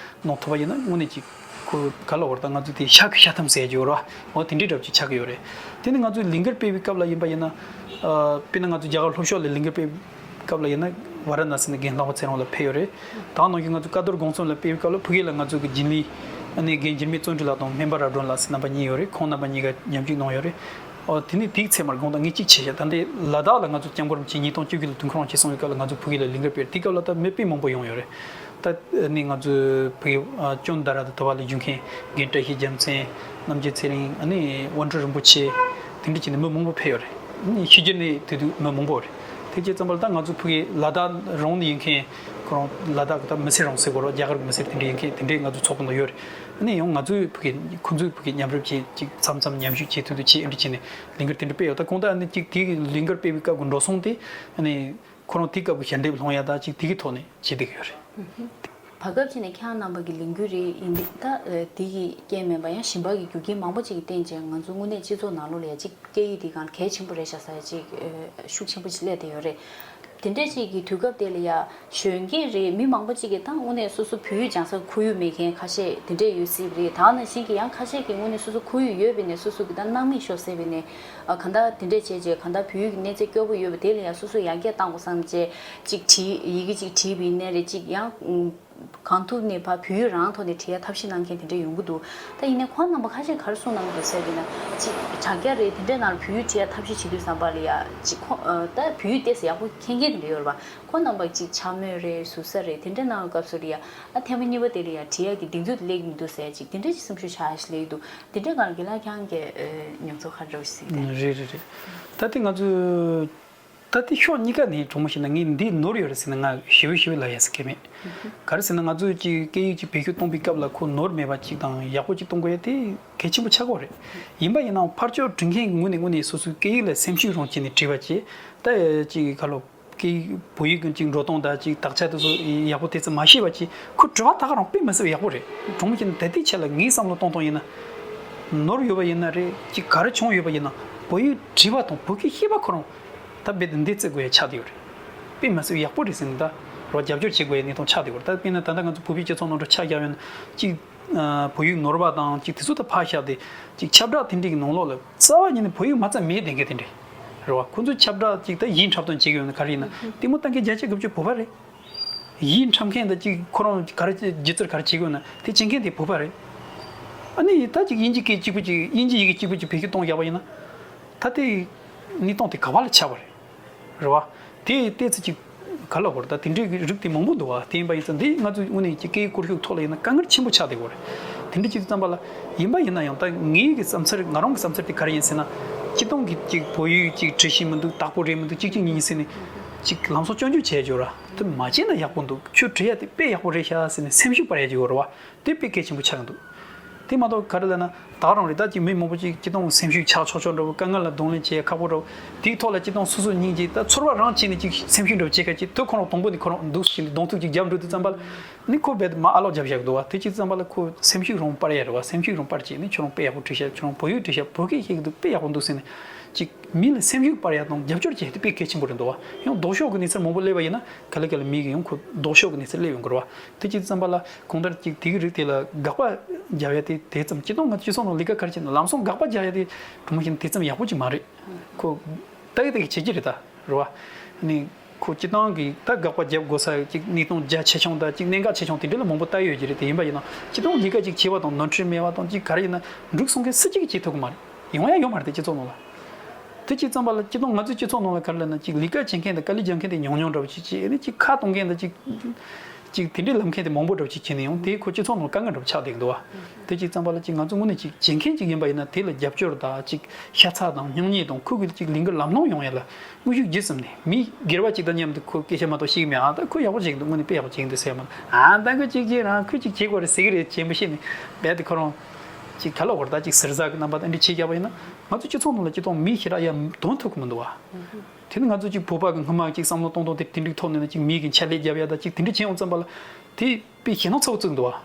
གནང་ཐུབ་པ་ཡིན་ན། དངོས་གནས་ཅིག་ཁོ་ག་ལ་བར་ད་ང་ཚོ་དེ་ཤ་གི་ཤ་ཐམ་ཟེར་གྱི་ཡོད་རེད་བ། འོ་དེ་འདྲའི་འདྲ་བོ་ཅིག་ཆགས་ཀྱི་ཡོད་རེད། དེ་ནི་ང་ཚོས་ལས་འགུལ་སྤེལ་བའི་སྐབས་ལ་ཡིན་པ་ཡིན་ན། ཨ་དཔེར་ན་ང་ཚོ་རྒྱ་གར་ལྷོ་ཕྱོགས་ལ་ལས་འགུལ་སྤེལ་བའི་སྐབས་ལ་ཡིན་ན། ཝཱ་ར་ཎ་སི་ནས་རྒན་ལྷག་པ་ཚེ་རིང་ལགས་ཕེབས་ཡོད་རེད། ད་ནང་བཞིན་ང་ཚོ་ཀ་རྡོར་དགོན་གསུམ་ལ་ཕེབས་པའི་སྐབས་ལ་ཕ་གི་ལ་ང་ཚོ་གི་རྒྱུན་ལས་ཨ་ནི་རྒན་འཇིགས་མེད་བརྩོན་འགྲུས་ལགས་དང་སྨན་པ་རྭ་སྒྲོན་ལགས་ཟེར་རྣམ་པ་གཉིས་ཡོད་རེད། ཁོང་རྣམ་པ་གཉིས་ཀ་མཉམ་ཞུགས་གནང་ཡོད་རེད། ཨོ་དེ་ནས་དེའི་ཚེ་མར་དགོངས་དག་ངས་གཅིག་བྱས་ཤག་ད་འདི་ལ་དྭགས་ལ་ང་ཚོ་སྐྱབས་མགོན་རིན་པོ་ཆེ་ཉིས་སྟོང་བཅུ་དགུ་ལ་དུས་འཁོར་དབང་ཆེན་གསུང་བའི་སྐབས་ལ་ང་ཚོ་ཕ་གི་ལ་ལས་འགུལ་སྤེལ། དེའི་སྐབས་ལ་ད་མི་དཔེ་མང་པོ་ཡོང་ཡོད་རེད། ད་ནི་ང་ཚོའི་བོད་ཀྱི་ཨ་ཅོན་ད་ར་དང་དུ་བ་ལ་བཞུགས་མཁན་རྒན་བཀྲ་ཤིས་རྒྱལ་མཚན། རྣམ་རྒྱལ་ཚེ་རིང་། ཨ་ནི་དབོན་སྤྲུལ་རིན་པོ་ཆེ། དེ་འདྲ་བྱས་ནས་མི་མང་པོ་ཕེབས་ཡོད་རེད། ཨ་ནི་ཕྱི་རྒྱལ་ནས་དེ་དུས་མི་མང་པོ་རེད། དེ་བྱས་ཙམ་པ་ལ་ད་ང་ཚོ་བོད་ཀྱི་ལ་དྭགས་རང་ཡིན་མཁན་ཁོ་རང་ལ་དྭགས་ཀྱི་ད་མི་སེར་རང་ཟེར་དགོས་རེད། རྒྱ་གར་གྱི་མི་སེར་དེ་འདྲ་ཡིན་མཁན་དེ་འདྲའི་ང་ཚོ་ཚོགས་པ་ནང་ཡོད་རེད། ཨ་ནི་ཡང་ང་ཚོས་བོད་ཀྱི་ཁོ་ཚོས་བོད་ཀྱི་མཉམ་རུབ་བྱས་ཅིག་མཚམས་མཚམས་མཉམ་ཞུགས་བྱེད་ཐུབ་འདུག་བྱས། ཨ་འདྲ་བྱས་ནས་ལས་འགུལ་དེ་འདྲ་སྤེལ་ཡོད། ད་གང་ལྟར་ཨ་ནི་ཅིག་དེའི་ལས་འགུལ་སྤེལ་བའི་སྐབས་ཀྱི་འགྲོ་སོང་དེ་ཨ་ནི། ཁོ་རང་དེའི་སྐབས་ཀྱི་ཞལ་འདེབས་སློང་ཡ་དང་ཅིག་དེ་གི་ཐོག་ནས་བྱེད་བསྡད་ཀྱི་ཡོད་རེད། བར་སྐབས་ཅིག་ནས་ཁྱེད་རྣམ་པ་གི་ལས་འགུལ་རེད་ཡིན་འདི་ད་དེ་གི་རྐྱེན་མིན་པ་ཡང་གཞན་པ་གི་རྒྱུ་རྐྱེན་མང་པོ་ཅིག་གི་རྐྱེན་བྱས་ང་ཚོ་དངོས་གནས་སྤྱི་ཚོགས་ནང་ལོགས་ལ་ཡ་ཅིག་སྐད་ཡིག་འདི་གང་གལ་ཆེན་པོ་རེད་ཤག་ཟེར་ཡ་ཅིག་ཤུགས་ཆེན་པོ་ཅིག་སླེབས་བསྡད་ཡོད་རེད། དེ་འདྲ་ཅིག་གི་དུས་སྐབས་དེ་ལ་ཡ་གཞོན་སྐྱེས་རེད། མི་མང་པོ་ཅིག་གིས་ད་དངོས་གནས་སོ་སོ་བོད་ཡིག་སྦྱང་སར་ཁོར་ཡུག་མེད་མཁན་ཁ་ཤས་དེ་འདྲས་ཡོད་སྲིད་པ་རེད། ད་ནང་བཞིན་གྱི་ཡང་ཁ་ཤས་ཀྱིས་དངོས་གནས་སོ་སོ་ཁོར་ཡུག་ཡོད་པའི་ནས་སོ་སོ་གི་ད་སྣང་མེད་ཤོར་སྲིད་པའི་ནས་ཨ་གང་ལྟར་དེ་འདྲས་བྱས་རྗེས་གང་ལྟར་བོད་ཡིག་གི་གནས་ཚད་སྐྱོ་པོ་ཡོད་པ་དེ་ལ་ཡང་སོ་སོ་ཡར་རྒྱས་གཏང་དགོས་བསམ་བྱས་ཅིག་བྲིས་ཡི་གེ་ཅིག་བྲིས་པའི་ནས་རེད། ཅིག་ཡང་གང་ཐུབ་ནས་ཕར་བོད་ཡིག་རང་ཐོག་ནས་བྲིས་ཡ་ཐབས་ཤེས་གནང་མཁན་དེ་འདྲས་ཡོང་གི་འདུག་ད་ཡིན་ནའི་ཁོང་རྣམ་པ་ཁ་ཤས་ག་རེ་གསུངས་གནང་གི་འདུག་ཟེར་བས་ན་ཅིག་དྲ་རྒྱ་རེད་དེ་འདྲས་ནང་ལ་བོད་ཡིག་བྲིས་ཡ་ཐབས་ཤེས་བྱེད་དུས་ཙམ་པ་ལ་ཡ་ཅིག་ཁོང་ད་བོད་ཡིག་ཏོག་ཙམ་ཡག་པོ་མཁྱེན་མཁན་དེ་འདྲས་ཡོད་རེད་པ། ཁོང་རྣམ་པ་ཅིག་འཕྱ་སྨོད་རེད་ཟུར་ཟ་རེད་དེ་འདྲ་གནང་བའི་སྐབས་སུ་ལ་ཡ་ཨ་ཐེངས་མ་གཉིས་པ་དེ་ལ་ཡ་བྲིས་ཡག་གི་གདེང་ཚོད་དེ་སླེབས་ཀྱི་མི་འདུག་ཟེར་ཅིག་དེ་འདྲ་ཅིག་སེམས་ཤུགས་ཆག་ཡག་ཞིག་སླེབས་ཀྱི་འདུག་དེ་འདྲ་གང་རྒན་ལགས་ཁྱེད་རང་གི་མྱོང་ཚོར་ག་འདྲ་ཞིག་གསུངས་ཏེ། རེད་རེད་རེད། ད་ལྟ་ང་ཚོས་ད་ལྟ་ཕྱོགས་གཉིས་ཀ་ནས་དྲང་མོ་བཤད་ན་ངས་འདི་ནོར་ཡོད་རེད་ཟེར་ན་ང་ཞེ་པོ་ཞེ་པོ་ལབ་ཡག་ཟེར་གི་མེད། ག་རེ་ཟེར་ན་ང་ཚོས་ཅིག་སྐད་ཡིག་ཅིག་བེད་སྤྱོད་གཏོང་པའི་སྐབས་ལ་ཁོ་ནོར་མེད་པ་ཅིག་དང་ཡག་པོ་ཅིག་གཏོང་དགོས་ཡ་དེ་གལ་ཆེན་པོ་ཆགས་ཀྱི་ཡོད་རེད། ཡིན་པ་ཡིན་ནའང་ཕར་ཕྱོགས་འབྲི་མཁན་གྱི་ངོས་ནས་དངོས་གནས་སོ་སོའི་སྐད་ཡིག་ལ་སེམས་ཤུགས་རང་བྱས་ནས་བྲིས་པ་བྱས་ད་ཅིག་ག་ལོ། སྐད་ཡིག་བོད་ཡིག་གི་ཅིག་འགྲོ་སྟངས་དང་ཅིག་དག་ཆ་དེ་ཚོ་ཡག་པོ་དེ་ཚོ་མ་ཤེས་པ་ཅིག་ཁོ་དྲི་བ་ད་ག་རང་དཔེ་མི་སྲིད་པ་ཡག་པོ་རེད། གྲོང་མི་ཅིག་ནི་ད་ལྟའི་ཆ་ལ་ངའི་བསམ་བློ་གཏོང་སྟངས་ཡིན་ན། ནོར་ཡོད་པ་ཡིན་ན་རེད་ཅིག་ག་རེ་བྱུང་ཡོད་པ་ཡིན་ན་བོད་ཡིག་བྲིས་པ་དང་བོད་སྐད་ཤེས་པ་ཁོ་རང་ད་རྦད་དེ་འདི་རྩེ་དགོས་ཡ་ཆགས་བསྡད་ཡོད་རེད། དཔེ་མི་སྲིད་པ་ཡག་པོ་རེད་ཟེར་ནས་ད་རོགས་རྒྱབ་སྐྱོར་བྱེད་དགོས་ཡ་གནས་སྟངས་ཆགས་བསྡད་ཡོད་རེད། ད་དཔེར་ན་ད་ལྟ་ང་ཚོ་བོད་པའི་སྤྱི་ཚོགས་ནང་དུ་ཆ་བཞག་ཡོད་ན་ཅིག་བོད་ཡིག་ནོར་བ་དང་ཅིག་དེ་ཚོ་ད་ཕར་བཞག་སྟེ་ཅིག་ཁྱབ་བསྒྲགས་དེ་འདྲའི་གི་ནང་ལོགས་ལ་རྩ་བ་ཉིད་ནས་བོད་ཡིག་མ་རྩ་མེད་བསྡད་མཁན་དེ་འདྲས་རེད་བ། ཁོ་ཚོས་ཁྱབ་བསྒྲགས་ཅིག་ད་ཡིག་འཁྲབ་སྟོན་བྱེད་ཀྱི་ཡོད་ན་ག་རེ་ཡིན་ན་ལྟད་མོ་ལྟ་མཁན་བརྒྱ་ཆ་དགུ་བཅུ་བོད་པ་རེད། ཡིག་འཁྲབ་མཁན་ད་ཅིག་ཁོ་རང་ག་རེ་སྒྱུ་རྩལ་ག་རེ་བྱེད་ཀྱི་ཡོད་ན་དེ་བྱེད་མཁན་དེ་བོད་པ་རེད། ཨ་ནི་ད་ཅིག་དབྱིན་ཇི་སྐད་གཅིག་པུ་ཅིག་དབྱིན་ཇི་ཡི་གེ་གཅིག་པུ་ཅིག་བེད་སྤྱོད་གཏོང་བཞག་པ་ཡིན་ན། ད་དེ་གནས་སྟངས་དེ་ག་བ་ལ་ཆགས་པ་རེད། རེད་བ། དེ་ལྟས་ཚེ་ཅིག་ག་ལ་བར་ད་དེ་འདྲའི་རིགས་དེ་མང་པོ་འདུག་བ། དེ་ཡིན་པ་ཡིན་ཙང་འདི་ང་ཚོའི་དངོས་གནས་ཀྱི་སྐད་ཡིག་སྐོར་ཤུགས་ཐོག་ལ་ཡིན་ན་དཀའ་ངལ་ཆེན་པོ་ཆགས་བསྡད་ཡོད་རེད། དེ་འདྲ་ཅིག་བསམ་པ་ལ་ཡིན་པ་ཡིན་ན་ཡང་ད་ངའི་གི་བསམ་ཚུལ་ང་རང་གི་བསམ་ཚུལ་དེ་ག་རེ་ཡིན་ཟེར་ན། སྤྱི་བཏང་གི་ཅིག་བོད་ཡིག་ཅིག་འབྲི་ཤེས་མི་འདུག་དག་པོ་རེད་མི་འདུག་གཅིག་གཅིག་གཉིས་གཉིས་ཟེར་ནས་ཅིག་ལམ་སང་སྐྱོན་བརྗོད་བྱས་ཡོད་ར། དེ་མ་བྱས་ན་ཡག་པོ་འདུག་ཁྱོད་བྲིས་ཡ་དེ་དཔེ་ཡག་པོ་རེད་ཤག་ཟེར་ནས་སེམས་ཤུགས་སྤར་ཡ་ཅིག་ཡོད་རེད་བ། དེ་དཔེ་གལ་ཆེན་པོ་ཆགས་ཀྱི་འདུག་དེ་མ་གཏོགས་ག་རེ་ལབ་ན་ད་ག་རང་རེད། ད་ཅིག་མི་མང་པོ་ཅིག་སྤྱི་བཏང་སེམས་ཤུགས་ཆག་ཆོག་ཆོག་འདྲ་པོ་དཀའ་ངལ་ལ་གདོང་ལེན་བྱེད་ཁག་པོ་འདྲ་པོ་དེའི་ཐོག་ལ་སྤྱི་བཏང་སོ་སོ་སྙིང་རྗེ་ད་ཚོར་བ་རང་བྱས་ནས་ཅིག་སེམས་ཤུགས་འདྲ་པོ་བྱེད་ཁ་ཅིག་དེ་ཁོ་རང་དང་པོ་ནས་ཁོ་རང་འདུག་ཟེར་ནས་གདོང་ཐུག་ཅིག་རྒྱབ་འགྲོ་དུས་ཙམ་པ་ལ་ནི་ཁོ་རྦད་དེ་མར་ཨ་ལོག་རྒྱབ་བཞག་གི་འདུག་བ། དེ་ཅིག་ཙམ་པ་ལ་ཁོ་སེམས་ཤུགས་རང་སྤར་ཡ་རེད་བ། སེམས་ཤུགས་རང་སྤར་བྱས་ནས་ཁྱོད་རང་དཔེ་ཡག་པོ་བྲིས་ཤག་ཁྱོད་རང་བོད་ཡིག་བྲིས་ཤག་བོད་སྐད་ཤེས་ཀྱི་འདུག་དཔེ་ཡག་པོ་འདུག་ཟེར་ནས་ཅིག་མི་ལ་སེམས་ཤུགས་སྤར་ཡ་དང་རྒྱབ་སྐྱོར་བྱེད་ཡ་དེ་དཔེ་གལ་ཆེན་པོ་རེད་འདུག་བ། ཡང་ལྡོག་ཕྱོགས་ཀྱི་གནས་ཚུལ་མང་པོ་སླེབས་པ་ཡིན་ན་ག་ལེ་ག་ལེ་མི་གི་ཡང་ཁོ་ལྡོག་ཕྱོགས་ཀྱི་གནས་ཚུལ་སླེབས་ཡོང་གི་རེད་བ། དེ་ཅིག་ཙམ་པ་ལ་གང་ལྟར་ཅིག་དེ་གི་རིགས་དེ་ལ་དགག་པ་རྒྱབ་ཡ་དེ་དེ་ཙམ་སྤྱི་བཏང་ང་ཚོ་སྤྱི་ཚོགས་ནང་ལས་ཀ་ག་རེ་བྱེད་ན་ལམ་སང་དགག་པ་རྒྱག་ཡ་དེ་གྲུང་མོ་བྱས་ན་དེ་ཙམ་ཡག་པོ་ཅིག་མ་རེད། ཁོ་ལྟ་ཡི་ལྟ་གི་བྱེད་ཀྱི་རེད་ད་རེད་བ། ནི་ཁོ་སྤྱི་བཏང་གི་ད་དགག་པ་རྒྱབ་དགོས་ས་ཅིག་གནས་སྟངས་རྒྱ་ཆེ་ཆུང་ད་ཅིག་གནད་འགག་ཆེ་ཆུང་དེ་འདྲ་ལ་མང་པོ་ལྟ་ཡོད་ཀྱི་རེད། དེ་ཡིན་པ་ཡིན་ན་སྤྱི་བཏང་ལས་ཀ་ཅིག་བྱེད་པ་དང་ནོར་འཁྲུལ་མེད་པ་དང་ཅིག་ག་རེ་ཡིན་ན་འགྲིག་སོང་མཁན་སུ་གཅིག་གིས་བྱེད་ཐུབ་ཀྱི་མ་རེད། ཡོང་ཡ་ཡོད་མ་རེད་དེ་སྤྱི་ཚོགས་ནང་ལ། དེ་ཅིག་ཙམ་པ་ལ་སྤྱི་བཏང་ང་ཚོའི་སྤྱི་ཚོགས་ནང་ལ་ག་རེ་ལབ་ན་ཅིག་ལས་ཀ་བྱེད་མཁན་དང་དཀའ་ལས་རྒྱག་མཁན་དེ་ཉུང་ཉུང་འདྲ་པོ་ཅིག་ཅིག་ཨ་ནི་ཅིག་ཁ་གཏོང་མཁན་དང་ཅིག་ཅིག་དེ་འདྲའི་ལབ་མཁན་དེ་མང་པོ་འདྲ་པོ་ཅིག་བྱས་ནས་ཡང་དེ་ཁོ་སྤྱི་ཚོགས་ནང་ལ་དཀའ་ངལ་འདྲ་པོ་ཆགས་བསྡད་ཀྱི་འདུག་བ། དེ་ཅིག་ཙམ་པ་ལ་ཅིག་ང་ཚོ་དངོས་གནས་ཅིག་བྱེད་མཁན་ཅིག་ཡིན་པ་ཡིན་ན་དེ་ལ་རྒྱབ་སྐྱོར་དང་ཅིག་ཤ་ཚ་དང་སྙིང་ཉེ་དང་ཁོ་གི་ཅིག་ལས་འགུལ་ལམ་ལྷོང་ཡོང་ཡ་ལ་དངོས་ཤུགས་བརྒྱུད་གསུམ་ནས་མི་སྒེར་བ་ཅིག་དང་མཉམ་དུ་ཁོ་སྐད་ཆ་མ་གཏོགས་བཤད་ཀྱི་མེད། ཨ་ད་ཁོ་ཡག་པོ་བྱེད་ཀྱི་འདུག་དངོས་གནས་དཔེ་ཡག་པོ་བྱེད་ཀྱི་འདུག་ཟེར་ཡ་མ་གཏོགས་ཨ་ད་ཁོ་ཅིག་བྱེད་དགོས་རེད་ཟེར་གྱི་རེད་ཅེས་པོ་བཤད་ནས་རྦད་དེ་ཁོ་རང་ཅིག་ག་ལ་བར་ད་ཅིག་ཟུར་ཟ་གི་རྣམ་པ་དང་འདི་བྱེད་བཞག་པ་ཡིན་ན་ང་ཚོ་སྤྱི་ཚོགས་ནང་ལ་སྤྱི་བཏང་མི་ཞེ་དྲག་ཡ་འདོན་ཐུབ་ཀྱི་མི་འདུག་བ། དེ་ནི་ང་ཚོ་ཅིག་བོད་པ་གི་སྔོན་མ་ཅིག་བསམ་བློ་གཏོང་སྟངས་དེ་དེ་འདྲའི་ཐོག་ནས་ན་ཅིག་མི་གི་འཕྱ་ལད་རྒྱབ་ཡ་ད་ཅིག་དེ་འདྲ་བྱས་ཡོང་ཙམ་པ་ལ་དེ་དཔེ་ཞེད་སྣང་ཚ་པོ་བཙུགས་འདུག་བ།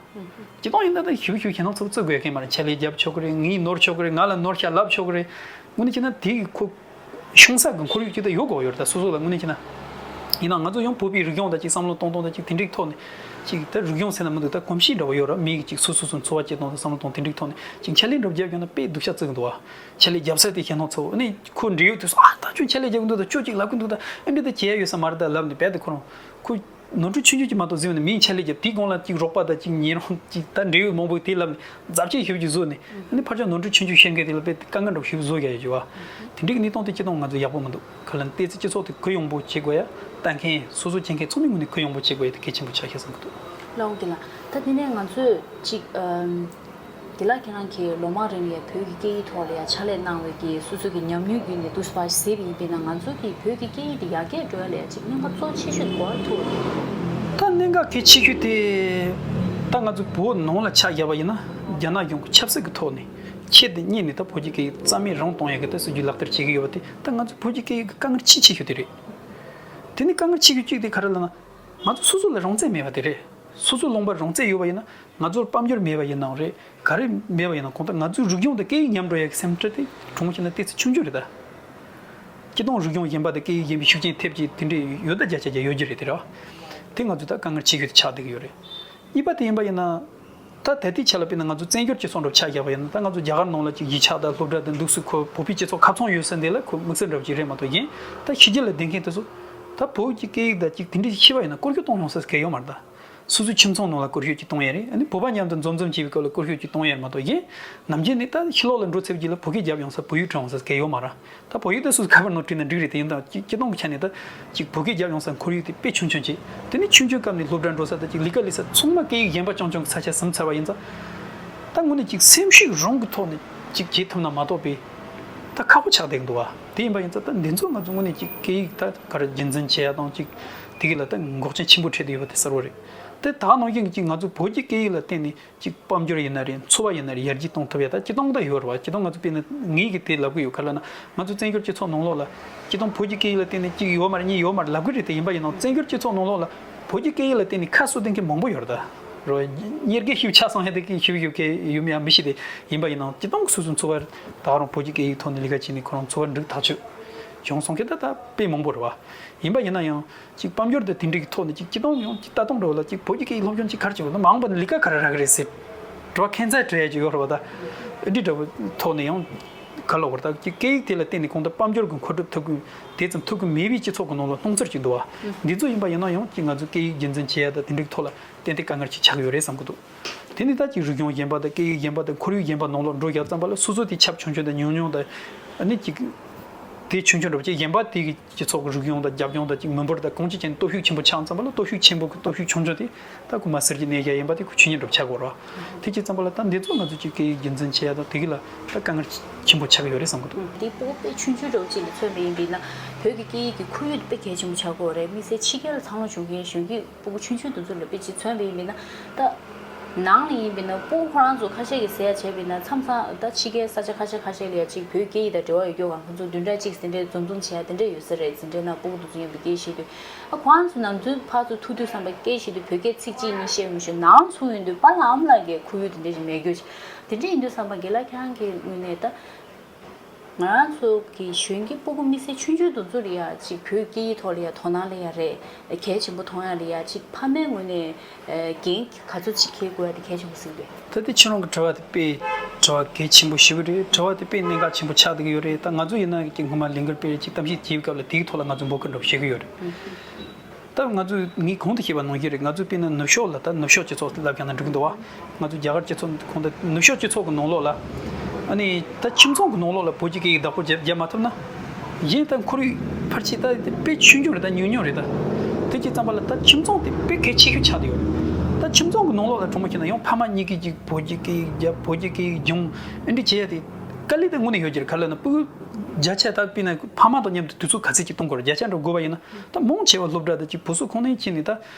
སྤྱི་བཏང་ཡིན་ན་ད་ཞུ་ཞུ་ཞེད་སྣང་ཚ་པོ་བཙུགས་དགོས་མཁན་མ་རེད། འཕྱ་ལད་རྒྱབ་ཆོག་གི་རེད། ངས་ནོར་ཆོག་གི་རེད། ང་ལ་ནོར་ཤག་ལབ་ཆོག་གི་རེད། དངོས་གནས་བྱས་ན་དེ་གི་ཁོ་ཤོང་ས་གི་ཁོར་ཡུག་ཅིག་ད་ཡོད་དགོས་ཡོད་རེད། ད་སོ་སོ་ལ་དངོས་གནས་བྱས་ན་ ཡིན་ནའང་ང་ཚོ་ཡང་བོད་པའི་རིག་གཞུང་དང་ཅིག་བསམ་བློ་གཏོང་སྟངས་དང་ཅིག་དེ་འདྲའི་ཐོག་ནས་ཅིག་ད་རིག་གཞུང་ཟེར་ན་མི་འདུག་ད་གོམས་གཤིས་འདྲ་བོ་ཡོད་ར། མི་གིས་ཅིག་སོ་སོ་སོ་འཚོ་བ་སྐྱེལ་སྟངས་དང་བསམ་བློ་གཏོང་དེ་འདྲའི་ཐོག་ནས་ཅིག་ཕྱག་ལས་འདྲ་བོ་རྒྱབ་ཡོང་ན་དཔེ་སྡུག་ཅག་བརྩི་གི་འདུག་བ། ཕྱག་ལས་རྒྱབ་ས་དེ་ཁྱེད་རང་ཚོ་ནི་ཁོ་འབྲེལ་ཡོད་དུས་སུ་ཨ་ད་ཁྱོད་ཕྱག་ལས་རྒྱབ་གི་འདུག་ད་ཁྱོད་ཅིག་ལབ་གི་འདུག་ད་ཨེ་འདྲ་ད་བྱེད་ཡ་ཡོད་ས་མ་རེད་ད་ལབ་ནས་རྦད་དེ་ཁོ་རང་ཁོ། ནོར་འཁྲུལ་ཆུང་ཆུང་ཅིག་མ་གཏོགས་བཟོས་ཡོད་ན་མིའི་ཕྱག་ལས་རྒྱབ་དེའི་གོང་ལ་ཅིག་རོགས་པ་དང་ཅིག་ཉེ་རང་ཅིག་ད་འབྲེལ་ཡོད་མང་པོས་དེ་ལབ་ནས་འཛབ་ཆས་ཞེ་པོ་ཅིག་བཟོས་ནས་ཨ་ནི་ཕར་ཕྱོགས་ནོར་འཁྲུལ་ཆུང་ཆུང་བཤད་མཁན་དེ་ལ་དཔེ་དཀའ་ངལ་འདྲ་པོ་ཞེ་པོ་བཟོ་ཡ་ཡོད་ཀྱི་བ། དེ་འདྲའི་གི་གནས་སྟངས་དེ་སྤྱིར་བཏང་ང་ཚོ་ཡག་པོ་མི་འདུག་ག་ལ་ནི་བལྟས་ཚེ་སྤྱི་ཚོགས་དེ་གུ་ཡངས་པོ་བྱེད་དགོས་ཡ། ལྟ་མཁན་སོ་སོ་མཁྱེན་མཁན་ཚང་མའི་ངོས་ནས་གུ་ཡངས་པོ་བྱེད་དགོས་ཡ་དེ་གལ་ཆེན་པོ་ཆགས་ཤག་བསམ་གི་འདུག་ལགས་འོང་། དེ་ལ་ད་དེ་ནས་ང་ཚོས་ཅིག་ཨམ། དེ་ལ་ཁྱེད་རང་གིས་ལོ་མང་རིང་ལ་བོད་ཀྱི་སྐད་ཡིག་ཐོག་ལ་ཡང་ཕྱག་ལས་གནང་བའི་གི་སོ་སོ་གི་ཉམས་མྱོང་བརྒྱུད་ནས་འདུག་སེ་ཕར་གཟིགས་པ་ཡིན་པས་ན་ང་ཚོ་གི་བོད་ཀྱི་སྐད་ཡིག་དེ་ཡར་རྒྱས་འགྲོ་ཡ་ལ་ཡང་ཅིག་གནད་འགག་གཙོ་ཆེ་ཤོས་དེ་ག་པར་ཐུག་རེད། ད་གནད་འགག་གལ་ཆེ་ཤོས་དེ་ད་ང་ཚོ་བོད་ནང་ལ་ཆ་བཞག་པ་ཡིན་ན་རྒྱ་ནག་གཞུང་གི་ཆབ་སྲིད་ཀྱི་ཐོག་ནས་ཁྱེད་དེ་གཉིས་ནས་ད་བོད་ཀྱི་སྐད་ཡིག་རྩ་མེད་རང་གཏོང་ཡ་གི་ད་སྲིད་ཇུས་ལག་བསྟར་བྱེད་ཀྱི་ཡོད་པ་དེ་ད་ང་ཚོ་བོད་ཀྱི་སྐད་ཡིག་གི་དཀའ་ངལ་ཆེས་ཆེ་ཤོས་དེ་རེད། དེ་ནས་དཀའ་ངལ་ཆེ་ཤོས་གཅིག་དེ་ག་རེ་ལབ་ན། ང་ཚོ་སོ་སོ་ལ་རང་བཙན་མེད་པ་དེ་རེད། སོ་སོ་ལུང་པར་རང་བཙན་ཡོད་པ་ཡིན་ན་ང་ཚོར་དཔལ་འབྱོར་མེད་པ་ཡིན་ནའང་རེད། ག་རེ་མེད་པ་ཡིན་ན་གང་ལྟར་ང་ཚོའི་རིག་གཞུང་དང་སྐད་ཡིག་ཉམས་འགྲོ་ཡ་གི་སེམས་ཁྲལ་དེ་དྲང་མོ་བཤད་ན་ཏོག་ཙམ་ཆུང་ཆུང་རེད་ད། སྤྱིར་བཏང་རིག་གཞུང་གཞན་པ་དང་སྐད་ཡིག་གཞན་པའི་ཤུགས་རྐྱེན་ཐེབས་ཀྱི་དེ་འདྲས་ཡོད་ད་བརྒྱ་ཆ་བརྒྱ་ཡོད་རྒྱུ་རེད་དེ་རེད་བ། དེ་ང་ཚོའི་ད་དཀའ་ངལ་ཆེ་ཤོས་དེ་ཆགས་བསྡད་ཀྱི་ཡོད་རེད། གཉིས་པ་དེ་ཡིན་པ་ཡིན་ན། ད་ད་ལྟའི་ཆ་ལ་དཔེར་ན་ང་ཚོ་བཙན་བྱོལ་སྤྱི་ཚོགས་འདྲ་པོ་ཆ་བཞག་པ་ཡིན་ན་ད་ང་ཚོ་རྒྱ་གར་ནང་ལ་ཅིག་གཞིས་ཆགས་དང་སློབ་གྲྭ་དང་འདུག་སེ་ཁོ་བོད་པའི་སྤྱི་ཚོགས་ཁ་ཚང་ཡོད་ས་འདི་ལ་ཁོ་དམིགས་བསལ་འདྲ་པོ་ཅིག་རེད་མ་གཏོགས་ཡིན་ད་ཕྱི་རྒྱལ་ལ་བསྡད་མཁན་དེ་ཚོ་ད་བོད་ཀྱི་སྐད་ཡིག་དང་ཅིག་དེ་འདྲའི་ཤེས་པ་ཡིན་ན་སྐོར་སྐྱོད་གཏོང་ཡོང་ས་གལ་ཡོད་མ་རེད་ད། སོ་སོའི་ཁྱིམ་ཚང་ནང་ལ་སྐོར་སྐྱོད་ཅིག་གཏོང་ཡ་རེད། ཨ་ནི་བོད་པ་མཉམ་དུ་འཛོམས་འཛོམས་བྱེད་པའི་སྐབས་ལ་སྐོར་སྐྱོད་ཅིག་གཏོང་ཡ་རེད་མ་གཏོགས་ཡིན། ནམ་རྒྱུན་ནི་ད་ཕྱི་ལོགས་ལ་འགྲོ་ཚར་རྗེས་ལ་བོད་སྐད་རྒྱབ་ཡོང་ས་བོད་ཡིག་འབྲི་ཡོང་ས་གལ་ཡོད་མ་རེད། ད་བོད་ཡིག་དེ་སུས་ག་པར་ནོར་བྲིས་ན་འགྲིག་རེད་དེ་ཡིན་ད་སྤྱི་སྤྱི་སྟངས་ཀྱི་ཆ་ནས་ད་ཅིག་བོད་སྐད་རྒྱབ་ཡོང་ས་ཁོར་ཡུག་དེ་དཔེ་ཆུང་ཆུང་བྱས། དེ་ནི་ཆུང་ཆུང་སྐབས་ནས་སློབ་གྲྭ་འགྲོ་ས་ད་ཅིག་ལས་ཀ་ལས་ས་ཚང་མ་སྐད་ཡིག་གཞན་པ་རྐྱང་རྐྱང་གི་ས་ཆ་ཟིན་ཚར་བ་ཡིན་ཙང་། ད་དངོས་གནས་ཅིག་སེམས་ཤུགས་རང་གི་ཐོག་ནས་ཅིག་བྱེད་ཐུབ་ན་མ་གཏོགས་པའི་ད་ཁག་པོ་ཆགས་བསྡད་འདུག་བ། དེ་ཡིན་པ་ཡིན་ཙང་ད་འདི་ཚོ་ང་ཚོ་དངོས་གནས་ཅིག་སྐད་ཡིག་ད་ག་རེ་རྒྱུན་འཛིན་བྱེད་ཡ་དང་ཅིག་དེ་གི་ལ་ད་འགོག་རྐྱེན་ཆེན་པོ་འཕྲད་བསྡད་ཡོད་པ་དེ་གསལ་པོ་རེད། དེ་ད་ནང་བཞིན་གྱི་ཅིག་ང་ཚོ་བོད་ཀྱི་སྐད་ཡིག་ལ་བརྟེན་ནས། ཅིག་དཔལ་འབྱོར་ཡིན་ན་རེད། འཚོ་བ་ཡིན་ན་རེད། ཡར་རྒྱས་གཏོང་ཐུབ་ཡ་ད་སྤྱིར་བཏང་ད་ཡོད་རེད་བ། སྤྱིར་བཏང་ང་ཚོ་དཔེར་ན་ངས་གི་དེ་ལབ་གི་ཡོད་ག་ལབ་ན། ང་ཚོ་བཙན་བྱོལ་སྤྱི་ཚོགས་ནང་ལོགས་ལ་སྤྱིར་བཏང་བོད་ཀྱི་སྐད་ཡིག་ལ་བརྟེན་ནས་གཅིག་ཡོད་མ་རེད་གཉིས་ཡོད་མ་རེད་ལབ་གི་རེད་དེ། ཡིན་པ་ཡིན་ནའང་བཙན་བྱོལ་སྤྱི་ཚོགས་ནང་ལོགས་ལ་བོད་ཀྱི་སྐད་ཡིག་ལ་བརྟེན་ནས་ཁ་གསོ་ལྡན་མཁན་མང་པོ་ཡོད་རེད་ད། རོ། གཉེར་སྐད་ཞིབ་ཆ་སང་ཧེ་དེ་སྐད་ཞིབ་ཞིབ་སྐད་ཡོད་མེད་ཡང་མི་ཤེས་དེ། ཡིན་པ་ཡིན་ནའང་སྤྱིར་བཏང་སོ་སོའི་འཚོ་བར་ད་རུང་བོད་ཀྱི་སྐད་ཡིག་ཐོག་ནས་ལས་ཀ་བྱས་ནས་ཁོ་རང་འཚོ་བ་འགྲིག་ཐག་ཆོད་བྱུང་སོང་གི་ད་ད་དཔེ་མང་པོ་རེད་བ། ཡིན་པ་ཡིན་ན་ཡང་། ཅིག་དཔལ་འབྱོར་དང་དེ་འདྲའི་གི་ཐོག་ནས་ཅིག་སྤྱིར་བཏང་ཡང་ཅིག་ལྟ་སྟངས་འདྲ་བོ་ལ་ཅིག་བོད་ཀྱི་སྐད་ཡིག་སློབ་སྦྱོང་ཅིག་ག་རེ་བྱེད་དགོས་ན་མ་འོངས་པ་ན་ལས་ཀ་ག་རེ་རག་གི་རེད་ཟེར། འགྲོ་བ་ཁྱད་མཚར་དྲན་ཡ་ཅིག་ཡོད་རེད་བ་ད། འདི་འདྲ་བོ་ཐོག་ནས་ཡང་ག་ལབ་དགོས་རེད་ད། ཅིག་སྐད་ཡིག་དེ་ལ་བརྟེན་ནས་གང་ལྟར་དཔལ་འབྱོར་གྱི་མཁོ་སྒྲུབ་ཐུབ་ཀྱི་དེ་ཙམ་ཐུབ་ཀྱི་མེད་པའི་སྤྱི་ཚོགས་ཀྱི་ནང་ལ་སྣང་ཚུལ་ཅིག་འདུག་བ། འདི་ཚོ་ཡིན་པ་ཡིན་ན་ཡང་ཅིག་ང་ཚོ་སྐད་ཡིག་རྒྱུན་འཛིན་བྱེད་ཡ་ད་དེ་འདྲའི་ཐོག་ལ་ཏན་ཏན་དཀའ་ངལ་ཅིག་ཆགས་ཀྱི་ཡོད་རེད་བསམ་གྱི་འདུག་དེ་ནི་ད་ཅིག་རིག་གཞུང་གཞན་པ་དང་སྐད་ཡིག་གཞན་པ་དང་ཁོར་ཡུག་གཞན་པ་ནང་ལོགས་འགྲོ་ཡ་ཙམ་པ་ལ་སོ་སོ་དེ་ཁྱབ་ཆུང་ཆུང་དང་ཉུང་ཉུང་དང་། ཨ་ནི་ཅིག་དེ་ཆུང་ཆུང་འདྲ་པོ་ཅིག་གཞན་པ་དེ་གི་སྤྱི་ཚོགས་ཀྱི་རིག་གཞུང་དང་རྒྱབ་ལྗོངས་དང་ཅིག་མི་འབོར་དང་གང་ཅི་ཅན་སྟོབས་ཤུགས་ཆེན་པོ་ཆགས་ཙམ་པ་ལ་སྟོབས་ཤུགས་ཆེན་པོ་གི་སྟོབས་ཤུགས་ཆུང་ཆུང་དེ་ད་ཁོ་མ་ཟེར་གྱི་གནས་བཞག་ཡིན་པ་དེ་ཁོ་ཆོས་ཉིད་འདྲ་པོ་ཆགས་དགོས་རེད་བ། དེ་ཅི་ཙམ་པ་ལ་ད་འདི་ཚོ་ང་ཚོ་ཅིག་སྐད་ཡིག་རྒྱུན་འཛིན་བྱེད་ཡ་དང་དེ་གི་ལ་ད་དཀའ་ངལ་ཆེན་པོ་ཆགས་ཀྱི་ཡོད་རེད་བསམ་གྱི་འདུག་འདི་སྤུ་གུ་དཔེ་ཆུང་ཆུང་འདྲ་པོ་ཅིག་ལ་མཚོན་པ་ཡིན་པས་ན་བོད་ཀྱི་སྐད་ཡིག་གི་ཁོར་ཡུག་དེ་དཔེ་གལ་ཆེན་པོ་ཆགས་ཀྱི་ཡོད་རེད། དམིགས་བསལ་ཕྱི་རྒྱལ་ལ་འཚར་ལོངས་བྱུང་མཁན་གཞོན་སྐྱེས་སྤུ་གུ་ཆུང་ཆུང་དེ་ཚོ་ལ་དཔེ་ཅིག་མཚོན་པ་ཡིན་པས་ན་ད། ནང་ལ་ཡིན་པས་ན་སྤུ་གུ་ཁོ་རང་ཚོ་ཁ་ཤས་ཀྱིས་ཟེར་ཡ་བྱས་པས་ན་མཚམས་མཚམས་ད་ཕྱི་རྒྱལ་ས་ཆ་ཁ་ཤས་ཁ་ཤས་ལ་ཡ་ཅིག་བོད་སྐད་ཡིག་དང་འབྲེལ་བ་ཡོད་རྒྱུ་གང་ཁོ་ཚོ་བདུན་ཕྲག་གཅིག་དེ་འདྲའི་འཛོམས་འཛོམས་བྱེད་ཡ་དེ་འདྲ་ཡོད་ས་རེད། འཛིན་གྲྭའི་ནང་སྤུ་གུ་དེ་ཚོ་མཉམ་དུ་སྐད་བཤད་དུས་ཨ་ཁོ་རང་ཚོ་ནམ་རྒྱུན་ཕར་ཚུར་ཐུག་དུས་ཙམ་པ་སྐད་བཤད་དུས་བོད་སྐད་ཚིག་གཅིག་གཉིས་བཤད་མི་ཤེས། ནང་ཚུར་ཡོང་དུས་པཱ་ལགས་ཨ་མ་ལགས་ཀྱི་ཁོར་ཡུག་དེ་འདྲ་ཞིག་མེད་རྒྱུ་ཞིག་དེ་འདྲ་ཡིན་དུས་ཙམ་པ་རྒན་ལགས་ཁྱེད་རང་གི་ངོས་ནས་ད། ང་རང་ཚོ་གི་གཞོན་སྐྱེས་སྤུ་གུ་དམིགས་བསལ་ཆུང་ཆུང་དེ་ཚོ་ལ་ཡ་ཅིག་བོད་སྐད་ཡིག་ཐོག་ལ་ཡ་དོ་སྣང་སླེབས་ཡ་རེད། གལ་ཆེན་པོ་མཐོང་ཡ་ལ་ཡ་ཅིག་ཕ་མའི་ངོས་ནས་འགན་ག་ཚོད་ཅིག་འཁྱེར་དགོས་ཡ་དེ་གལ་ཆེན་པོ་ཟིག་རེད། ད་དེ་ཁྱེད་རང་གི་དྲི་བ་དེ་དཔེ་དྲི་བ་གལ་ཆེན་པོ་ཞེ་པོ་རེད། དྲི་བ་དེ་དཔེ་གནད་འགག་ཆེན་པོ་ཆགས་བསྡད་ཀྱི་ཡོད་རེད། ད་ང་ཚོ་ཡིན་ན་ཅིག་སྔོན་མ་ལས་འགུལ་སྤེལ་རེད་ཅིག་གཏམ་བཤད་བྱེད་པའི་སྐབས་ལ་དེའི་ཐོག་ལ་ང་ཚོ་འབོད་སྐུལ་འདྲ་པོ་བྱེད་ཀྱི་ཡོད་རེད། ད་ང་ཚོས་ངས་གོང་དུ་བཤད་པ་ནང་བཞིན་རེད། ང་ཚོས་དཔེར་ན་ནུབ་ཕྱོགས་ལ་ད་ནུབ་ཕྱོགས་སྤྱི་ཚོགས་ལབ་ཀྱང་ན་འགྲིག་གི་འདུག་བ། ང་ཚོ་རྒྱ་གར་སྤྱི་ཚོགས་གོང་དུ་ནུབ་ཕྱོགས་སྤྱི་ཚོགས་ཀྱི་ནང་ལོགས་ལ། ཨ་ནི་ད་ཁྱིམ་ཚང་གི་ནང་ལོགས་ལ་བོད་ཀྱི་སྐད་ཡིག་བདག་པོ་རྒྱབ་རྒྱབ་མ་ཐུབ་ན། གཞན་ད་ཁོར་ཡུག་ཕལ་ཆེར་ད་དཔེ་ཆུང་ཆུང་རེད། ད་ཉུང་ཉུང་རེད་ད། དེ་ཅི་ཙམ་པ་ལ་ད་ཁྱིམ་ཚང་དེ་དཔེ་གལ་ཆེ་ཤོས་ཆགས་བསྡད་ཡོད་རེད། ད་ཁྱིམ་ཚང་གི་ནང་ལོགས་ལ་དྲང་མོ་བཤད་ན་ཡང་ཕ་མ་གཉིས་ཀྱིས་ཅིག་བོད་ཀྱི་སྐད་ཡིག་རྒྱབ་བོད་ཀྱི་སྐད་ཡིག་སྦྱོང་ཨེ་འདྲ་བྱེད་ཡ་དེ་དཀའ་ལས་ད་དངོས་གནས་ཡོད་ཀྱི་རེད། ག་ལབ་ན་སྤུ་གུ་བརྒྱ་ཆ་ད་དཔེར་ན་ཕ་མ་དང་མཉམ་དུ་དུས་ཚོད་ག་ཚོད་ཅིག་གཏོང་དགོས་རེད། བརྒྱ་ཆ་འདྲ་བགོས་པ་ཡིན་ན། ད་མང་ཆེ་བ་སློབ་གྲྭ་དང་ཅིག་བུ་གསོ་ཁང་ནས་ཕྱིན་ནས་ད་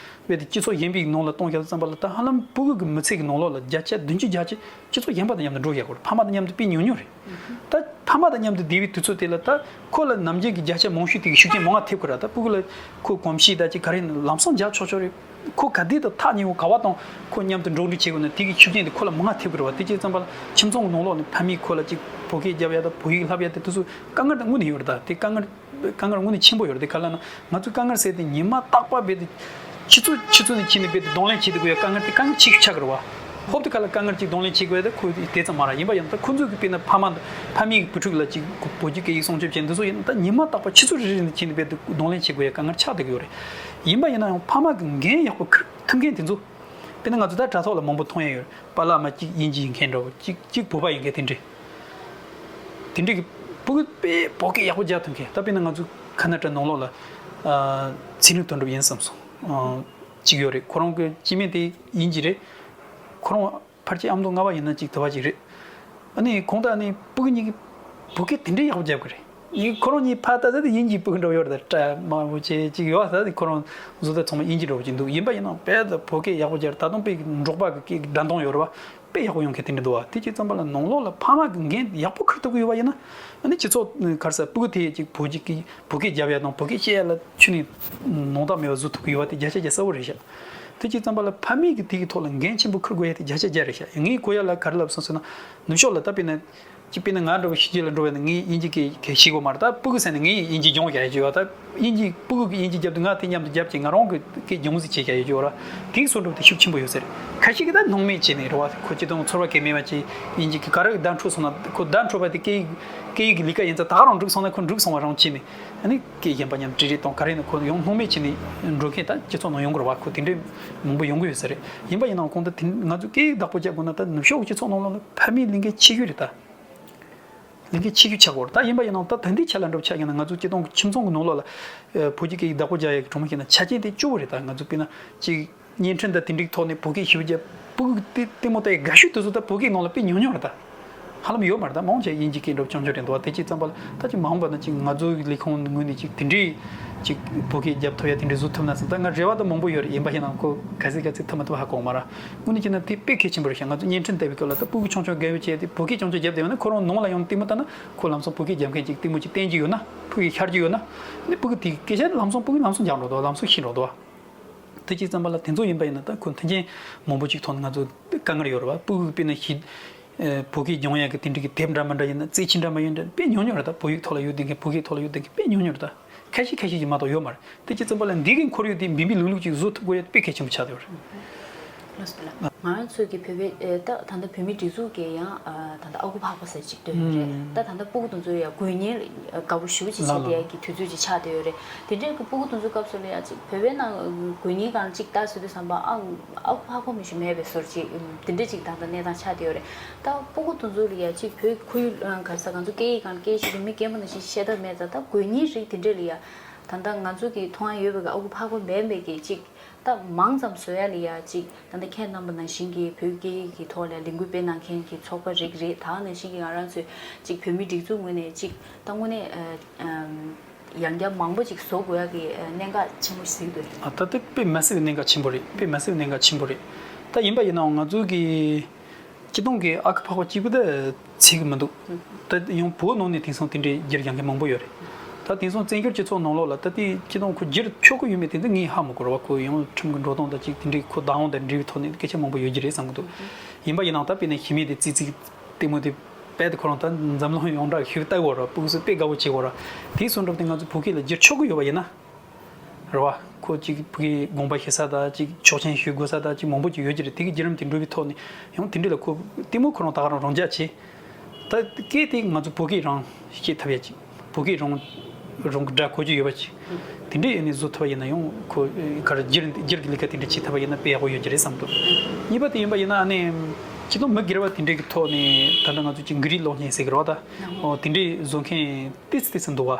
དཔེ་དེ་སྤྱི་ཚོགས་གཞན་པའི་ནང་ལ་གཏོང་བཞག་ཙམ་པ་ལ་ད་ཧ་ལམ་སྤུ་གུ་གི་མི་ཚེ་གི་ནང་ལོགས་ལ་བརྒྱ་ཆ་བདུན་ཅུ་བརྒྱ་ཆ་སྤྱི་ཚོགས་གཞན་པ་དང་མཉམ་དུ་འགྲོ་བཞག་གོ། ཕ་མ་དང་མཉམ་དུ་དཔེ་ཉུང་ཉུང་རེད། ད་ ཕ་མ་དང་མཉམ་དུ་བསྡད་པའི་དུས་ཚོད་དེ་ལ་ད་ཁོ་ལ་ནམ་རྒྱུན་གྱི་བརྒྱ་ཆ་མང་ཤོས་དེ་གི་ཤུགས་རྐྱེན་མང་བ་ཐེབས་ཀྱི་རེད། ད་སྤུ་གུ་ལ་ཁོ་གོམས་གཤིས་དང་ཅིག་ག་རེ་ཡིན་ན་ལམ་སང་རྒྱག་ཆོག་ཆོག་རེད། ཁོ་ག་དུས་དང་ཐག་ཉེ་བོ་ག་བ་དང་ཁོ་མཉམ་དུ་འགྲོགས་འདྲིས་བྱེད་དགོས་ན་དེ་གི་ཤུགས་རྐྱེན་དེ་ཁོ་ལ་མང་བ་ཐེབས་ཀྱི་རེད་བ། དེ་བྱས་ཙམ་པ་ལ་ཁྱིམ་ཚང་གི་ནང་ལོགས་ནས་ཕ་མས་ཁོ་ལ་ཅིག་བོད་སྐད་རྒྱབ་ཡ་དང་བོད་ཡིག་བསླབ་ཡ་དེ་དེ་ཚོ་དཀའ་ངལ་དེ་དངོས་གནས་ཡོད་རེད། ད་དེ་དཀའ་ངལ་དཀའ་ངལ་དངོས་གནས་ཆེན་པོ་ཡོད་རེད། དེ་ག་ལ་ན་ང་ཚོས་དཀའ་ངལ་ཟེར་དེ་ཉི་མ་རྟག་པར་རྦད་དེ་ཕྱི་ཚོད་ཕྱི་ཚོད་ནས་ཕྱིན་ནས་རྦད་དེ་གདོང་ལེན་བྱེད་དགོས་ཡ་དཀའ་ངལ་དེ་དཀའ་ངལ་ཆེ་ཤོས་ཆགས་ཀྱི་རེད་བ། ཧོབ་དེ་ག་ལ་དཀའ་ངལ་ཅིག་གདོང་ལེན་བྱེད་དགོས་ཡ་དེ་ཁོ་དེ་ཙམ་མ་རེད། ཡིན་པ་ཡིན་ན་ད་ཁོ་ཚོས་གི་དཔེར་ན་ཕ་མ་ཕ་མའི་བུ་ཕྲུག་ལ་ཅིག་བོད་ཀྱི་སྐད་ཡིག་སྲུང་སྐྱོབ་བྱེད་འདི་ཚོ་ཡིན་ན་ད་ཉི་མ་རྟག་པར་ཕྱི་ཚོད་རེ་རེ་ནས་ཕྱིན་ནས་རྦད་དེ་གདོང་ལེན་བྱེད་དགོས་ཡ་དཀའ་ངལ་ཆགས་བསྡད་ཀྱི་ཡོད་རེད། ཡིན་པ་ཡིན་ན་ཡང་ཕ་མ་གི་འགན་ཡག་པོ་འཁུར་ཐུབ་མཁན་དེ་ཚོ་དཔེར་ན་ང་ཚོ་ད་དྲ་ཐོག་ལ་མང་པོ་མཐོང་ཡ་ཡོད་རེད། པཱ་ལགས་མ་གཅིག་དབྱིན་ཇི་ཡིན་མཁན་འདྲ་བོ་གཅིག་གཅིག་བོད་པ་ཡིན་མཁན་དེ་འདྲས། དེ་འདྲས་ཀྱི་སྤུ་གུ་དཔེ་བོད་སྐད་ཡག་པོ་རྒྱག་ཐུབ་མཁན། ད་དཔེར་ན་ང་ཚོ་ཁ་ན་ཏྲ་ནང་ལོགས་ལ་ཨ་ཚེ་རིང་དོན་གྲུབ་ཡིན་བསམ་སོང་། ཨ་གཅིག་ཡོད་རེད། ཁོ་རང་གི་སྐྱེ་དམན་དེ་དབྱིན་ཇི་རེད། ཁོ་རང་ཕལ་ཆེར་ཨ་མདོ་རྔ་བ་ཡིན་ན་གཅིག་དེ་བ་གཅིག་རེད། ཨ་ནི་གོང་དུ་ཨ་ནི་སྤུ་གུ་གཉིས་ཀྱི་བོད་སྐད་དེ་འདྲས་ཡག་པོ་རྒྱབ་ཀྱི་རེད། ཡིན་ཁོ་རང་གཉིས་ཕར་ལྟ་ས་དེ་དབྱིན་ཇིའི་སྤུ་གུ་འདྲ་བོ་ཡོད་རེད། ད་སྐྲ་དམར་པོ་བྱས་གཅིག་ཡོད་ས་དེ་ཁོ་རང་བཟོ་ལྟ་ཚང་མ་དབྱིན་ཇི་འདྲ་བོ་གཅིག་འདུག་ཡིན་པ་ཡིན་ནའང་དཔེ་ད་བོད་སྐད་ཡག་པོ་རྒྱབ། ད་དུང་དཔེ་འབྲོག་པ་གི་སྐད་ཀྱི་སྒྲ་གདངས་ཡོད་རེད་བ། དཔེ་ཡག་པོ་ཡོང་མཁན་དེ་འདྲ་འདུག་བ། དེ་བྱས་ཙམ་པ་ལ་ནང་ལོགས་ལ་ཕ་མ་གི་འགན་ཡག་པོ་འཁུར་ཐུབ་ཀྱི་ཡོད་པ་ཡིན་ན། ཨ་ནི་སྤྱི་ཚོགས་ག་རེ་ཟེར་སྤུ་གུ་དེ་ཅིག་བོད་ཀྱི་བོད་སྐད་རྒྱབ་ཡ་དང་བོད་སྐད་བཤད་ཡ་ལ་ཁྱོན་ནས་ནོར་རྟགས་མེད་པ་བཟོ་ཐུབ་ཀྱི་ཡོད་པ་དེ་བརྒྱ་ཆ་བརྒྱ་གསལ་བོ་རེད་ཤག་དེ་བྱས་ཙམ་པ་ལ་ཕ་མས་ཀྱི་དེ་གི་ཐོག་ལ་འགན་ཆེན་པོ་འཁུར་དགོས་ཡ་དེ་བརྒྱ་ཆ་བརྒྱ་རེད་ཤག་ངས་གོ་ཡ་ལ་ག་རེ་ལབ་སོང་ཟེར་ན། ནུབ་ཕྱོགས་ལ་ད་དཔེར་ན། ཅིག་དཔེར་ན་ང་འདྲ་བོ་ཕྱི་རྒྱལ་ལ་འགྲོ་བ་ཡིན་ན་ངས་དབྱིན་ཇི་སྐད་ག་ཤེས་གོ་མ་རེད། ད་སྤུ་གུ་ཟེར་ན་ངས་དབྱིན་ཇི་སྦྱོང་བྱ་ཡ་ཅིག་ཡོད། ད་དབྱིན་ཇི་སྤུ་གུ་གིས་དབྱིན་ཇི་རྒྱབ་དུས་ང་དེ་མཉམ་དུ་རྒྱབ་ཅིག་ང་རང་གི་སྐད་སྦྱོང་རྩིས་བྱེད་བྱ་ཡ་ཅིག་ཡོད་ར། དེའི་སོ་འདྲ་བོ་དེ་ཤུགས་ཆེན་པོ་ཡོད་ས་རེད། ཁ་ཤས་ཀྱིས་ད་སྣང་མེད་བྱས་ནས་རེད་བ། ཁོ་སྤྱི་དང་ཚོར་བ་གལ་མེད་པ་ཅིག་དབྱིན་ཇི་གི་ག་རེ་བརྡ་འཕྲོད་སོང་ན་ཁོ་བརྡ་འཕྲོད་པ་དེ་སྐད་ཡིག་སྐད་ཡིག་གི་ལས་ཀ་ཡིན་ཙང་ད་ག་རང་འགྲིག་སོང་ན་ཁོ་འགྲིག་སོང་བ་རང་བྱས་ནས། ཨ་ནི་སྐད་གཞན་པ་མཉམ་འབྲི་རེས་གཏོང་ག་རེ་ནི་ཁོ་ཡང་སྣང་མེད་བྱས་ནས་འགྲོ་མཁན་ད་སྤྱི་ཚོགས་ནང་ཡོང་གི་རེད་བ། ཁོ་དེ་འདྲའི་མང་པོ་ཡོང་གི་ཡོད་ས་རེད། ཡིན་པ་ཡིན་ནའང་གོང་དུ་དེ་ང་ཚོས་སྐད་ཡིག་བདག་པོ་རྒྱག་དགོས་ན་ད་ནུབ་ཕྱོགས་ཀྱི་སྤྱི་ཚོགས་ནང་ལ་ཕ་མའི་ལས་འགན་ཆེ་ཤོས་རེད་ད། ལས་འགན་ཆེ་ཤོས་ཆགས་ཀྱི་ཡོད་རེད་ད། ཡིན་པ་ཡིན་ནའང་ད་ད་ལྟའི་ཆ་ལ་འགྲོ་ཆ་ཡིན་ན་ང་ཚོ་སྤྱི་བཏང་གི་ཁྱིམ་ཚང་གི་ནང་ལོགས་ལ་བོད་ཀྱི་སྐད་ཡིག་བདག་པོ་རྒྱག་ཡག་གི་གྲོགས་མོ་ཞིག་ན་ཆ་རྐྱེན་དེ་སྐྱོ་བོ་རེད་ད། ང་ཚོ་དཔེར་ན་ཅིག་བརྙན་འཕྲིན་དང་དེ་འདྲའི་ཐོག་ནས་བོད་སྐད་ཞིབ་རྒྱབ་སྤུ་གུ་དེ་ལྟད་མོ་ལྟ་ཡག་དགའ་ཤོས་དེ་ཚོ་ད་བོད་སྐད་ནང་ལ་དཔེ་ཉུང་ཉུང་རེད་ད། ཧ་ལམ་ཡོད་མ་རེད་ད། མང་ཆེ་དབྱིན་ཇི་སྐད་འདྲ་བོ་རྐྱང་རྐྱང་རེད་འདུག་བ། དེ་ཅིག་ཙམ་པ་ལ་ད་ཅིག་མ་འོངས་པ་ན་ཅིག་ང་ཚོའི་ལས་ཁུངས་ངོས་ནས་ཅིག་དེ་འདྲའི་ཅིག་བོད་སྐད་རྒྱབ་ཐུབ་ཡ་དེ་འདྲའི་བཟོ་ཐུབ་ན་བསམ། ད་ང་རེ་བ་ད་མང་པོ་ཡོད་རེད། ཡིན་པ་ཡིན་ནའང་ཁོ་ག་ཚོད་ག་ཚོད་ཐུབ་མ་ཐུབ་ཧ་གོ་མ་རེད། དངོས་གནས་བྱས་ན་དེ་དཔེ་གལ་ཆེན་པོ་རེད་ཤག་ང་ཚོ་བརྙན་འཕྲིན་ལྟ་བའི་སྐབས་ལ་ད་སྤུ་གུ་ཆུང་ཆུང་རྒན་པོ་བྱས་ཏེ་བོད་སྐད་རྐྱང་རྐྱང་རྒྱབ་བསྡད་ཡོད་ན་ཁོ་རང་ནང་ལ་ཡང་ལྟད་མོ་ལྟ་ན་ཁོ་ལམ་སང་བོད་སྐད་རྒྱབ་མཁན་ཅིག་ལྟད་མོ་ཅིག་བསྟན་གྱི་ཡོད་ན་ཕྲུ་གུ་ཤར་གྱི་ཡོད་ན། ནི་སྤུ་གུ་དེ་སྐད་ཆ་ལམ་སང་སྤུ་གུ་ལམ་སང་སྦྱངས་འགྲོ་འདུག་ལམ་སང་ཤེས་འགྲོ་འདུག་དེ་ཅིག་ཙམ་པ་ལ་དེ་ཚོ་ཡིན་པ་ཡིན་ན་ད་ཁོ་མཐུན་རྐྱེན་མང་པོ་ཅིག་ཐོག་ནས་ང་ཚོ་དཀའ་ངལ་ཡོད་རེད་བ། སྤུ་གུ་དཔེར་ན་ཞིག་ཨ་བོད་སྐད་སྦྱོང་ཡག་གི་དེ་འདྲ་གི་དེབ་འདྲ་མི་འདྲ་ཡིན་ན་རྩེད་ཆས་འདྲ་མི་ཡིན་འདྲ་དཔེ་ཉུང་ཉུང་རེད་ད། བོད་ཡིག་ཐོག་ལ་ཡོད་བསྡད་མཁན་བོད་སྐད་ཐོག་ལ་ཡོད་བསྡད་མཁན་དཔེ་ཉུང་ཉུང་རེད་ད། ཁ་ཤས་ཁ་ཤས་ཀྱིས་མ་གཏོགས་ཡོད་མ་རེད། དེ་ཅིག་ཙམ་པ་ལ་འདི་གི་ཁོར་ཡུག་དེ་འབད་འབད་ལུག་ལུག་ཅིག་བཟོ་ཐུབ་དགོས་ཡ་དཔེ་གལ་ཆེན་པོ་ཆགས་བསྡད་ཡོད་རེད། ལགས་སོ་ལགས། ང་རང་ཚོའི་གི་བོད་པའི་ཨེ་ད་ད་ལྟ་བོད་མིའི་སྒྲིག་འཛུགས་ཀྱི་ཡང་ཨ་ད་ལྟ་ཨ་ཁུ་ཕག་པ་ཟེར་ཅིག་འདོན་ཡོད་རེད། ཨུམ། ད་ད་ལྟ་སྤུ་གུ་དེ་ཚོ་ཡང་དགོས་ངེས་དགའ་པོ་ཞེ་པོ་ཅིག་ལགས་བྱེད་བསྡད་ཡ་གི་དུས་ཚོད་ཅིག་ཆགས་བསྡད་ཡོད་རེད། དེ་འདྲའི་གི་སྤུ་གུ་དེ་ཚོའི་སྐབས་སུ་ལ་ཡང་ཅིག་བོད་པའི་ནང་དགོས་ངེས་སྒང་ཅིག་ལྟ་ཟེར་དུས་ཙམ་པ་ཨ་ཨ་ཁུ་ཕག་པ་མི་ཞིག་མེད་པའི་བཟོ་ཅིག་དེ་འདྲ་ཅིག་ད་ལྟ་གནས་སྟངས་ཆགས་བསྡད་ཡོད་རེད། ད་སྤུ་གུ་དེ་ཚོ་ལ་ཡང་ཅིག་བོད་ཁོར་ཡུག་ག་རེ་ཟེར་ང་ཚོ་སྐད་ཡིག་སྒང་སྐད་ཆ་བཤད་དུས་མི་རྒན་པོ་ནང་བཞིན་བཤད་ཐབས་མེད་ཙང་ད་དགོས་ངེས་རིགས་དེ་འདྲ་ལ་ཡང་ད་ལྟ་ང་ཚོ་གི་མཐོང་ཡ་ཡོད་པའི་གི་ཨ་ཁུ་ཕག་པ་མེད་པའི་གི་ཅིག་ད་མང་ཙམ་བཟོ་ཡ་ལ་ཡ་ཅིག་ད་ལྟ་ཁྱེད་རྣམ་པ་ནང་བཞིན་གྱི་བོད་སྐད་ཡིག་གི་ཐོག་ལ་ལས་འགུལ་སྤེལ་གནང་མཁན་གྱི་ཚོགས་པ་རིགས་རེད། ད་ནང་བཞིན་གྱི་ང་རང་ཚོའི་ཅིག་བོད་མིའི་སྒྲིག་འཛུགས་ངོས་ནས་ཅིག་ད་དངོས་གནས་ཨ་ཨམ་ཡང་བསྐྱར་མང་པོ་ཅིག་བཟོ་དགོས་ཡ་གི་ཨ་གནད་འགག་ཆེན་པོ་ཞིག་གཟིགས་འདུག་ཨ་ད་དེ་དཔེ་མ་སྲིད་པའི་གནད་འགག་ཆེན་པོ་རེད། དཔེ་མ་སྲིད་པའི་གནད་འགག་ཆེན་པོ་རེད། ད་ཡིན་པ་ཡིན་ནའང་ང་ཚོ་གི་སྤྱི་བཏང་གི་ཨ་ཁུ་ཕག་པ་གཅིག་པུ་དེ་ཚད་ཀྱི་མི་འདུག་ད་ཡང་བོད་ནང་ནས་དེང་སང་དེ་འདྲའི་སྒྱུར་རྒྱག་མཁན་མང་པོ་ཡོད་རེད། ད་དེང་སང་བཙན་བྱོལ་སྤྱི་ཚོགས་ནང་ལོགས་ལ་ད་དེ་སྤྱི་བཏང་ཁོ་སྒྱུར་ཆོག་གི་ཡོད་མེད་དེ་ཚོ་ངས་ཧ་མ་གོ་ར་བ། ཁོ་ཡང་ཁྲིམས་ཀྱི་འགྲོ་སྟངས་དང་ཅིག་དེ་འདྲའི་ཁོ་བདག་དབང་དང་འབྲེལ་བའི་ཐོག་ནས་སྐད་ཆ་མང་པོ་ཡོད་ཀྱི་རེད་བསམ་གི་འདུག་ཡིན་པ་ཡིན་ནའང་ད་དཔེར་ན་ཞི་མོལ་དེ་རྩེད་རྩེད་ལྟད་མོ་དེ་རྦད་དེ་ཁོ་རང་ད་འཛམ་གླིང་ཡོངས་གྲགས་ཤིག་ལྟ་གི་ཡོད་ར། སྤུ་གུ་ཚོས་དཔེ་དགའ་པོ་བྱེད་ཀྱི་ཡོད་ར། དེ་སོང་འགྲོ་དེ་ང་ཚོ་བོད་སྐད་ལ་བསྒྱུར་ཆོག་གི་ཡོད་པ་ཡིན་ན། རེད་བ། ཁོ་གཅིག་ཕ་གིའི་དགོངས་པ་བཞེས་ས་དང་གཅིག་ཆོག་མཆན་ཞུ་དགོས་ས་དང་གཅིག་མང་པོ་ཅིག་ཡོད་ཀྱི་རེད། དེ་གི་བརྒྱུད་རིམ་དེ་འགྲོ་བའི་ཐོག་ནས་ཡང་དེ་འདྲ་ལ་ཁོ་ལྟད་མོ་ཁོ་རང་ད་ག་རང་རང་འཇགས་བྱས། ད་སྐད་དེ་ང་ཚོ་བོད་སྐད་རང་ཤེས་ཐུབ་ཡ་ཅིག་བོད་སྐད་རང་རང་གི་སྒྲ་གོ་རྒྱུ་ཡོད་པ་ཅིག་དེ་འདྲའི་ཡོད་ནས་བཟོ་ཐུབ་པ་ཡིན་ན་ཡང་ཁོ་ག་རེ་སྒྱུར་སྒྱུར་གྱི་ལས་ཀ་དེ་འདྲ་བྱེད་ཐུབ་པ་ཡིན་ན་དཔེ་ཡག་པོ་ཡོད་ཀྱི་རེད་བསམ་འདུག་གཉིས་པ་དེ་ཡིན་པ་ཡིན་ན་ཨ་ནི་སྤྱི་བཏང་མི་སྒེར་བ་དེ་འདྲའི་གི་ཐོག་ནས་ད་ལྟ་ང་ཚོ་ཅིག་འགུལ་རིས་སློག་མཁན་ཟེར་གི་རེད་བ། ད་ཨོ་དེ་འདྲའི་བཟོ་མཁན་ཏོག་ཙམ་ཏོག་ཙམ་འདུག་བ།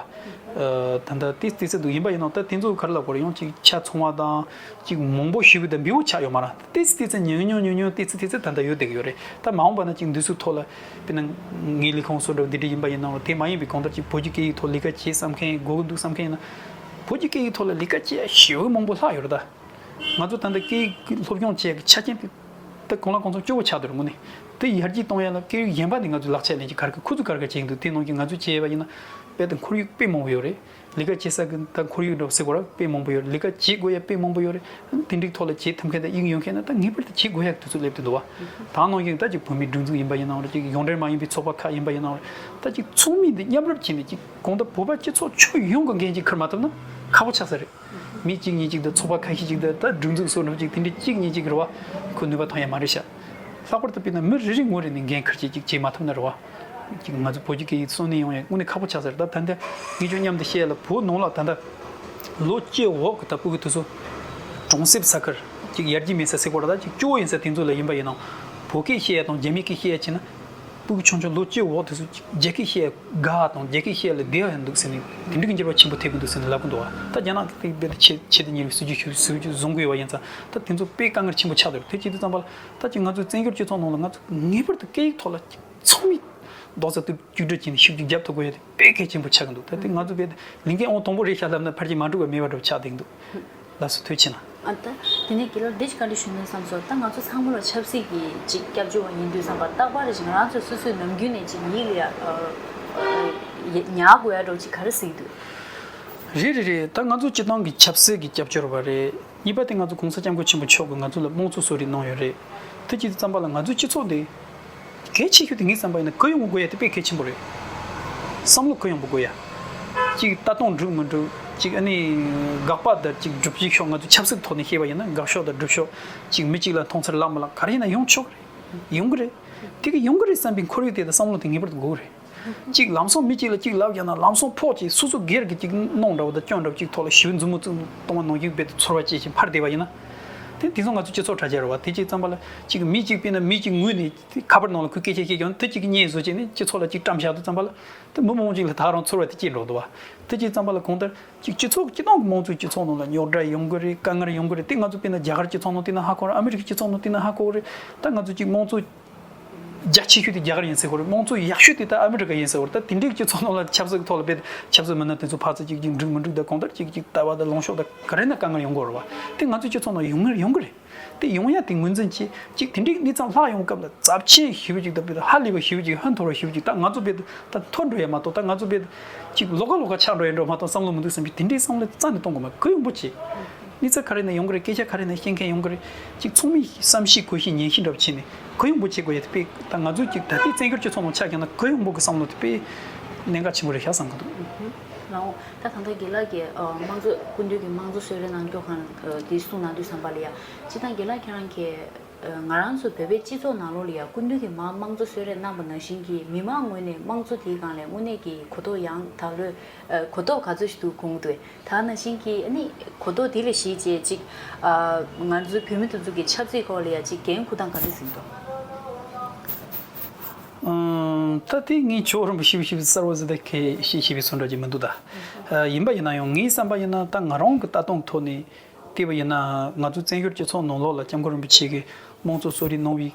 ཨ་ད་ལྟ་ཏོག་ཙམ་ཏོག་ཙམ་འདུག་ཡིན་པ་ཡིན་ནའང་ད་དེ་ཚོ་ག་རེ་ལབ་དགོས་རེད། ཡང་ཅིག་ཆ་ཚང་བ་དང་ཅིག་མང་པོ་ཞེ་པོ་དང་འབེལ་པོ་ཆགས་ཡོད་མ་རེད། ཏོག་ཙམ་ཏོག་ཙམ་ཉུང་ཉུང་ཉུང་ཉུང་ཏོག་ཙམ་ཏོག་ཙམ་ད་ལྟ་ཡོད་བསྡད་ཀྱི་ཡོད་རེད། ད་མ་འོངས་པ་ན་ཅིག་འདི་ཚོའི་ཐོག་ལ་དཔེར་ན་ངའི་ལས་ཁུངས་སུ་འགྲོ་འདི་འདྲ་ཡིན་པ་ཡིན་ནའང་དེ་མ་ཡིན་པའི་གང་ལྟར་ཅིག་བོད་ཀྱི་སྐད་ཡིག་ཐོག་ལས་ཀ་བྱེད་བསམ་མཁན་དགོས་ཀྱི་འདུག་བསམ་མཁན་ཡིན་ན་བོད་ཀྱི་སྐད་ཡིག་ཐོག་ལ་ལས་ཀ་བྱེད་ཡ་ཞེ་པོ་མང་པོ་ལྷག་ཡོད་རེད་ད། ང་ཚོ་ད་ལྟ་སྐད་ཡིག་སློབ་སྦྱོང་བྱེད་ཡ་གི་ཆ་རྐྱེན་དེ་ད་གང་ལ་གང་འཚམ་སྐྱོ་བོ་ཆགས་བསྡད་རེད་དངོས་གནས། དེ་ཡར་རྒྱས་གཏོང་ཡ་ལ་སྐད་ཡིག་གཞན་པ་ནས་ང་ཚོས་ལག་ཆ་ལེན་གྱི་ག་རེ་ག་ཁོ་ཚོས་ག་རེ་ག་བྱེད་ཀྱི་འདུག་དེ་ནང་བཞིན་ང་ཚོས་བྱས་པ་ཡིན་ན་དཔེ་དང་ཁོར་ཡུག་དཔེ་མང་པོ་ཡོད་རེད། ལས་ཀ་བྱེད་ས་གི་ད་ཁོར་ཡུག་འདྲ་བོ་ཟེར་དགོས་ར་དཔེ་མང་པོ་ཡོད་རེད། ལས་ཀ་བྱེད་དགོས་ཡ་དཔེ་མང་པོ་ཡོད་རེད། དེ་འདྲའི་ཐོག་ལ་བྱེད་ཐུབ་མཁན་དང་དབྱིངས་ཡོད་མཁན་ནི་ད་ངེས་པར་དུ་བྱེད་དགོས་ཡ་གི་དུས་ཚོད་སླེབས་བསྡད་འདུག་བ། ད་ནང་བཞིན་ད་ཅིག་བོད་མིའི་སྒྲིག་འཛུགས་ཡིན་པ་ཡིན་ནའང་རེད། ཅིག་ཡོངས་འབྲེལ་མ་ཡིན་པའི་ཚོགས་པ་ཁག་ཡིན་པ་ཡིན་ནའང་རེད། ད་ཅིག་ཚོགས་མི་འདི་མཉམ་རུབ་བྱས་ནས་ཅིག་གང་ལྟར་བོད་པ་སྤྱི་ཚོགས་ཁྱོན་ཡོངས་ཀྱི་འགན་ཅིག་འཁུར་མ་ཐུབ་ན་ཁག་པོ་ཆགས་ས་རེད། མི་གཅིག་གཉིས་གཅིག་དང་ཚོགས་པ་ཁ་ཤས་གཅིག་དང་ད་སྒྲིག་འཛུགས་སོ་འདྲ་གཅིག་དེ་འདྲའི་གཅིག་གཉིས་གཅིག་རེད་བ། ཁོ་ནུས་པ་ཐོན་ཡ་མ་རེད་ཤག་ལྷག་པར་དུ་དཔེར་ན་མི་རེ་རེ་ངོ་རེ་ནས་འགན་འཁུར་བྱེད་ཅིག་བྱེད་མ་ཐུབ་ན་རེད་བ། ཅིག་ང་ཚོ་བོད་ཀྱི་སྐད་ཡིག་གསོན་གནས་ཡོང་ཡ་དངོས་གནས་ཁག་པོ་ཆགས་ས་རེད། ད་ད་ལྟ་ངེད་ཚོ་མཉམ་དུ་བཤད་ཡ་ལ་བོད་ནང་ལ་ད་ལྟ་ལོ་བཅུ་འོག་གི་ད་ཕྲུ་གུ་དེ་ཚོ་གྲོང་གསེབ་ས་ཁུལ་ཅིག་ཡར་རྒྱས་མེད་ས་ཟེར་དགོས་རེད། ད་ཅིག་སྐྱོ་བོ་ཡིན་ས་དེ་ཚོ་ལ་ཡིན་པ་ཡིན་ནའང་བོད་སྐད་བཤད་ཡ་དང་རྒྱ་མིའི་སྐད་བཤད་ཡ་བྱས་ན། ཕྲུ་གུ་ཆུང་ཆུང་ལོ་བཅུ་འོག་དེ་ཚོ་རྒྱ་སྐད་བཤད་དགའ་དང་རྒྱ་སྐད་བཤད་ལ་བདེ་བ་ཡང་འདུག་ཟེར་ནས་དེ་འདྲ་གི་འགྱུར་བ་ཆེན་པོ་ཐེབས་ཀྱི་འདུག་ཟེར་ནས་ལབ་ཀྱི་འདུག་བ། ད་རྒྱ་ནག་གི་དཔེ་དེ་ཆེ་ཆེ་དེ་ཉེ་བའི་སྲིད་ཇུས་ཤུགས་སྲིད་ཇུས་བཟུང་དགོས་པ་ཡིན་ཙང་ད་དེ་ཚོ་དཔེ་དཀའ་ངལ་ཆེན་པོ་ཆགས་འདུག་དེ་བྱེད་དུས་ཙམ་པ་ལ་ད་ཅིག་ང་ཚོའི་བཙན་བྱོལ་སྤྱི་ཚོགས་ནང་ལ་ང་ཚོ་ངེས་པར་དུ་སྐད་ཡིག་ཐོག་ལ་ཚང་མས་རྡོག་རྩ་གཅིག་སྒྲིལ་བྱས་ནས་ཤུགས་རྒྱབ་ཐུབ་དགོས་ཡ་དེ་དཔེ་གལ་ཆེན་པོ་ཆགས་ཀྱི་འདུག་ད་དེ་ང་ཚོ་དཔེ་ལས་འགན་ཨང་དང་པོ་རེད་ཤག་ལབ་ན་ཕལ་ཆེར་མ་འགྲིག་པ་མེད་པ་འདྲ་བོ་ཆགས་བསྡད་ཀྱི་འདུག་ལགས་སོ། ཐུགས་རྗེ་ཆེ་གནང་། ཨ་ད། དེ་ནས་དགེ་ལགས་འདི་ཅིག་བཀའ་འདྲི་ཞུ་ན་བསམ་སོང་། ད་ང་ཚོ་ཚང་མ་ལ་ཆབ་སྲིད་ཀྱི་ཅིག་སྐྱབས་བཅོལ་བ་ཡིན་དུས་ཙམ་པ་རྟག་པར་ཅིག་ང་རང་ཚོ་སོ་སོའི་ནམ་རྒྱུན་ནས་ཅིག་ཡིད་ལ་ཡ་ཨ་ཨ་ཉར་དགོས་ཡ་འདྲ་བོ་ཅིག་ག་རེ་གཟིགས་འདུག་རེད་རེད་རེད། ད་ང་ཚོ་སྤྱི་བཏང་གི་ཆབ་སྲིད་ཀྱི་སྐྱབས་བཅོལ་བ་རེད། གཉིས་པ་དེ་ང་ཚོ་གོང་ས་སྐྱབས་མགོན་ཆེན་པོ་མཆོག་གིས་ང་ཚོ་ལ་དམངས་གཙོ་གསོལ་རས་གནང་ཡོད་རེད། དེ་བྱེད་དུས་ཙམ་པ་ལ་ང་ཚོའི་སྤྱི་ཚོགས་འདི། གལ་ཆེ་ཤོས་དེ་ངས་བསམ་པ་ཡིན་ན་གུ་ཡངས་པོ་དགོས་ཡ་དེ་དཔེ་གལ་ཆེན་པོ་རེད། བསམ་བློ་གུ་ཡངས་པོ་དགོས་ཡ། གཅིག་ལྟ་སྟངས་འགྲིག་མི་འགྲིག་གཅིག་ཨ་ནི་དགག་པ་དང་གཅིག་སྒྲུབ་བྱེད་ཕྱོགས་ང་ཚོ་ཆབ་སྲིད་ཐོག་ནས་བཤད་པ་ཡིན་ན་དགག་ཕྱོགས་དང་སྒྲུབ་ཕྱོགས་གཅིག་མི་གཅིག་ལ་མཐོང་ཚུལ་ལབ་མི་ལབ་ག་རེ་ཡིན་ན་ཡོང་ཆོག་གི་རེད། ཡོང་གི་རེད། དེ་གི་ཡོང་གི་རེད་བསམ་པའི་ཁོར་ཡུག་དེ་དང་བསམ་བློ་དེ་ངེས་པར་དུ་དགོས་གི་རེད། གཅིག་ལམ་སང་མི་གཅིག་ལ་གཅིག་ལབ་བཞག་ན་ལམ་སང་ཕོག་ཅིག་སོ་སོ་སྒེར་གྱི་གཅིག་གནོང་འདྲ་བོ་དང་སྐྱོན་འདྲ་བོ་གཅིག་ཐོག་ལ་ཞི་བའི་མཛུབ་མོ་བཙུགས་གཏོང་བ་ནང་བཞིན་རྦད་དེ་ཚོར་བ་སྐྱེས་ཤིང་ཕར་བསྡད་པ་ཡིན་ན། དེ་དེང་སང་ང་ཚོ་སྤྱི་ཚོགས་དྲ་རྒྱ་རེད་བ། དེ་གཅིག་ཙམ་པ་ལ་གཅིག་མི་གཅིག་དཔེར་ན་མི་གཅིག་ངོས་ནས་དེ་ཁ་པར་ནང་ལ་ཁོས་སྐད་ཆ་བཤད་ཀྱང་དེ་གཅིག་གིས་བརྙན་བཟོ་བྱས་ནས་སྤྱི་ཚོགས་ལ་གཅིག་བཀྲམ་བཞག་དུས་ཙམ་པ་ལ་དེ་མི་མང་པོ་ཅིག་ལ་ད་རུང་ཚོར་བ་དེ་སྐྱེས་འགྲོ་འདུག་བ། དེ་གཅིག་ཙམ་པ་ལ་གང་ལྟར་གཅིག་སྤྱི་ཚོགས་སྤྱི་བཏང་གི་དམངས་གཙོའི་སྤྱི་ཚོགས་ནང་ལ་རྙོག་དྲ་ཡོང་གི་རེད། དཀའ་ངལ་ཡོང་གི་རེད། དེ་ང་ཚོ་དཔེར་ན་རྒྱ་གར་སྤྱི་ཚོགས་ནང་བལྟས་ན་ཧ་གོ་རེད། ཨ་མི་རི་ཀའི་སྤྱི་ཚོགས་ནང་བལྟས་ན་ཧ་གོ་རེད། ད་ང་ཚོ་གཅིག་དམངས་གཙོ་རྒྱ་ཆེ་ཤོས་དེ་རྒྱ་གར་ཡིན་ཟེར་གོ་རེད། དམངས་གཙོ་ཡག་ཤོས་དེ་ད་ཨ་མི་རི་ཀ་ཡིན་ཟེར་གོ་རེད། ད་དེ་འདྲའི་སྤྱི་ཚོགས་ནང་ལ་ཆབ་སྲིད་ཀྱི་ཐོག་ལ་རྦད་ཆབ་སྲིད་མི་སྣ་དེ་ཚོ་ཕར་ཚུར་གཅིག་གཅིག་འགྲིག་མི་འགྲིག་དང་གང་ལྟར་གཅིག་གཅིག་ལྟ་བ་དང་ལངས་ཕྱོགས་དང་ག་རེ་ན་དཀའ་ངལ་ཡོང་གི་རེད་བ། དེ་ང་ཚོའི་སྤྱི་ཚོགས་ནང་ཡོང་ངེས་ཡོང་གི་རེད། དེ་ཡོང་ཡ་དེ་ངོས་འཛིན་བྱེད་ཅིག་དེ་འདྲའི་གནས་སྟངས་ལྷག་ཡོང་སྐབས་ལ་ཚབས་ཆེན་ཞེ་པོ་ཅིག་དང་རྦད་ཧ་ལས་པ་ཞེ་པོ་ཅིག་ཧོན་འཐོར་བ་ཞེ་པོ་ཅིག་ད་ང་ཚོ་རྦད་ད་འཐོར་འགྲོ་ཡ་མ་གཏོགས་ད་ང་ཚོ་རྦད་ཅིག་ལོག་ག་ལོག་ག་ཆགས་འགྲོ་ཡ་འགྲོ་མ་གཏོགས་བསམ་བློ་མི་འདུག་བསམ་གྱི་དེ་འདྲའི་བསམ་བློ་རྩ་ནས་གཏོང་དགོས་མ། གུ་ཡངས་པོ་བྱེད། གནས་ཚུལ་ག་རེ་ནས་ཡོང་གི་རེད། སྐད་ཆ་ག་རེ་ནས་བཤད་མཁན་ཡོང་གི་རེད། ཅིག་ཚང་མས་བསམ་ཤེས་གོ་ཤེས་ཉན་ཤེས་འདྲ་པོ་བྱས་ནས་གུ་ཡངས་པོ་བྱེད་དགོས་ཡ་དེ་དཔེ་ད་ང་ཚོ་ཅིག་ད་ལྟའི་བཙན་བྱོལ་སྤྱི་ཚོགས་ནང་ཆ་བཞག་ན་གུ་ཡངས་པོ་གི་བསམ་བློ་དེ་དཔེ་གནད་འགག་ཆེན་པོ་རེད་ཤག་བསམ་གི་འདུག་ལའོ། ད་ད་ལྟ་དགེ་ལགས་ཀྱིས་ཨ་དམངས་གཙོ་སྐུ་མདུན་གྱིས་དམངས་གཙོ་གསོལ་རས་གནང་སྐྱོ་གང་དེ་གསུངས་གནང་དུས་ཙམ་པ་ལ་ཡ། སྤྱིར་བཏང་དགེ་ལགས་ཁྱེད་རང་གིས་ཨ་ང་རང་ཚོ་བོད་པའི་སྤྱི་ཚོགས་ནང་ལོགས་ལ་ཡ་སྐུ་མདུན་གྱིས་མར་དམངས་གཙོ་གསོལ་རས་གནང་པ་ནང་བཞིན་གྱི་མི་མང་ངོས་ནས་དམངས་གཙོ་དེའི་སྒང་ལ་དངོས་གནས་ཀྱི་གོ་རྟོགས་ཡང་ད་ལོས་ཨ་གོ་རྟོགས་ག་ཚོད་ཞིག་འདུག་དགོངས་འདུག་ད་ནང་བཞིན་གྱི་ཨ་ནི་གོ་རྟོགས་དེ་ལས་གཞི་བྱས་ཅིག་ཨ་ང་ཚོའི་བོད་མི་དེ་ཚོ་གི་ཆབ་སྲིད་སྐོར་ལ་ཡ་ཅིག་འགན་འཁུར་སྟངས་ག་འདྲ་ཟིན་འདུག་ཨང་། ད་དེ་ངས་ཇོ་བོ་རིན་པོ་ཆེ་ཞིབ་ཞིབ་གསལ་བོ་ཟེར་ད་ཁས་ཤེས་ཤེས་པའི་སུ་འདྲ་ཅིག་མི་འདུག་ད་ཨ་ཡིན་པ་ཡིན་ན་ཡང་ངའི་བསམ་པ་ཡིན་ན་ད་ང་རང་གི་ལྟ་སྟངས་ཐོག་ནས་བལྟས་པ་ཡིན་ན་ང་ཚོ་བཙན་བྱོལ་སྤྱི་ཚོགས་ནང་ལོགས་ལ་སྐྱབས་མགོན་རིན་པོ་ཆེ་གིས་དམངས་གཙོ་གསོལ་རས་གནང་བའི་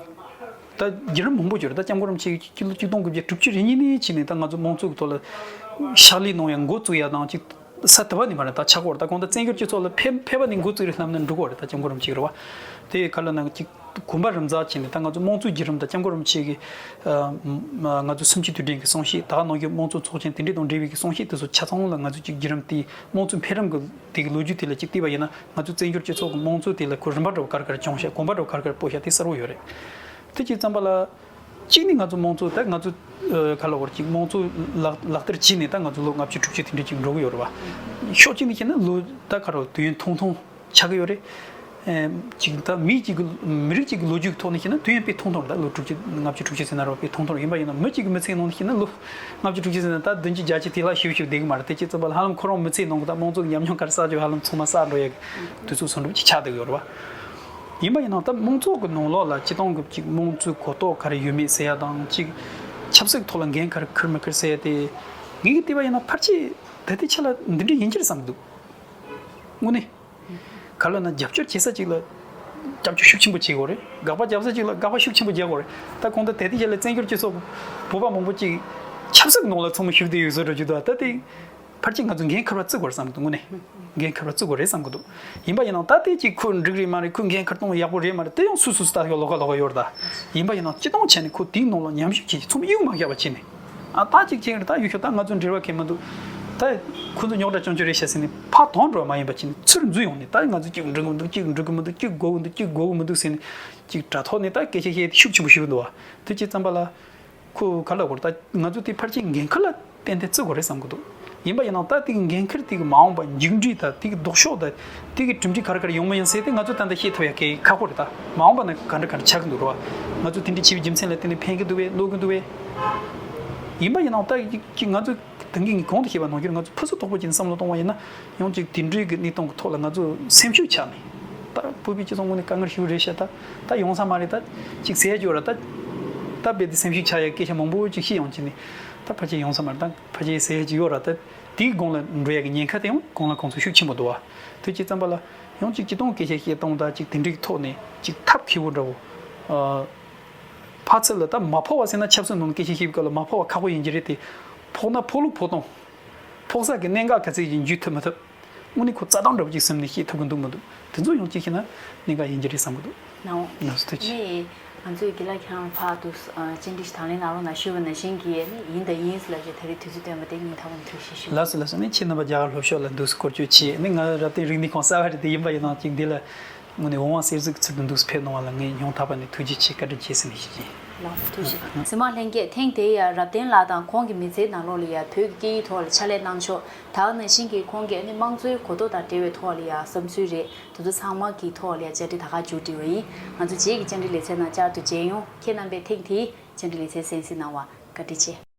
ད་བརྒྱུད་རིམ་མང་པོ་ཡོད་རེད། ད་སྐྱབས་མགོན་རིན་པོ་ཆེ་གིས་སྤྱི་ལོ་ཆིག་སྟོང་དགུ་བརྒྱ་དྲུག་ཅུ་རེ་གཉིས་ནས་བྱས་ནས་ད་ང་ཚོ་དམངས་གཙོ་གི་ཐོག་ལ་ཕྱག་ལས་གནང་ཡ་འགོ་བཙུགས་ཡ་དང་ཅིག་ས་དེ་བ་ནས་མ་རེད། ད་ཆགས་ཀྱི་ཡོད་རེད། ད་གང་ལྟར་བཙན་བྱོལ་སྤྱི་ཚོགས་ལ་ཕེབས་ཕེབས་པ་ནས་འགོ་བཙུགས་རེད་ལབ་ན་འགྲིག་གི་རེད། ད་སྐྱབས་མགོན་རིན་པོ་ཆེ་གི་རེད་བ། དེ་ག་ལ་ན་ཅིག་གོམ་པ་རིམ་འཛེགས་བྱས་ནས་ད་ང་ཚོ་དམངས་གཙོའི་བརྒྱུད་རིམ་དང་སྐྱབས་མགོན་རིན་པོ་ཆེ་གི་ཨ་ང་ཚོ་གསུམ་བཅུའི་དུས་དྲན་གྱི་གསུང་བཤད། ད་ག་ནང་བཞིན་དམངས་གཙོ་ཚོགས་ཆེན་དེ་འདྲ་དང་འབྲེལ་བའི་གི་གསུང་བཤད་དེ་ཚོ་ཆ་ཚང་ལ་ང་ཚོ་ཅིག་བརྒྱུད་རིམ་དེ་དམངས་གཙོའི་འཕེལ་རིམ་གི་དེ་གི་ལོ་རྒྱུས་དེ་ལ་ཅིག་བལྟས་པ་ཡིན་ན་ང་ཚོ་བཙན་བྱོལ་སྤྱི་ཚོགས་ཀྱི་དམངས་གཙོ་དེ་ལ་ཁོ་རིམ་པ་འདྲ་བོ་ག་རེ་ག་རེ་བྱུང་ཤག་གོམ་པ་འདྲ་བོ་ག་རེ་ག་རེ་སྤོ་ཤག་དེ་གསལ་བོ་ཡོད་རེད། དེ་བྱས་ཙམ་པ་ལ། གཅིག་ནི་ང་ཚོ་དམངས་གཙོ་ད་ང་ཚོ་ཨ་ག་ལ་བར་གཅིག་དམངས་གཙོ་ལག་ལག་བསྟར་བྱས་ནས་ད་ང་ཚོ་ལོ་ལྔ་བཅུ་དྲུག་ཅུ་དེ་འདྲ་ཅིག་འགྲོ་གི་ཡོད་རེད་བ། ཕྱོགས་གཅིག་ནས་བཤད་ན་ལོ་ད་ག་རེ་དུས་ཡུན་ཐུང་ཐུང་ཆགས་ཀྱི་ཡོད་རེད། ཨེ་གཅིག་ད་མི་གཅིག་གི་མི་རིགས་གཅིག་གི་ལོ་རྒྱུས་ཀྱི་ཐོག་ནས་བཤད་ན་དུས་ཡུན་དཔེ་ཐུང་ཐུང་རེད། ད་ལོ་དྲུག་ཅུ་ལྔ་བཅུ་དྲུག་ཅུ་ཟེར་ན་ར་དཔེ་ཐུང་ཐུང་རེད། ཡིན་པ་ཡིན་ན་མི་གཅིག་གི་མི་ཚེའི་ནང་ནས་བཤད་ན་ལོ་ལྔ་བཅུ་དྲུག་ཅུ་ཟེར་ན་ད་བདུན་ཅུ་བརྒྱད་ཅུ་དེ་ལ་ཞིབ་ཞིབ་བསྡད་ཀྱི་མ་རེད། དེ་བྱས་ཙམ་པ་ལ་ཧ་ལམ་ཁོ་རང་མི་ཚེའི་ནང་གི་ད་དམངས་གཙོ་གི་ཉམས་མྱོང་ག་རེ་བསགས་བྱུང་ཧ་ལམ་ཚང་མ་བསགས་འགྲོ་ཡ་གི་དུས་ཚོད་བཟོ་འདྲ་ཅིག་ཆགས་བསྡད་ཡོད་རེད་བ། ཡིན་པ་ཡིན་ན་ད་དམངས་གཙོ་གི་ནང་ལོགས་ལ་སྤྱི་བཏང་གི་ཅིག་དམངས་གཙོའི་གོ་རྟོགས་ག་རེ་ཡོད་མེད་ཟེར་ཡ་དང་ཅིག་ཆབ་སྲིད་ཐོག་ལ་འགན་ག་རེ་འཁུར་མི་འཁུར་ཟེར་ཡ་དེ་ངེད་ཀྱིས་བལྟས་པ་ཡིན་ན་ཕལ་ཆེར་ད་ལྟའི་ཆ་ལ་འདི་འདྲ་ཡིན་གྱི་རེད་བསམ་གྱི་འདུག་དངོས་གནས། ག་ལ་ན་རྒྱབ་སྐྱོར་བྱེད་ས་ཅིག་ལ་རྒྱབ་སྐྱོར་ཤུགས་ཆེན་པོ་བྱེད་དགོས་རེད། དགག་པ་རྒྱབ་ས་ཅིག་ལ་དགག་པ་ཤུགས་ཆེན་པོ་རྒྱག་དགོས་རེད། ད་གང་ལྟར་ད་ལྟའི་ཆ་ལ་བཙན་བྱོལ་སྤྱི་ཚོགས་བོད་པ་མང་པོ་ཅིག་ཆབ་སྲིད་ནང་ལ་ཚང་མ་ཞུགས་བསྡད་ཡོད་བཟོ་འདྲ་ཅིག་འདུག་ད་དེ། ཕལ་ཆེར་ང་ཚོ་འགན་འཁུར་བ་བརྩི་དགོས་རེད་བསམ་གི་འདུག་དངོས་གནས། འགན་འཁུར་བ་བརྩི་དགོས་རེད་བསམ་གི་འདུག་ཡིན་པ་ཡིན་ནའང་ད་ལྟའི་ཅིག་ཁོ་འགྲིག་རེད་མ་རེད། ཁོས་འགན་འཁུར་གཏོང་ཡག་པོ་རེད་མ་རེད། དེ་ཡང་སུ་སུ་སུ་ད་ཡོད་ལོགས་ཀ་ལོགས་ཀ་ཡོད་རེད། ད་ཡིན་པ་ཡིན་ནའང་སྤྱི་སྟངས་བྱས་ནས་ཁོ་དེའི་ནང་ལ་ཉམས་ཞིབ་བྱས་ཚོམས་གཡུག་མ་བཞག་པ་བྱས་ནས། ཨ་ད་ཅིག་བྱས་རེད། ད་ཡུལ་ཤོག་ད་ང་ཚོ་འབྲེལ་བ་གལ་མི་འདུག་ད་ཁོ་ཚོ་རྙོག་དྲ་བྱུང་རྒྱུ་རེད་ཤག་ཟེར་ནས་ཕར་དོན་འགྲོ་བ་མ་ཡིན་པ་བྱས་ནས་ཚུར་འཛུལ་ཡོང་ནས། ད་ང་ཚོ་གཅིག་འགྲིག་གི་མི་འདུག་གཅིག་འགྲིག་གི་མི་འདུག་གཅིག་དགོས་ཀྱི་འདུག་གཅིག་དགོས་ཀྱི་མི་འདུག་ཟེར་ནས་ཅིག་དྲ་ཐོག་ནས་ད་སྐད་ཆ་བཤད་དེ་ཤུགས་ཆེན་པོ་ཞུ་གི་འདུག་བ། དེ་བྱས་ཙམ་པ་ལ། ཁོ་ག་ལ་གོ་རེད། ད་ང་ཚོ་དེ་ཕལ་ཆེར་འགན་འཁུར་ལ་ཏན་ཏན་བརྩི་དགོས་རེད་བསམ་གི་འདུག་ཡིན་པ་ཡིན་ནའང་ད་དེ་གི་འགན་འཁུར་དེ་གི་མ་འོངས་པ་མཇུག་འབྲས་དང་དེ་གི་ལྡོག་ཕྱོགས་དང་དེ་གི་གྲུབ་འབྲས་ག་རེ་ག་རེ་ཡོང་མི་ཡོང་ཟེར་དེ་ང་ཚོ་ད་ལྟ་ཤེས་ཐུབ་ཡ་གི་ཁག་པོ་རེད། ད་མ་འོངས་པ་ན་ག་འདྲ་ག་འདྲ་ཆགས་གི་འདུག་རེད་བ། ང་ཚོ་དེ་འདྲ་བྱས་པའི་རྒྱུ་མཚན་ལ་བརྟེན་ནས་ཕན་གི་འདུག་བས་གནོད་གི་འདུག་བས། ཡིན་པ་ཡིན་ནའང་ད་ཅིག་ང་ཚོ་ད་གིན་གོང་དུ་བཤད་པ་ནང་བཞིན་ང་ཚོ་ཕུན་སུམ་ཚོགས་པོ་ཅིག་བསམ་བློ་གཏོང་བ་ཡིན་ན། ཡང་ཅིག་དེ་འདྲའི་གི་གནས་སྟངས་ཀྱི་ཐོག་ལ་ང་ཚོ་སེམས་ཤུགས་ཆག་ནས། ད་བོད་པའི་སྤྱི་ཚོགས་ངོས་ནས་དཀའ་ངལ་ཞིག་རེད་ཤག་ད་ད་ཡོང་ས་མ་རེད། ད་ཅིག་ཟེར་ཡ་ཅིག་ཡོད་ར། ད་ད་རྦད་དེ་སེམས་ཤུགས་ཆག་ཡ་སྐད་ཆ་མང་པོ་ཅིག་བཤད་ཡོང་གི་ནས། ད་ཕལ་ཆེར་ཡོང་ས་མ་རེད། ད་ཕལ་ཆེར་ཟེར་ཡ་ཅིག་ཡོད་ར། ད་དེའི་གོང་ལ་འགྲོ་ཡ་གི་ཉེན་ཁ་དེ་ཡང་གོང་ལ་གོང་དུ་ཤུགས་ཆེན་པོ་འདུག་བ། དེ་བྱས་ཙམ་པ་ལ་ཡང་ཅིག་སྤྱི་སྟངས་སྐད་ཆ་བཤད་སྟངས་དང་ཅིག་དེ་འདྲའི་ཐོག་ནས་ཅིག་ཐབས་མཁས་པོ་འདྲ་བོ། ཨ། ཕར་ཚུར་ལ་ད་མ་ཕོག་པ་ཟེར་ན་ཆབ་སྲིད་ནང་སྐད་ཆ་བཤད་པའི་སྐབས་ལ་མ་ཕོག་པ་ཁག་པོ་ཡིན་གྱི་རེད་དེ། ཕོག་ན་ཕོག་ལུགས་ཕོག་སྟངས། ཕོག་ས་གི་གནད་འགག་ག་ཚད་ཅིག་འཇུས་ཐུབ་མི་ཐུབ། དངོས་གནས་ཁོ་རྩ་དང་འདྲ་བོ་ཅིག་སེམས་ནས་བཤད་ཐུབ་ཀྱི་འདུག་མི་འདུག་དེ་ཚོ་ཡང་གཅིག་བཤད་ན་གནད་འགག་ཡིན་གྱི་རེད་བསམ་གྱི་འདུག་ནའོ། ལགས་སོ་ཐུགས་རྗེ་ཆེ། ནི། ང་ཚོས་དགེ་ལགས་ཁྱེད་རང་ཕར་དུ་བཅར་འདྲི་ཞིག་དང་ལེན་གནང་རོགས་གནང་ཞུས་པ་ནང་བཞིན་གྱི་ནི་ཡིན་དང་ཡིན་ལབ་བྱས་ད་རེས་དུས་ཚོད་བཏོན་པ་དེ་སྙིང་ཐག་པ་ནས་ཐུགས་རྗེ་ཆེ་ཞུ། ལགས་སོ་ལགས་སོ། ནི་ཁྱེད་རྣམ་པ་རྒྱ་གར་ལྷོ་ཕྱོགས་ལ་འདུག་སྐོར་སྐྱོད་བྱས། ནི་ང་རབ་བརྟན་རིག་གནས་ཁང་གསར་པ་རེད་དེ། ཡིན་པ་ཡིན་ནའང་ཅིག་འདི་ལ་དངོས་གནས་འོང་བ་གསེར་གཟིགས་ཚུལ་དུ་འདུག་ཕེབས་གནང་བ་ལ་ངས་སྙིང་ཐག་པ་ནས་ཐུགས་རྗེ་ཆེ་བཀའ་དྲིན་ཆེ་ཟེར་ནས་ཞུ་རྒྱུ་ཡིན། ལགས་སོ་ཐུགས་རྗེ་ཆེ། གཟིགས་མོ་བ་ལྷན་རྒྱས། ཐེངས་དེ་ཡང་རབ་བརྟན་ལགས་དང་ཁོང་གི་མི་ཚེའི་ནང་ལོགས་ལ་ཡང་བོད་ཀྱི་སྐད་ཡིག་ཐོག་ལ་ཕྱག་ལས་གནང་ཕྱོགས་དང་ནང་བཞིན་གྱི་ཁོང་གིས་ནི་དམངས་གཙོའི་གོ་རྟོགས་དང་འབྲེལ་བའི་ཐོག་ལ་ཡང་བསམ་ཚུལ་རེད། དེ་ཚོ་ཚང་མ་གི་ཐོག་ལ་ཡང་བཅར་འདྲི་ད་ག་མཇུག་སྒྲིལ་བ་ཡིན། ང་ཚོ་རྗེས་ཀྱི་བཅར་འདྲི་ལེ་ཚན་ནང་བསྐྱར་དུ་མཇལ་ཡོང་། ཁྱེད་རྣམ་པས་ཐེངས་དེའི་བཅར་འདྲི་ལེ་ཚན་གསན་གཟིགས་གནང་བར་བཀའ་དྲིན་ཆེ།